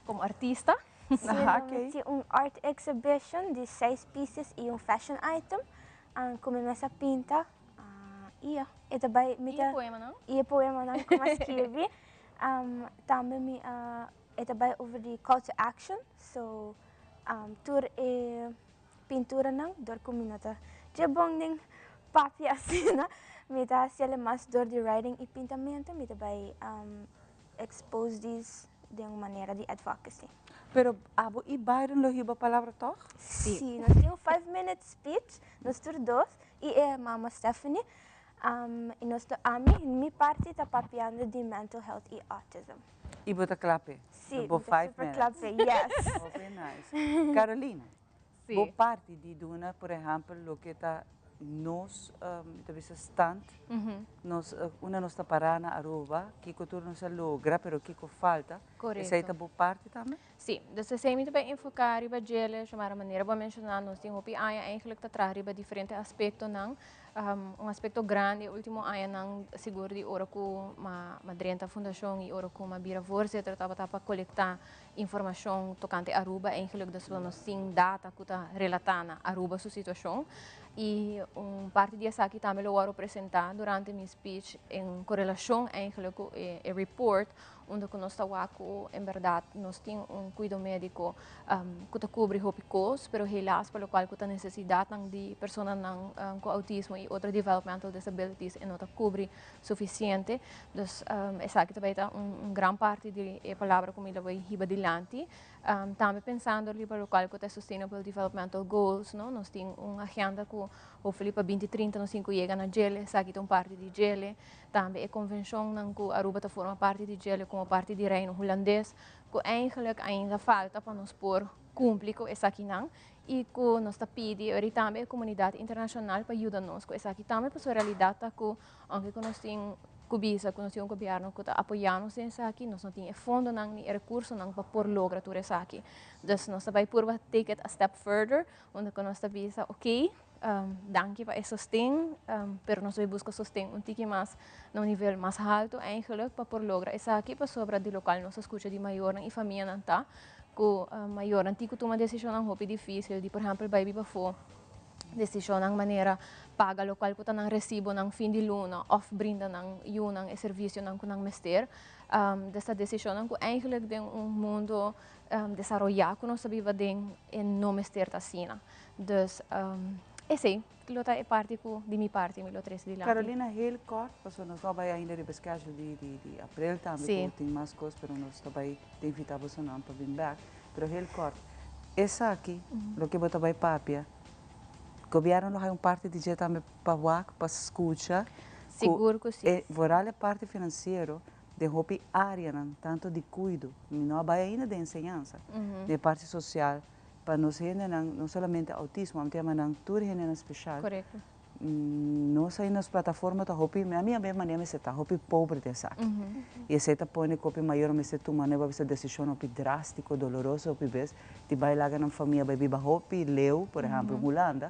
komo artista. Sí, lo tin un art exhibition di seis pieces y un fashion item ku mi mes a pinta. Iya, e ta bai mi ta. I e poemanan? I e poemanan ku mi a skirbi. Tambe mi a, e ta bai over di call to action, so tur e pinturanan dor ku mi no ta dje bon den papia asina, mi ta hasi mas dor di writing i pintamentu, mi ta bai expose these den un manera di advocacy. Pero abo i Byron lo hiba palabra tòg? Sí, nos tin un five minute speech, nos tur dos, i e mama Stephanie. I nos ta, ami, mi parti ta papiando di mental health i autism. I bo ta kla p'e? Sí, Bo mi ta five super minutes. kla p'e, yes. Hopi nice. Carolina, Sí. bo parti di duna, por ehèmpel, loke ta nos, mi ta bisa stand, nos, unda nos ta pará na Aruba, kiko tur nos a logra, pero kiko falta. Korekto. Esei ta bo parti tambe? Sí, dus esei mi ta bay enfoká riba djele, Xiomara, manera bo a menshoná, nos tin hopi aña eigenlijk ta traha riba diferente aspektonan. Un aspekto grandi e último añanan, sigur di ora ku m'a drenta fundashon i ora ku m'a bira voorzitter, tabata pa kolektá informashon tokante Aruba eigenlijk, dus lo nos tin data ku ta relatá na Aruba su situashon. I un parti di esaki tambe lo wòrdu presentá durante mi speech en korelashon eigenlijk ku e report unda ku nos ta wak ku en bèrdat nos tin un kuido médiko ku ta kubri hopi kos, pero helaas pa lokual ku ta nesesidatnan di personanan ku outismo i otro developmental disabilities e no ta kubri sufisiente. Dus esaki ta bai ta un gran parti di e palabra ku mi lo bai hiba dilanti. Tambe pensando riba locual cu ta e Sustainable Developmental Goals, no, nos tin un agenda cu hopefully pa binti trinta nos tin cu yega na djele, esaki ta un parti di djele. Tambe e convencionnan cu Aruba ta forma parti di djele como parti di Reino Hulandes, cu eigenlijk ainda falta pa nos por cumpli cu esakinan y cu nos ta pidi ori tambe e comunidad internacional pa yuda nos cu esaki tambe, pasobra realidad ta cu aunke cu nos tin cu bisa cu nos tin un gobierno cu ta apoya nos den esaki, nos no tin e fondonan ni e recursonan pa por logra tur esaki. Dus nos ta bay purba take it a step further, unda cu nos ta bisa ok, danki pa e sosten, pero nos bay busca sosten un tiki mas na un nivel mas halto eigenlijk pa por logra esaki, pasobra di locual nos a scucha di mayornan y famianan ta cu mayornan tin cu tuma decisionnan hopi dificil di por ehempel bay biba afo, decisionnan manera paga locual cu ta nan recibonan fin di luna of brinda nan yunan e servicionan cu nan mester. Des ta decisionnan cu eigenlijk den un mundo desaroya cu nos ta biba den e no mester ta asina. Dus esey lo ta e parti cu di mi parti mi lo trece dilanti. Carolina, heel kort, pasobra nos no a bay ainda riba e schedule di di april tambe cu tin mas cos, pero nos ta bay ta invita bosonan pa bin bek. Pero heel kort, esaki loke bo ta bay papia, gobierno lo hay un parti di dje tambe pa wak, pa scucha? Sigur cu si. E vooral e parti financiero den hopi areanan, tanto di cuido, mi no a bay ainda den enseñansa, den e parti social, pa nos hendenan, no solamente autismo, ami ta yama nan tur hendenan special. Correcto. Nos ei nos plataforma ta hopi, mi a mi manera mester ta hopi pober den esaki. Y esei ta pone cu hopi mayor mester tuma nueva bes decision hopi drastico, doloroso hopi bes, di bay laga nan famia bay biba hopi leu, por ehempel Hulanda,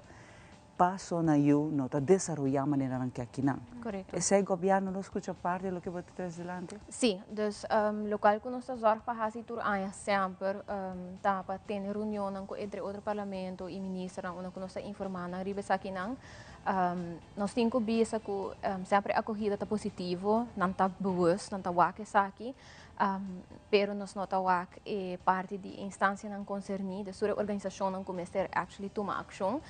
paso nan yu no ta desaroya manera nan ke akinan. Correcto. Esei gobierno lo scucha parti di loke bo ta trece dilanti? Si, dus locual cu nos ta zorg pa haci tur aña semper ta pa tene reunionnan cu entre otro parlamento y ministernan unda cu nos ta informa nan riba esakinan. Nos tin cu bisa cu semper e acogida ta positivo, nan ta bewust, nan ta wak esaki, pero nos no ta wak e parti di instancianan concerni, dus tur e organisacionnan cu mester actually tuma accion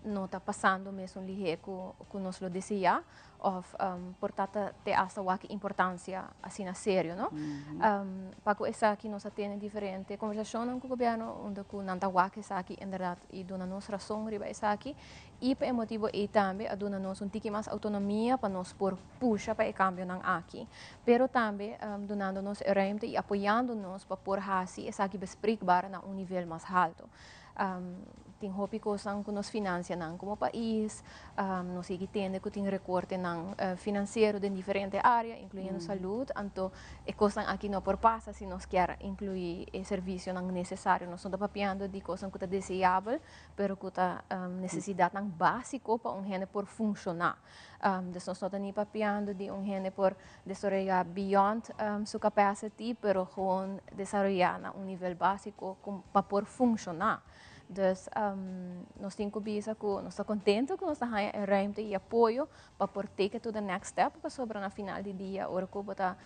no ta pasando mesun lihe cu nos lo desea. Of por ta ta te hasta wak importancia asina serio, no? Pa cu esaki nos a tene diferente conversacionnan cu gobierno unda cu nan ta wak esaki inderdaad y duna nos razon riba esaki y pa e motibo ey tambe a duna nos un tiki mas autonomia pa nos por pusha pa e cambionan aki. Pero tambe dunando nos e ruimte y apoyando nos pa por haci esaki bespreekbaar na un nivel mas halto. Tin hopi kosnan ku nos finansianan komo pais. Nos sigui tende ku tin rekortenan finansiero den diferente área, inkluyendo salud. Anto e kosnan aki no por pasa si nos kier inkluí e servisionan nesesario. Nos no ta papiando di kosnan ku ta deseabel, pero ku ta nesesidatnan básiko pa un hende por funshoná. Dus nos no ta ni papiando di un hende por desaroyá beyond su capacity, pero gewoon desaroyá na un nivel básiko pa por funshoná. Dus nos tin ku bisa ku nos ta kontentu ku nos ta haña e ruimte i apoyo pa por take it to the next step, pasobra na final di dia ora ku bo ta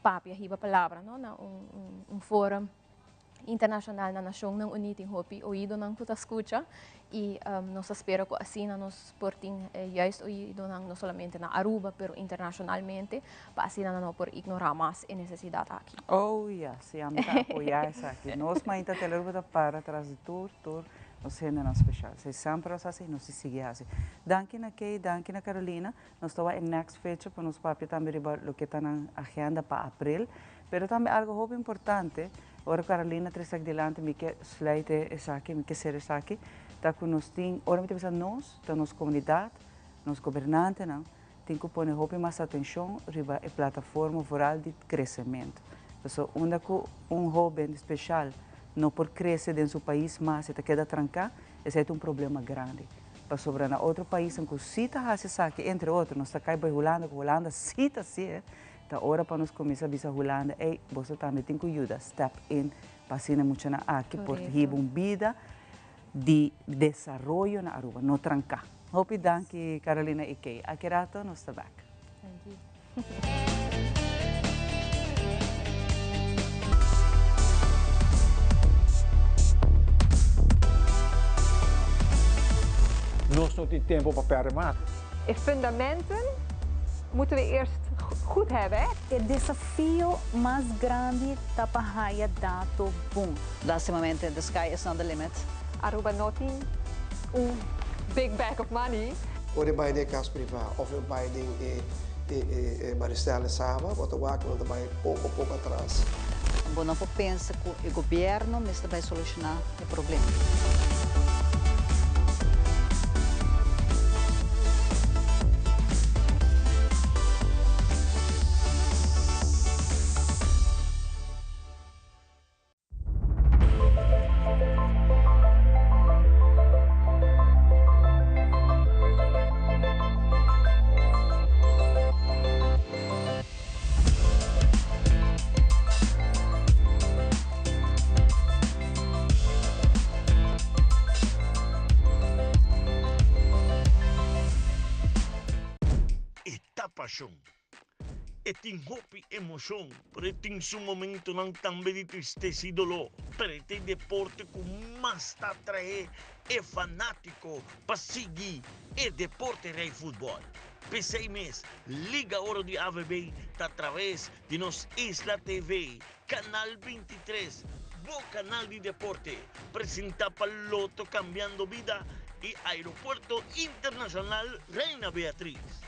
papia hiba palabra no na un forum internacional na Nacionnan Uní tin hopi oidonan cu ta scucha y nos ta spera cu asina nos por tin e juist oidonan no solamente na Aruba pero internacionalmente pa asina nan no por ignora mas e necesidad aki. Oh ya, si ami ta apoya esaki. Nos mainta Telearuba ta para tras di tur tur nos hendenan special. Esei semper nos haci y nos ta sigui haci. Danki na Kay, danki na Carolina. Nos ta wak e next fecha pa nos papia tambe riba loke ta nan agenda pa april. Pero tambe algo hopi importante, ora Carolina trece aki dilanti mi ke sluit esaki, mi ke sera esaki, ta cu nos tin, ora mi ta bisa nos, ta nos comunidad, nos gobernantenan, tin cu pone hopi mas atencion riba e plataforma vooral di crecemento. Pasobra unda cu un hoben special no por crece den su pais mas, e ta keda tranca, esey ta un problema grandi. Pasobra na otro paisnan cu si ta haci esaki, entre otro, nos ta cay bay Hulanda, cu Hulanda si ta haci'e, Ta ora pa nos kuminsá bisa Hulanda, ey, boso tambe tin ku yuda, step in, pa asina e muchanan aki por hiba un bida di desaroyo na Aruba, no tranká. Hopi danki Carolina i Kay. Aki rato nos ta bek. Danki. Nos no tin tempo pa perde mas. E fundamenten moeten we eerst. goed hebben, hè? E desafio mas grandi ta pa haya dato bon. Lastimamente, the sky is not the limit. Aruba no tin un big bag of money. Ora e bai den e kas privá òf e bai den e e Maristella Saba, bo ta wak ku nan ta bai poko poko atras. Bo no por pensa ku e gobièrnu mester bai solushoná e problema. E ta pashon. E tin hopi emoshon, pero e tin su momentonan tambe di tristesa i doló. Pero e ta e deporte ku mas ta atraé e fanátiko pa sigui e deporte rei futbòl. P'esei mes, Liga Oro di AVB ta atraves di nos Isla TV, Kanal 23, bo kanal di deporte, presentá pa Lotto Cambiando Bida i Aeropuerto Internacional Reina Beatriz.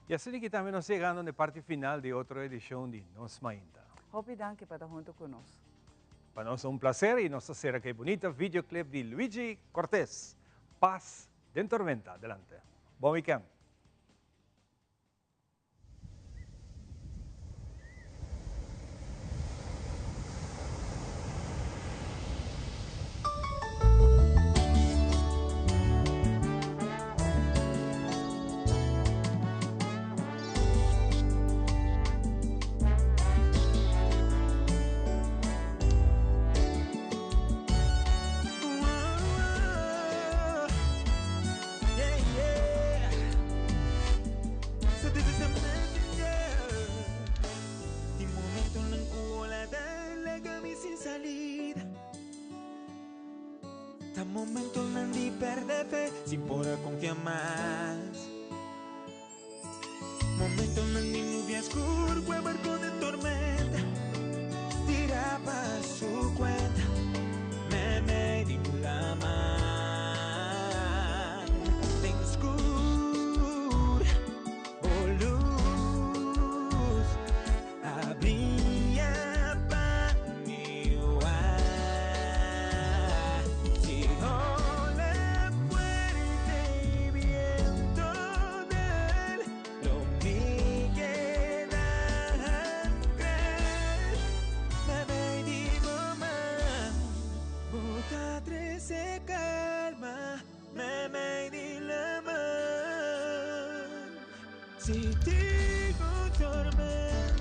Y asina ki tambe nos yegando na e parti final di otro edicion di Nos Mainta. Hopi danki pa ta hunto cu nos. Pa nos ta un placer y nos ta cera cu e bunita videoclip di Luigi Cortez, Paz den Tormenta. Adelante. Bon weekend. Sin por confia mas. Momentonan di nubia skur ku e barko den tormenta tira pa su kuenta meimei di laman den skur bo lus a bria pa mi wak si ola fuerte i biento del Lo mi keda ancra na bij di bo man. Bo ta trece calma meimei di laman. Si tin un tormenta.